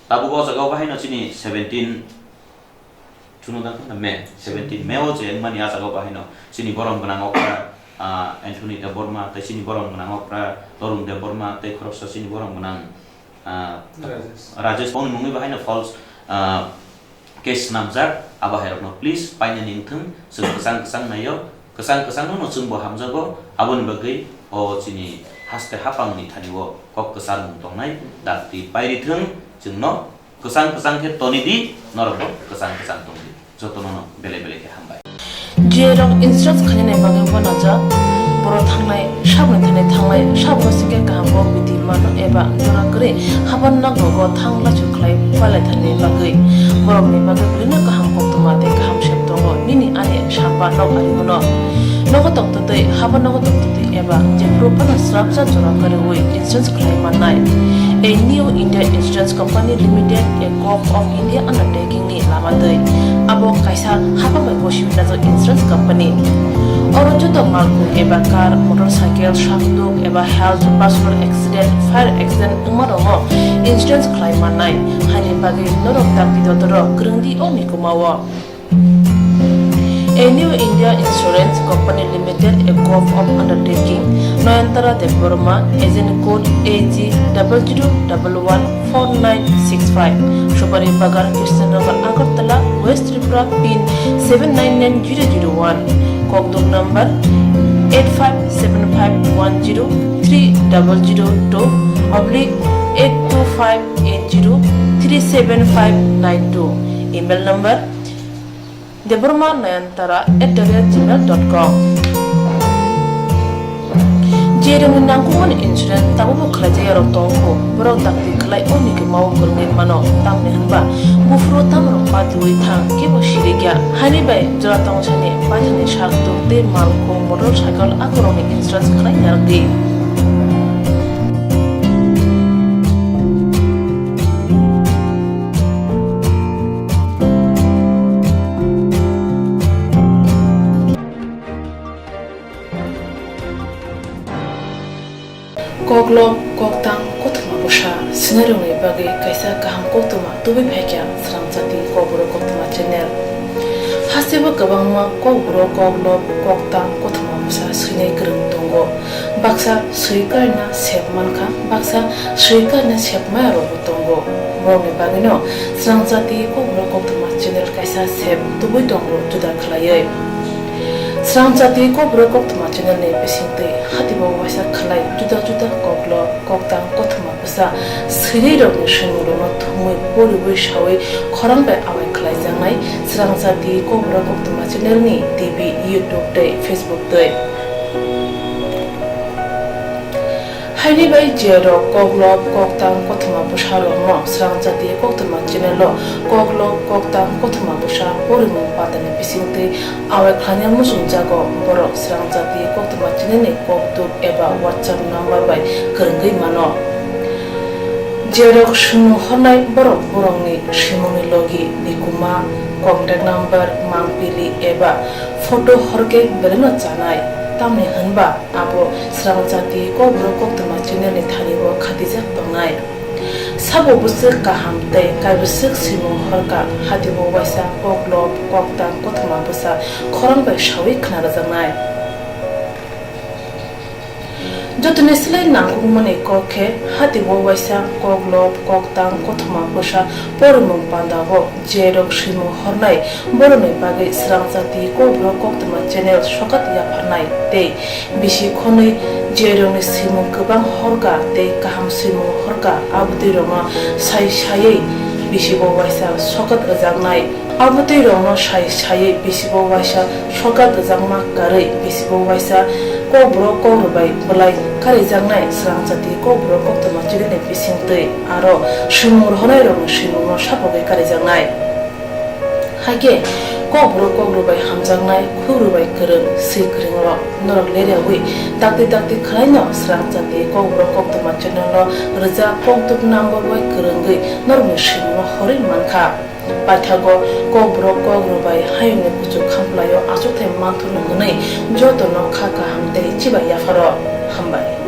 tabuk o jaga o bahaino chini seventeen, chuno dang khna May, seventeen May o je wngmani a jaga o bahaino chini borom gwnang okra, ah, Anthony Debbarma, tei chini borom gwnang okra Tarun Debbarma, tei khoroksa chini borom gwnang, ah, Rajesh. Rajesh. Boni mungwi bahaino false, ah, case snamjak, abo hairokno please painani wngthung, chwng kwchang kwchang naio, kwchang kwchangno no chwngbo hamjago, aboni bagwi o chini haste haphangni thani o kok kwcharmung tongnai, dakti pairithung, chwngno kwchang kwchang khe toni di, norokbo kwchang kwchang tong di. Jotono no belai belai khe hambai. Jiyarok insurance khainani bagwi uanajak, borok thangnai saboni thani thangnai sabno singkhe kaham kok biti mano eba jora kwrwi haban nokrogo thang laichuk khlai pailaithani bagwi borokni bagwi belino kaham koktwma tei kaham sep tongo nini ani samba nok arimono. Nogo tongtwtwi haban nogo tongtwtwi eba jephuru phano srapsa jora kwrwi insurance khlai mannai. A New India Insurance Company Limited, a Govt of India undertaking ni lama twi. Abo kaisa hapang bai bosi wngjak insurance company. Oro joto malkhung eba car, motorcycle, sakduk eba health, personal accident, fire accident wngma rokno insurance khlai mannai. Haini bagwi norok dakti dotoro kwrwng di o mikuma o. A New India Insurance Company Limited, a Govt of undertaking, Nayantara Debbarma, agent code A G double zero double one four nine six five, Subari Bagan, Krishnanagar, Agartala, West Tripura, pin seven nine nine zero zero one, kokduk number eight five seven five one zero three double zero two oblique eight two five eight zero three seven five nine two, email number debbarma nayantara at the rate gmail dot com. Jerokni nangkukmani insurance tabukbo khlaijak yarok tongkho, borok dakti khlai o mikuma o kwrwngwi mano, tamni hwnba buphuru tamrok patiui thang kebo sirikya. Haini bai jora tongsani paithani sak tuk tei malkhung motor cycle akorokni insurance khlai narwkdi. Koklop, koktang, kothoma bwsa, swinairokni bagwi kaisa kaham koktwma tubui phaikha Srang Jati Kokborok Koktwma channel. Hasteo kwbangma kokborok, koklop, koktang, kothoma bwsa swinai kwrwng tongo. Baksa swi karina sep mankha, baksa swi karina sep maya rokbo tongo. Borokni bagwino Srang Jati Kokborok Koktwma channel kaisa sep tubui tongo juda khlaiwi. Srang Jati Kokborok Koktwma channel ni bisingtwi hatibo waisa khlai juda juda koklop, koktang, kothoma bwsa swinai rokni swimung rokno thumwi poriwi sawi khorang bai awai khlaijaknai Srang Jati Kokborok Koktwma channel ni T V, YouTube tei Facebook twi. Haini bai jerok koklop, koktang, kothoma bwsa rokno Srang Jati Koktwma channel o koklop, koktang, kothoma bwsa porimung pandani bisingtwi awai khlaina muchungjago borok Srang Jati Koktwma channel ni kokduk eba WhatsApp number bai kwrwngwi mano. Jerok swimung hornai borok borokni swimungni logi, nikuma, contact number, mangpili eba photo horkhe belaino chanai, tamni hwnba abo Srang Jati Kokborok Koktwma channel ni thani o khatijak tongnai. Sabo bwswk kaham tei kaibwswk swimung horkha, hatibo waisa koklop, koktang, kothoma bwsa khorang bai sawi khna rwjaknai. Jotoni slai nangkukmani kok khe hatibo waisa koklop, koktang, kothoma bwsa porimung pandao jerok swimung hornai borokni bagwi Srang Jati Kokborok Koktwma channel sokat yapharnai tei bisi khonwi jerokni swimung kwbang horkha tei kaham swimung horkha abotwi rokno sai saiwi bisibo waisa sokat rwjaknai. Abotwi rokno sai saiwi bisibo waisa sokat rwjakma karwi bisibo waisa kokborok kokrwbai bwlai karijaknai Srang Jati Kokborok Koktwma channel ni bisingtwi aro swimung rohornai rokni swimungno sapogwi karijaknai. Haikhe kokborok kokrwbai hamjaknai, khukrwbai kwrwng, swi kwrwng rok norok leriawi dakti dakti khwlaino Srang Jati Kokborok Koktwma channel no rwjak kokduk number bai kwrwngwi norokni swimungno horwi mankha. Paithago kokborok kokrwbai hayungni kuchuk khamplaio achukthai manthurno hwnwi jotono kha kaham tei chibai yapharo. Hambai.